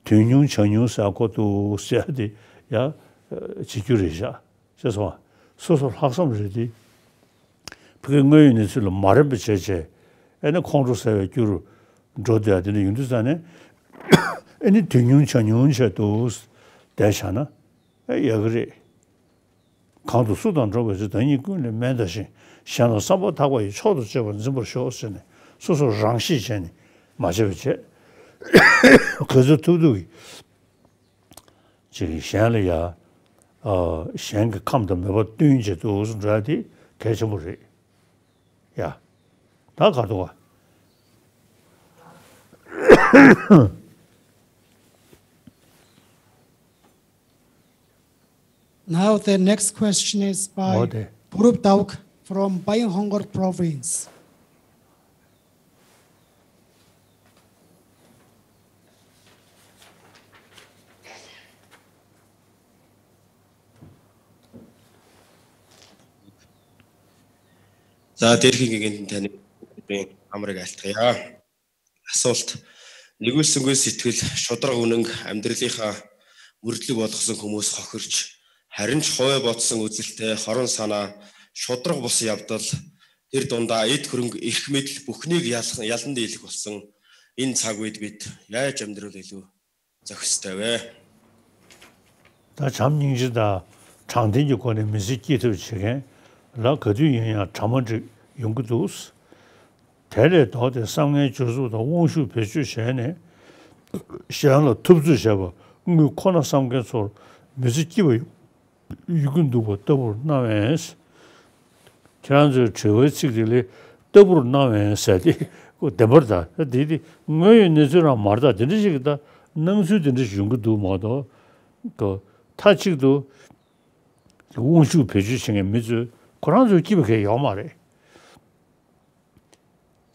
དོན་ཉུང་བྱ་ཉུང་ཟེར་ཁོ་འདུག་ཟེར་ཏེ་ཡ་བྱེད་རྒྱུ་རེད་ཤག་ཤེས་སོང་ང་། སོ་སོ་ལྷག་བསམ་རེད་དེ། ཕ་གི་དངོས་ཡོད་གནས་ཚུལ་ལ་མ་རན་པ་བྱས་བྱས། ཨེ་ནི་ཁོང་ཁྲོ་ཟ་བའི་རྒྱུ་རུ་འགྲོ་བསྡད་ཡ་དེ་འདྲ་ཡོང་དུས་ཙང་ནས། ཨེ་ནི་དོན་ཉུང་བྱ་ཉུང་བྱས་འདུག་བསྡད་བཞག་ན་ཨེ་ཡག་གི་རེད། གང་དུ་སུ་དང་འགྲོགས་པའི་ཚེ། བདག་ཉིད་ཀུན་ལས་དམན་དང་ཞེན། གཞན་ལ་བསམ་པ་ཐག་པ་ཡིས། མཆོག་ཏུ་གཅེས་པར་འཛིན་པར་ཤོག་ཟེར་ནས་སོ་སོ་རང་ཤེས་བྱས་ནས་མ་བྱས་པ་བྱས། ག་ཚོད་ཐུབ་ཐུབ་ཀྱིས་ཅིག་གཞན་ལ་ཡ། ཨ། གཞན་གྱི་ཁམས་དང་མོས་པ་བསྟུན་བྱེད་དུ་འགྲོ་ཡ་དེ་གལ་ཆེན་པོ་རེད་ཡ། ད་ག་འདུག་ག Now the next question is by འོ་དེ། Purup Dauk from Bayan Hongor Province. За, дэлхийн гинтэн таны амрыг айлтгая. Асуулт. Нэгүүлсэнгүй сэтгэл, шударга үнэн, амьдралынхаа мүрдлэг болгосон хүмүүс хохирч, харин ч хувай бодсон үзэлтэй, хорон санаа, шударга бус явдал, тэр дундаа эд хөрөнгө, эрх мэдэл бүхнийг ялх-, ялан дийлэх болсон энэ цаг үед бид яаж амьдрал илүү зохистой вэ? ད་བྱམས་སྙིང་རྗེ་དང་དྲང་བདེན་གྱི་སྒོ་ནས་མི་ཚེ་སྐྱེལ་ཐབས་བྱེད་མཁན་ལ་ག་དུས་ཡིན་ཡང་གྲ་མ་འགྲིག་ཡོང་གི་འདུག་དེ་ལས་ལྡོག་སྟེ་བསམ་ངན་སྦྱོར་རྩུབ་དང་དབང་ཤུགས་བེད་སྤྱོད་བྱས་ནས་གཞན་ལ་ཐུབ་ཚོད་བྱས་པ་དངུལ་ཁོ་ན་བསམ་མཁན་ཚོར་མི་ཚེ་སྐྱིད་པ་ཡོང་གི་འདུག་པ་ལྟ་བུར་སྣང་བས། ཁྱེད་རང་ཚོའི་དྲི་བའི་ཚིག་དེ་ལས་ལྟ་བུར་སྣང་བས་ཟེར་ཏེ་ཁོ་བདེན་པར་ད་དེ་དེ་དངོས་ཡོད་གནས་ཚུལ་རང་མ་རེད། ད་དེ་འདྲ་ཞིག་གི་ད་སྣང་ཚུལ་དེ་འདྲ་ཞིག་ཡོང་གི་འདུག་མ་གཏོགས། ཁོ་མཐའ་གཅིག་ཏུ་དབང་ཤུགས་བེད་སྤྱོད་བྱེད་མཁན་མི་ཚོས་ཁོ་རང་ཚོའི་སྐྱིད་པ་གང་ཡང་ཡོད་མ་རེད།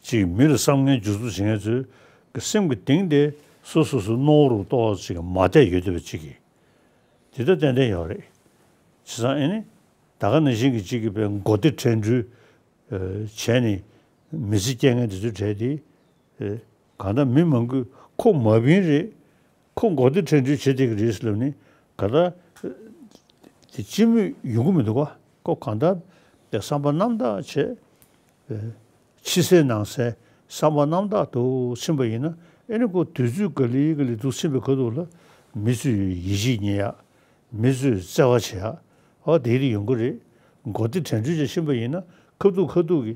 ཅིག་མི་ལ་བསམ་ངན་སྦྱོར་རྩུབ་བྱེད་མཁན་ཚོའི་སེམས་ཀྱི་གཏིང་དེ་སོ་སོ་སོ་རྣོ་རུ་ཏོག་ཙམ་ཅིག་མ་བསྡད་ཡོད་བསྡད་པ་ཅིག་གིས་དེ་ལྟར་ཏན་ཏན་ཡོད་རེད། བྱས་ཙང་ཨེ་ནི་ད་ག་ནང་བཞིན་གྱི་ཅིག་གིས་པའི་མགོ་བདེ་ཁྲལ་འགྲུལ་བྱས་ནས་མི་ཚེ་སྐྱེལ་མཁན་དེ་ཚོའི་གྲས་དེ་གང་ལྟར་མི་མང་པོས་ཁོ་མ་བིན་རེད། ཁོ་མགོ་བདེ་ཁྲལ་འགྲུལ་བྱེད་བསྡད་ཀྱི་རེད་ལབ་ནས་ག་ད་དེ་སྤྱི་མོས་ཡོང་གི་མི་འདུག་ག་ཁོ་གང་ལྟར་དེ་བསམ་པ་རྣམ་དག་བྱས། ཕྱི་གསལ་ནང་གསལ་བསམ་པ་རྣམ་དག་ཏུ་ཕྱིན་པ་ཡིན་ན། ཨེ་ནི་ཁོ་དུས་ཚོད་ག་ལེ་ག་ལེ་འདུག་ཕྱིན་པའི་ཁ་ཐུག་ལ་མི་ཚོས་ཡིད་ཆེས་རྙེད་ཡག་མི་ཚོས་བརྩེ་བ་བྱེད་ཡག་འོ་དེ་རིགས་ཡོང་གི་རེད། མགོ་བདེ་ཁྲལ་འགྲུལ་བྱས་ཕྱིན་པ་ཡིན་ན་ཁ་ཐུག་ཁ་ཐུག་གི་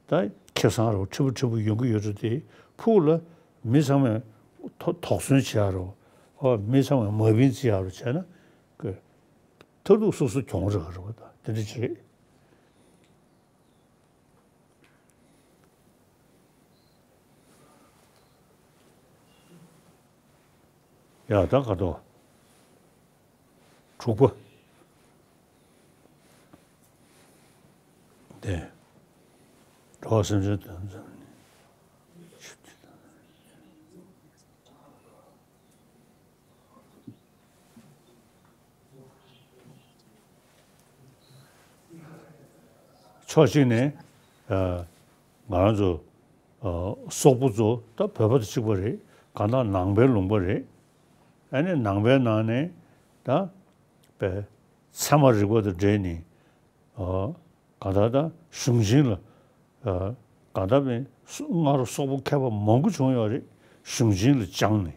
ད་ཁེ་བཟང་རོ་ཕྲན་བུ་ཕྲན་བུ་ཡོང་གི་ཡོད་རེད་དེ། ཕུགས་ལ་མི་ཚང་མས་དོ་དོགས་ཟོན་བྱེད་ཡག་རོ། འོ་མི་ཚང་མས་མ་བིན་བརྩི་ཡག་རོ་བྱས་ན་ཀི་མཐར་ཐུག་སོ་སོ་གྱོང་རག་རེད་བ། ད་དེ་འདྲ་ཅིག་རེད། ཡ་ད་ག་དོ། དྲུག་པ། དེ། འགྲོ་བ་སེམས་ཅན་དོན་ཙམ་ནི། ཆུ་དེ་དང་། ཕྱོགས་གཅིག་ནས་ཨ་ང་རང་ཚོ་ཨ་སོག་པོ་ཚོ་ད་བོད་པ་དང་གཅིག་པ་རེད། གང་ལྟར་ནང་པའི་ལུང་པ་རེད། ཨ་ནི་ནང་པའི་ནང་ནས་ད་པའི་ཚད་མ་རིག་པ་དང་འབྲེལ་ནས་ཨ་གང་ལྟར་ད་གཞུང་ཆེན་ལ་ཨ་གང་ལྟར་པའི་སྔ་རོ་སོག་པོ་མཁས་པ་མང་པོ་བྱུང་ཡོད་རེད། གཞུང་ཆེན་ལ་སྦྱངས་ནས་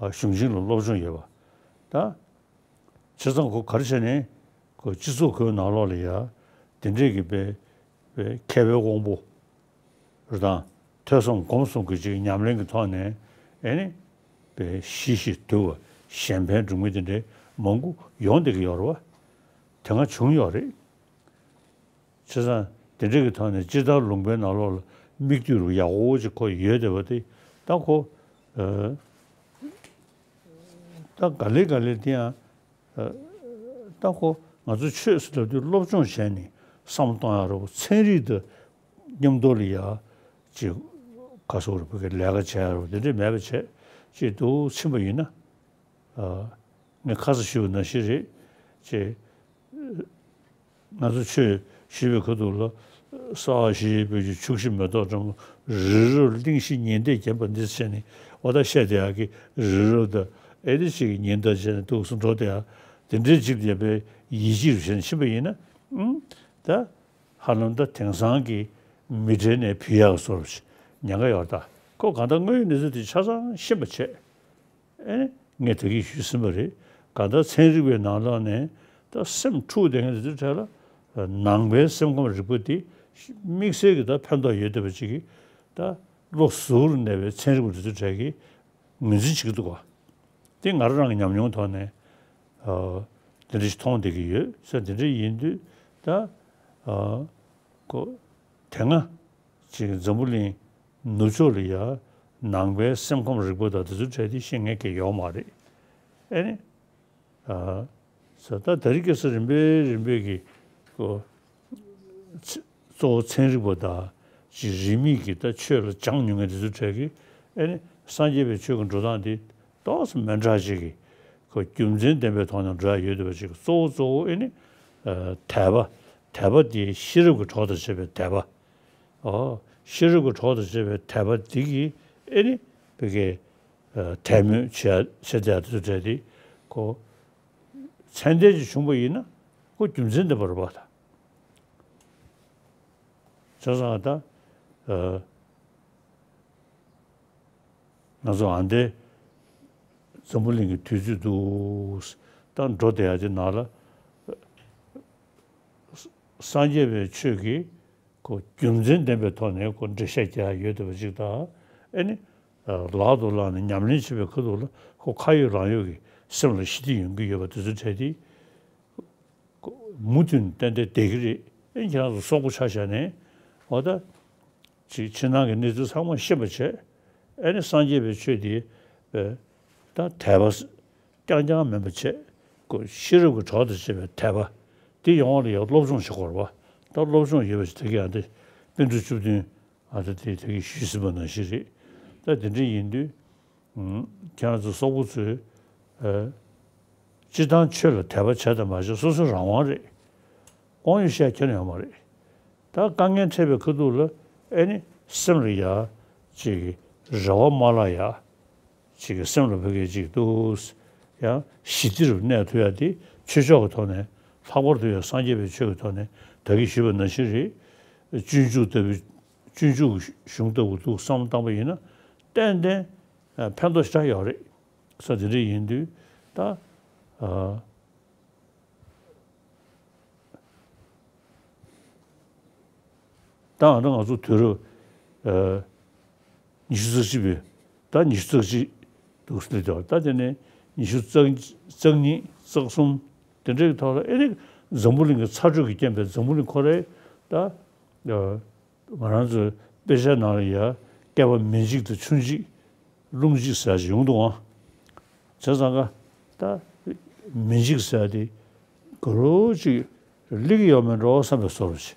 ཨ་གཞུང་ཆེན་ལ་སློབ་སྦྱོང་ཡོད་པ་ད། བྱས་ཙང་ཁོ་ག་རེ་བྱས་ནས་ཁོ་སྤྱི་ཚོགས་ཁོའི་ནང་ལོགས་ལ་ཡ་དེ་འདྲས་ཀྱི་པའི་པའི་མཁས་པའི་དབང་པོ་རེ་དང་ཐོས་བསམ་སྒོམ་གསུམ་གྱི་ཅིག་ཉམས་ལེན་གྱི་ཐོག་ནས་ཨེ་ནི་པའི་ཞི་ཞིང་དུལ་བ་གཞན་ཕན་སྒྲུབ་མཁན་དེ་འདྲས་མང་པོ་ཡོང་བསྡད་ཀྱི་ཡོད་རེད་བ། དེ་སྔ་བྱུང་ཡོད་རེད། བྱས་ཙང་དེ་འདྲ་གི་ཐོག་ནས་སྤྱིར་བཏང་ལུང་པའི་ནང་ལོགས་ལ་མིག་ལྟོས་རུ་ཡག་པོ་ཅིག་ཁོ་ཡོད་བསྡད་པ་དེ་ད་ཁོ་ཨ་ད་ག་ལེ་ག་ལེ་དེ་ཡང་ཨ་ད་ཁོ་ང་ཚོ་ཆོས་ཟེར་ལབ་དུས་སློབ་སྦྱོང་བྱས་ནས་བསམ་བློ་གཏོང་ཡག་རེད་བ། ཚན་རིག་དང་མཉམ་དུ་ལ་ཡ་ཅིག་ག་སོགས་རེད་བ་གི་ལས་ཀ་བྱས་ཡག་རེད་བ། དེ་འདྲ་མེད་པ་བྱས་ཅིག་འདུག་ཕྱིན་པ་ཡིན་ན། ཨ་ངས་ཁ་སང་ཞུས་པ་ནང་བཞིན་རེད། ཅེས་ང་ཚོ་ཆོས་ཞུས་པའི་ཁ་ཐུག་ལ་སྭཱ་ཧཱ་ཞེས་པའི་ཆུ་ཤིང་མེ་ཏོག་བཀྲམ། རི་རབ་གླིང་བཞི་ཉི་ཟླས་བརྒྱན་པ་འདི་བྱས་ནས་འོ་ད་བཤད་བསྡད་ཡག་གི་རི་རབ་དང་ཨེ་དེ་ཅིག་ཉི་ཟླ་བྱས་ནས་འདུག་སེ་འགྲོ་བསྡད་ཡག་དེ་འདྲའི་ཅིག་ཡོད་པའི་ཡིད་ཆེས་རུ་བྱས་ནས་ཕྱིན་པ་ཡིན་ན་ཨང་ད་ཧ་ལམ་ད་དེང་སང་གི་མི་གྲལ་ནས་བུད་ཡག་བཟོ་འདྲ་ཞིག་ཉེན་ཁ་ཡོད་རེད་ད། ཁོ་གང་ལྟར་དངོས་ཡོད་གནས་ཚུལ་དེ་ཆ་ཚང་ཤེས་པ་བྱས། ཨེ་ནི་ངས་ད་གིན་ཞུས་ཟིན་པ་རེད། གང་ལྟར་ཚན་རིག་པའི་ནང་ལོགས་ནས་ད་སེམས་འཁྲུག་བསྡད་མཁན་དེ་ཚོའི་གྲས་ལ་ནང་པའི་སེམས་ཁམས་རིག་པ་འདི་དམིགས་བསལ་གྱི་ད་ཕན་ཐོགས་ཡོད་བསྡད་པ་ཅིག་གིས་ད་བློ་གཟུ་བོར་གནས་པའི་ཚན་རིག་པ་དེ་ཚོའི་གྲས་ཀྱིས་ངོས་འཛིན་བྱེད་ཀྱི་འདུག་ག། དེ་ང་རང་རང་གི་ཉམས་མྱོང་ཐོག་ནས་ཨ་དེ་འདྲ་ཞིག་མཐོང་བསྡད་ཀྱི་ཡོད་ཟེར། དེ་འདྲ་ཡིན་དུས་ད་ཨ་ཁོ་དེ་སྔ་ཅིག་འཛམ་བུ་གླིང་ནུབ་ཕྱོགས་ལ་ཡ་ནང་པའི་སེམས་ཁམས་རིག་པ་དང་དེ་ཚོའི་གྲས་དེ་ཤེས་མཁན་གྱི་ཡོད་མ་རེད། ཨེ་ནི། ཨ་ས་ད་ད་རིང་ཁ་སང་རིམ་པས་རིམ་པས་ཀྱི་ཁོ་ཚ་གཙོ་བོ་ཚན་རིག་པ་དང་ཅིག་རིས་མེད་ཀྱི་ད་ཆོས་ལ་སྦྱངས་མྱོང་མཁན་དེ་ཚོའི་གྲས་ཀྱིས་ཨེ་ནི་སངས་རྒྱས་པའི་ཆོས་ཀྱི་འགྲོ་སྟངས་འདི་ཏོག་ཙམ་མི་འདྲ་ཅིག་གི་ཁོ་རྒྱུ་མཚན་ལྡན་པའི་ཐོག་ནས་འགྲོ་ཡ་ཡོད་བསྡད་པ་ཅིག་གཙོ་བོ་གཙོ་བོ་ཨེ་ནི་ཨ་དད་པ། དད་པ་འདི་ཤེས་རབ་ཀྱི་གྲོགས་དང་བཅས་པའི་དད་པ། ཨོ། ཤེས་རབ་ཀྱི་གྲོགས་དང་བཅས་པའི་དད་པ་འདི་གིས་ཨེ་ནི་བོད་ཀྱི་ཨ་དད་མོས་བྱེད་བྱེད་བསྡད་དུ་བྱས་ཏེ་ཁོ་མཚན་ལྡན་ཅིག་བྱུང་པ་ཡིན་ན་ཁོ་རྒྱུ་མཚན་ལྡན་པ་རེད་པ་ད། བྱས་ཙང་ད་ཨ་ང་ཚོ་ཨ་འདས་འཛམ་བུ་གླིང་གི་དུས་ཚོད་འདུག་ད་འགྲོ་བསྡད་ཡ་དེ་ནང་ལ་སངས་རྒྱས་པའི་ཆོས་ཀྱི་ཁོ་རྒྱུ་མཚན་ལྡན་པའི་ཐོག་ནས་ཁོ་འགྲེལ་བཤད་རྒྱག་ཡ་ཡོད་བསྡད་པ་ཅིག་དང་། ཨེ་ནི་ལག་ཏུ་བླངས་ནས་ཉམས་ལེན་བྱེད་པའི་ཁ་ཐུག་ལ་ཁོ་ཁ་ཡོད་ལག་ཡོད་ཀྱི་སེམས་ལ་ཞི་བདེ་ཡོང་གི་ཡོད་པ་དེ་ཚོ་གྲས་དེ་ཁོ་མུ་མཐུད་ནས་ཏན་ཏན་བསྡད་ཀྱི་རེད། ཨེ་ཁྱེད་རང་ཚོ་སོག་པོ་ཆ་བཞག་ནས་འོ་ད་ཅིག་ཕྱི་ནང་གི་གནས་ཚུལ་ཚང་མ་ཤེས་པ་བྱས། ཨེ་ནི་སངས་རྒྱས་པའི་ཆོས་དེ་ད་དད་པ་རྐྱང་རྐྱང་མིན་པ་བྱས། ཁོ་ཤེས་རབ་ཀྱི་གྲོགས་དང་བཅས་པའི་དད་པ་དེ་ཡོང་བ་ལ་ཡང་སློབ་སྦྱོང་བྱེད་དགོས་རེད་པ། ད་སློབ་སྦྱོང་ཡོད་པ་ཞིག་ད་གིན་ཨ་འདི་པཎ་གྲུབ་བཅུ་བདུན་ཨ་ད་དེ་ད་གིན་ཞུས་ཟིན་པ་ནང་བཞིན་རེད། ད་དེ་འདྲ་ཡིན་དུས་ཨུམ་ཁྱེད་རང་ཚོ་སོག་པོ་ཚོས་ཨ་སྤྱིར་བཏང་ཆོས་ལ་དད་པ་བྱས་དང་མ་བྱས་སོ་སོའི་རང་དབང་རེད། དབང་ཡོད་བཤད་ཁྱོན་ཡོད་མ་རེད། ད་དཀའ་ངལ་འཕྲད་པའི་ཁ་ཐུག་ལ་ཨེ་ནི་སེམས་ལ་ཡ་ཅིག་རེ་བ་མ་བརླག་ཡ། ཅིག་གི་སེམས་ལ་བོད་སྐད་ཅིག་འདུག་ཡང་ཞི་བདེ་རུ་གནས་ཐུབ་ཡ་དེ་ཆོས་ཕྱོགས་ཀྱི་ཐོག་ནས་ལྷག་པར་དུ་ཡང་སངས་རྒྱས་པའི་ཆོས་ཀྱི་ཐོག་ནས་ད་གིན་ཞུས་པ་ནང་བཞིན་རེད། སྤྱོད་འཇུག་ལྟ་བུའི་སྤྱོད་འཇུག་གཞུང་ལྟ་བུ་འདུག་བསམ་བློ་བཏང་པ་ཡིན་ན་ཏན་ཏན་ཕན་ཐོགས་ཞེ་དྲག་ཡོད་རེད། ས་དེ་འདྲ་ཡིན་དུས་ད་ཨ། ད་ང་ཚོ་ང་ཚོ་དུས་རབས་ཨ་ཉི་ཤུ་རྩ་གཅིག་པའི་ད་ཉི་ཤུ་རྩ་གཅིག་འདུག་སླེབས་བསྡད་པ། ད་དེ་ནས་ཉི་ཤུ་རྩ་རྩ་གཉིས་རྩ་གསུམ་དེ་འདྲའི་ཐོག་ལ་ཨེ་ནི་འཛམ་བུ་གླིང་གི་ཚ་དྲོད་ཀྱི་རྐྱེན་པས་འཛམ་བུ་གླིང་ཁོ་རའི་ད་ཨ། ང་རང་ཚོའི་དཔེ་ཆ་ནང་ལ་ཡ་བསྐལ་པ་མེ་གཅིག་དང་ཆུ་གཅིག་རླུང་གཅིག་ཟེར་ཞིག་ཡོང་འདུག་ཨང་། བྱས་ཙང་ཀ་ད་མེ་གཅིག་ཟེར་དེ་ག་རོ་ཅིག་སླེབས་ཀྱི་ཡོད་མེད་འགྲོ་བསམ་པའི་བཟོ་འདྲ་ཅིག་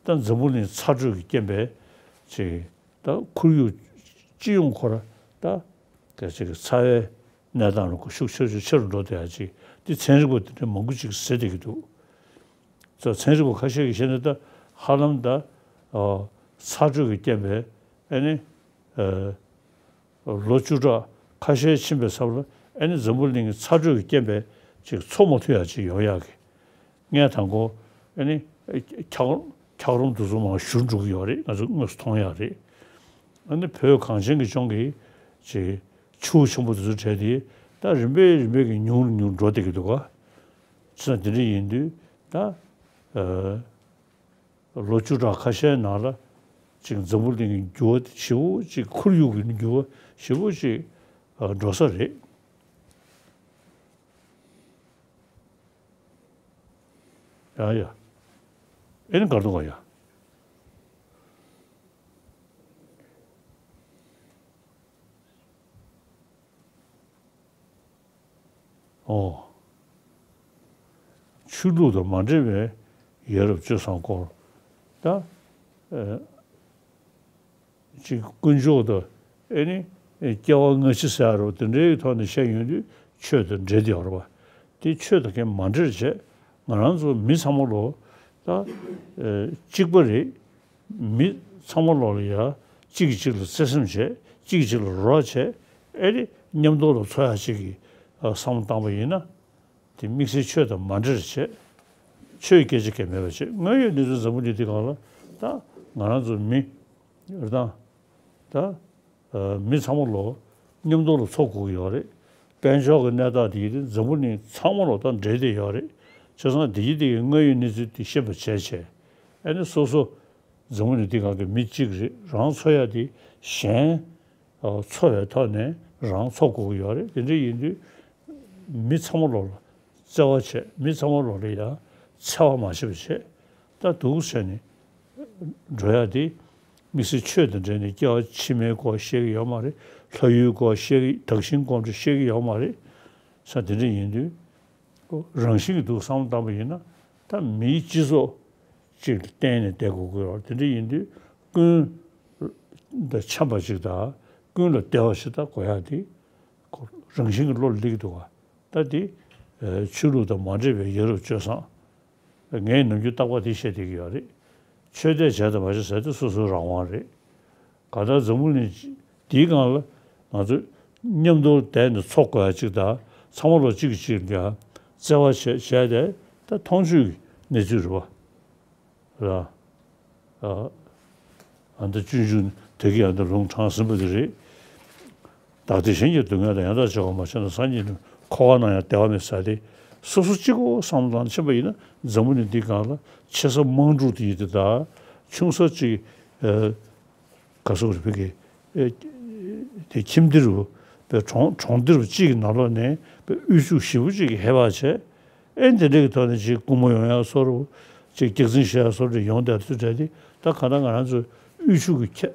ད་འཛམ་བུ་གླིང་ཚ་དྲོད་ཀྱི་རྐྱེན་པས་ཅིག་ད་ཁོར་ཡུག་སྤྱི་ཡོངས་ཁོ་ར་ད་ག་ཅིག་ཚ་བའི་གནས་སྟངས་ལ་ཤུགས་ཆེ་ཆེ་ཆེ་རུ་འགྲོ་བསྡད་ཡ་ཅིག་འདི་ཚན་རིག་པ་དེ་འདྲ་མང་པོ་ཅིག་ཟེར་བསྡད་ཀྱི་འདུག་ཚོ་ཚན་རིག་པ་ཁ་ཤས་ཀྱིས་བཤད་ན་ད་ ཧ་ལམ་ད་ཚ་དྲོད་ཀྱི་རྐྱེན་པས་ཨ་ནི། ལོ་བཅུ་ཕྲག་ཁ་ཤས་ཕྱིན་པའི་མཚམས་ལ་ཨ་ནི་འཛམ་བུ་གླིང་གི་ཚ་དྲོད་ཀྱི་རྐྱེན་པས་ཅིག་འཚོ་མ་ཐུབ་ཡག་ཅིག་ཡོང་ཡག་གི་ངས་དང་པོ་ཨ་ནི་འཁྱགས་འཁྱགས་རོམ་དེ་ཚོ་མར་བཞུར་འགྲོ་གི་ཡོད་རེད། ང་ཚོ་དངོས་སུ་མཐོང་ཡག་རེད། ཨ་ནི་བོད་གངས་ཅན་གྱི་ལྗོངས་ཀྱི་ཅིག་ཆུ་བོ་ཆེན་པོ་དེ་ཚོ་བྲལ་ཏེ་ད་རིམ་པས་རིམ་པས་ཀྱི་ཉུང་རུ་ཉུང་རུ་འགྲོ་བསྡད་ཀྱི་འདུག་ག་བྱས་ཙང་དེ་འདྲ་ཡིན་དུས་ད། ལོ་བཅུ་ཕྲག་ཁ་ཤས་ནང་ལ་ཅིག་འཛམ་བུ་གླིང་གི་འགྱུར་བ་ཞེ་པོ་ཅིག་ཁོར་ཡུག་གི་འགྱུར་བ་ཞེ་པོ་ཅིག་འགྲོ་ས་རེད། ཡ་ཡ། ཨེ་ནི་གར་འདུག་ག་ཡ། ཨོ། ཆོས་ལུགས་དང་མ་འབྲེལ་བའི་ཡ་རབས་སྤྱོད་བཟང་སྐོར། ད། ཨེ། ཅིག་དཀོན་མཆོག་དང་ཨེ་ནི་སྐྱེ་བ་སྔ་ཕྱི་ཟེར་ཡ་རེད་པ། དེ་འདྲའི་ཐོག་ནས་བཤད་ཡོང་དུས་ཆོས་དང་འབྲེལ་བསྡད་ཡོད་རེད་པ། དེ་ཆོས་དང་གན་མ་འབྲེལ་བྱས་ང་རང་ཚོ་མི་ཚང་མ་ལོ་ད་ཨེ་གཅིག་པ་རེད། མི་ཚང་མ་ལོ་ལ་ཡ་གཅིག་གིས་གཅིག་ལ་བརྩེ་སེམས་བྱས། གཅིག་གིས་གཅིག་ལ་རོགས་བྱས། ཨེ་རེད། མཉམ་དུ་ལ་འཚོ་ཡག་ཅིག་གི་བསམ་བློ་བཏང་པ་ཡིན་ན། དེ་དམིགས་བསལ་ཆོས་དང་མ་འབྲེལ་བྱས། ཆོས་སྐད་ཆ་གང་མེད་པ་བྱས། དངོས་ཡོད་གནས་ཚུལ་འཛམ་བུ་གླིང་འདི་སྒང་ལ་ད་ང་རང་ཚོ་མི་རེད་དང་། ད་མི་ཚང་མ་ལོ་མཉམ་དུ་ལ་འཚོ་དགོས་ཀྱི་ཡོད་རེད། དཔལ་འབྱོར་གྱི་གནས་སྟངས་དེ་ཡིན་དུས་འཛམ་བུ་གླིང་ཚང་མ་ལོ་ད་འབྲེལ་བསྡད་ཡོད་རེད། བྱས་ཙང་འདི་ཡི་འདི་ཡི་དངོས་ཡོད་གནས་ཚུལ་དེ་ཤེས་པ་བྱས་བྱས། ཨ་ནི་སོ་སོ་འཛམ་བུ་གླིང་འདི་སྒང་གི་མི་གཅིག་རེད། རང་འཚོ་ཡ་དེ་གཞན། འཚོ་བའི་ཐོག་ནས་རང་འཚོ་དགོས་ཀྱི་ཡོད་རེད། དེ་འདྲ་ཡིན་དུས་མི་ཚང་མ་ལོ་ལ་བརྩེ་བ་བྱས། མི་ཚང་མ་ལོ་ལ་ཡང་འཚེ་བ་མ་བྱེད་པ་བྱས། ད་འདུག་བྱས་ནས་འགྲོ་ཡ་དེ་དམིགས་བསལ་ཆོས་དང་འབྲེལ་ནས་སྐྱེ་བ་ཕྱི་མའི་སྐོར་བཤད་ཀྱི་ཡོད་མ་རེད། ལྷ་ཡུལ་སྐོར་བཤད་ཀྱི། དག་ཞིང་སྒོམ་སྒྲུབ་བཤད་ཀྱི་ཡོད་མ་རེད། ས་དེ་འདྲ་ཡིན་དུས། རང་བཞིན་གྱི་འདུག་བསམ་བློ་བཏང་པ་ཡིན་ན་ད་མིའི་སྤྱི་ཚོགས་ཅིག་ལ་བརྟེན་ནས་བསྡད་དགོས་ཀྱི་ཡོད་རེད། དེ་འདྲ་ཡིན་དུས་ཀུན་ད་འཆམ་པ་ཅིག་དང་ཀུན་ལ་བདེ་བ་ཞིག་ད་དགོས་ཡག་དེ་རང་བཞིན་གྱི་བློ་ལ་སླེབས་ཀྱི་འདུག་ག་ད་དེ་ཆོས་ལུགས་དང་མ་འབྲེལ་བའི་ཡ་རབས་སྤྱོད་བཟང་། ངས་ནམ་རྒྱུན་རྟག་པར་དེ་བཤད་བསྡད་ཀྱི་ཡོད་རེད། ཆོས་དད་བྱས་དང་མ་བྱས་ཟེར་དེ་སོ་སོའི་རང་དབང་རེད། གང་ལྟར་འཛམ་བུ་གླིང་འདིའི་སྒང་ལ་ང་ཚོ་མཉམ་དུ་བསྡད་ནས་འཚོ་དགོས་ཡ་གཅིག་དང་། ཚང་མ་ལོ་གཅིག་གིས་གཅིག་ལ་བརྩེ་བ་བྱས་བྱས་ཏེ་ད་མཐོང་ཆོས་ཀྱི་གནས་ཚུལ་རེད་པ། ར། ཨ། ཨ་འདི་སྤྱོད་འཇུག་དེ་གི་ཨ་འདི་ལུང་དྲངས་ཟིན་པ་དེ་རེད། བདག་བདེ་གཞན་གྱི་སྡུག་བསྔལ་དང་། ཡང་དག་བྱ་བ་མ་བྱས་ན། སངས་རྒྱས་ནི་འཁོར་བ་ན་ཡང་བདེ་བ་མེད་ཟེར་ཏེ། སོ་སོ་གཅིག་པོ་བསམ་བློ་བཏང་ཕྱིན་པ་ཡིན་ན་འཛམ་བུ་གླིང་འདིའི་སྒང་ལ་ཆེ་ས་དམངས་ཕྲུག་དེ་ཡིན་དེ་དང་། ཆུང་ས་གཅིག་ཨ། ག་སོགས་རེད། བོད་ཀྱི་ཨེ་དེ་ཁྱིམ་སྡེ་རུ་པའི་གྲོང་གྲོང་སྡེ་རུ་གཅིག་གི་ནང་ལོགས་ནས་པའི་དབུལ་ཕྱུག་ཞེ་པོ་གཅིག་གིས་ཧེ་བག་བྱས། ཨེ་འདི་འདྲ་གི་ཐོག་ནས་ཅིག་སྐུ་ངོ་ཡོང་ཡག་བཟོ་འདྲ་ཅིག་སྐྱག་རྫུན་བཤད་ཡག་བཟོ་འདྲ་ཡོང་བསྡད་དུས་འདྲ་དེ། ད་གང་ལྟར་ང་རང་ཚོ་དབུལ་ཕྱུག་གི་ཁྱད་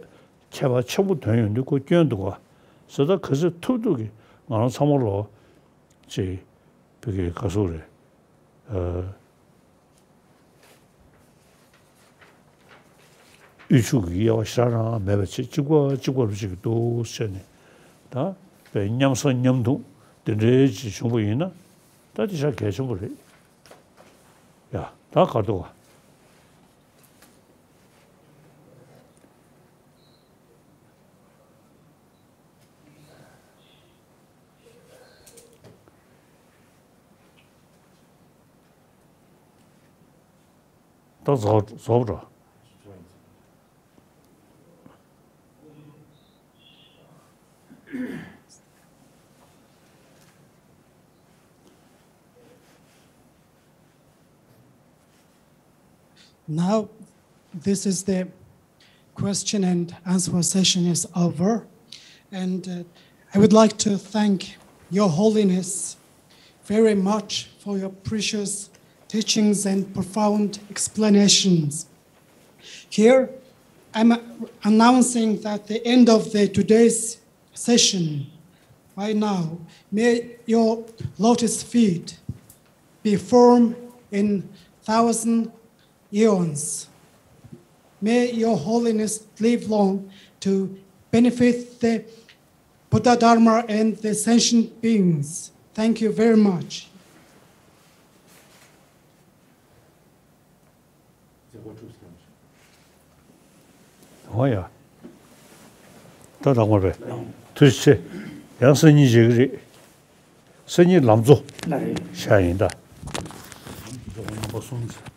ཁྱད་པར་ཆེན་པོ་ཐོན་ཡོང་དུས་ཁོ་སྐྱོན་འདུག་ག་ཟེར། ད་ག་ཚོད་ཐུབ་ཐུབ་ཀྱིས་ང་རང་ཚང་མ་ལོ་ཅིག་བོད་ཀྱི་ག་སོགས་རེད། ཨ། དབུལ་ཕྱུག་གི་དབྱེ་བ་ཞེ་དྲག་རང་མེད་པ་བྱས། གཅིག་པ་གཅིག་པ་རུ་གཅིག་གི་འདུག་བྱས་ནས་ད་པའི་མཉམ་ཟ་མཉམ་འཐུང་དེ་འདྲའི་ཅིག་བྱུང་པ་ཡིན་ན་ད་དེ་ཤ་གལ་ཆེན་པོ་རེད། ཡ་ད་ག་འདུག་ག་ད་རྫོགས་རྫོགས་འགྲོ། Now, this is the question and answer session is over. And uh, I would like to thank Your Holiness very much for your precious teachings and profound explanations. Here, I'm announcing that the end of the today's session. Right now, may your lotus feet be firm in thousand eons. May Your Holiness live long to benefit the Buddha Dharma and the sentient beings. Thank you very much. ཨོ་ཡ། ད་དང་པོ་རེད། ཐུགས་རྗེ་ཆེ། ཡང་སང་ཉིན་བྱེད་ཀྱི་རེད། སང་ཉིན་ལམ་གཙོ་ལ་རེད། ཤ་ཡིན་ད། རྣམ་པ་གསུམ།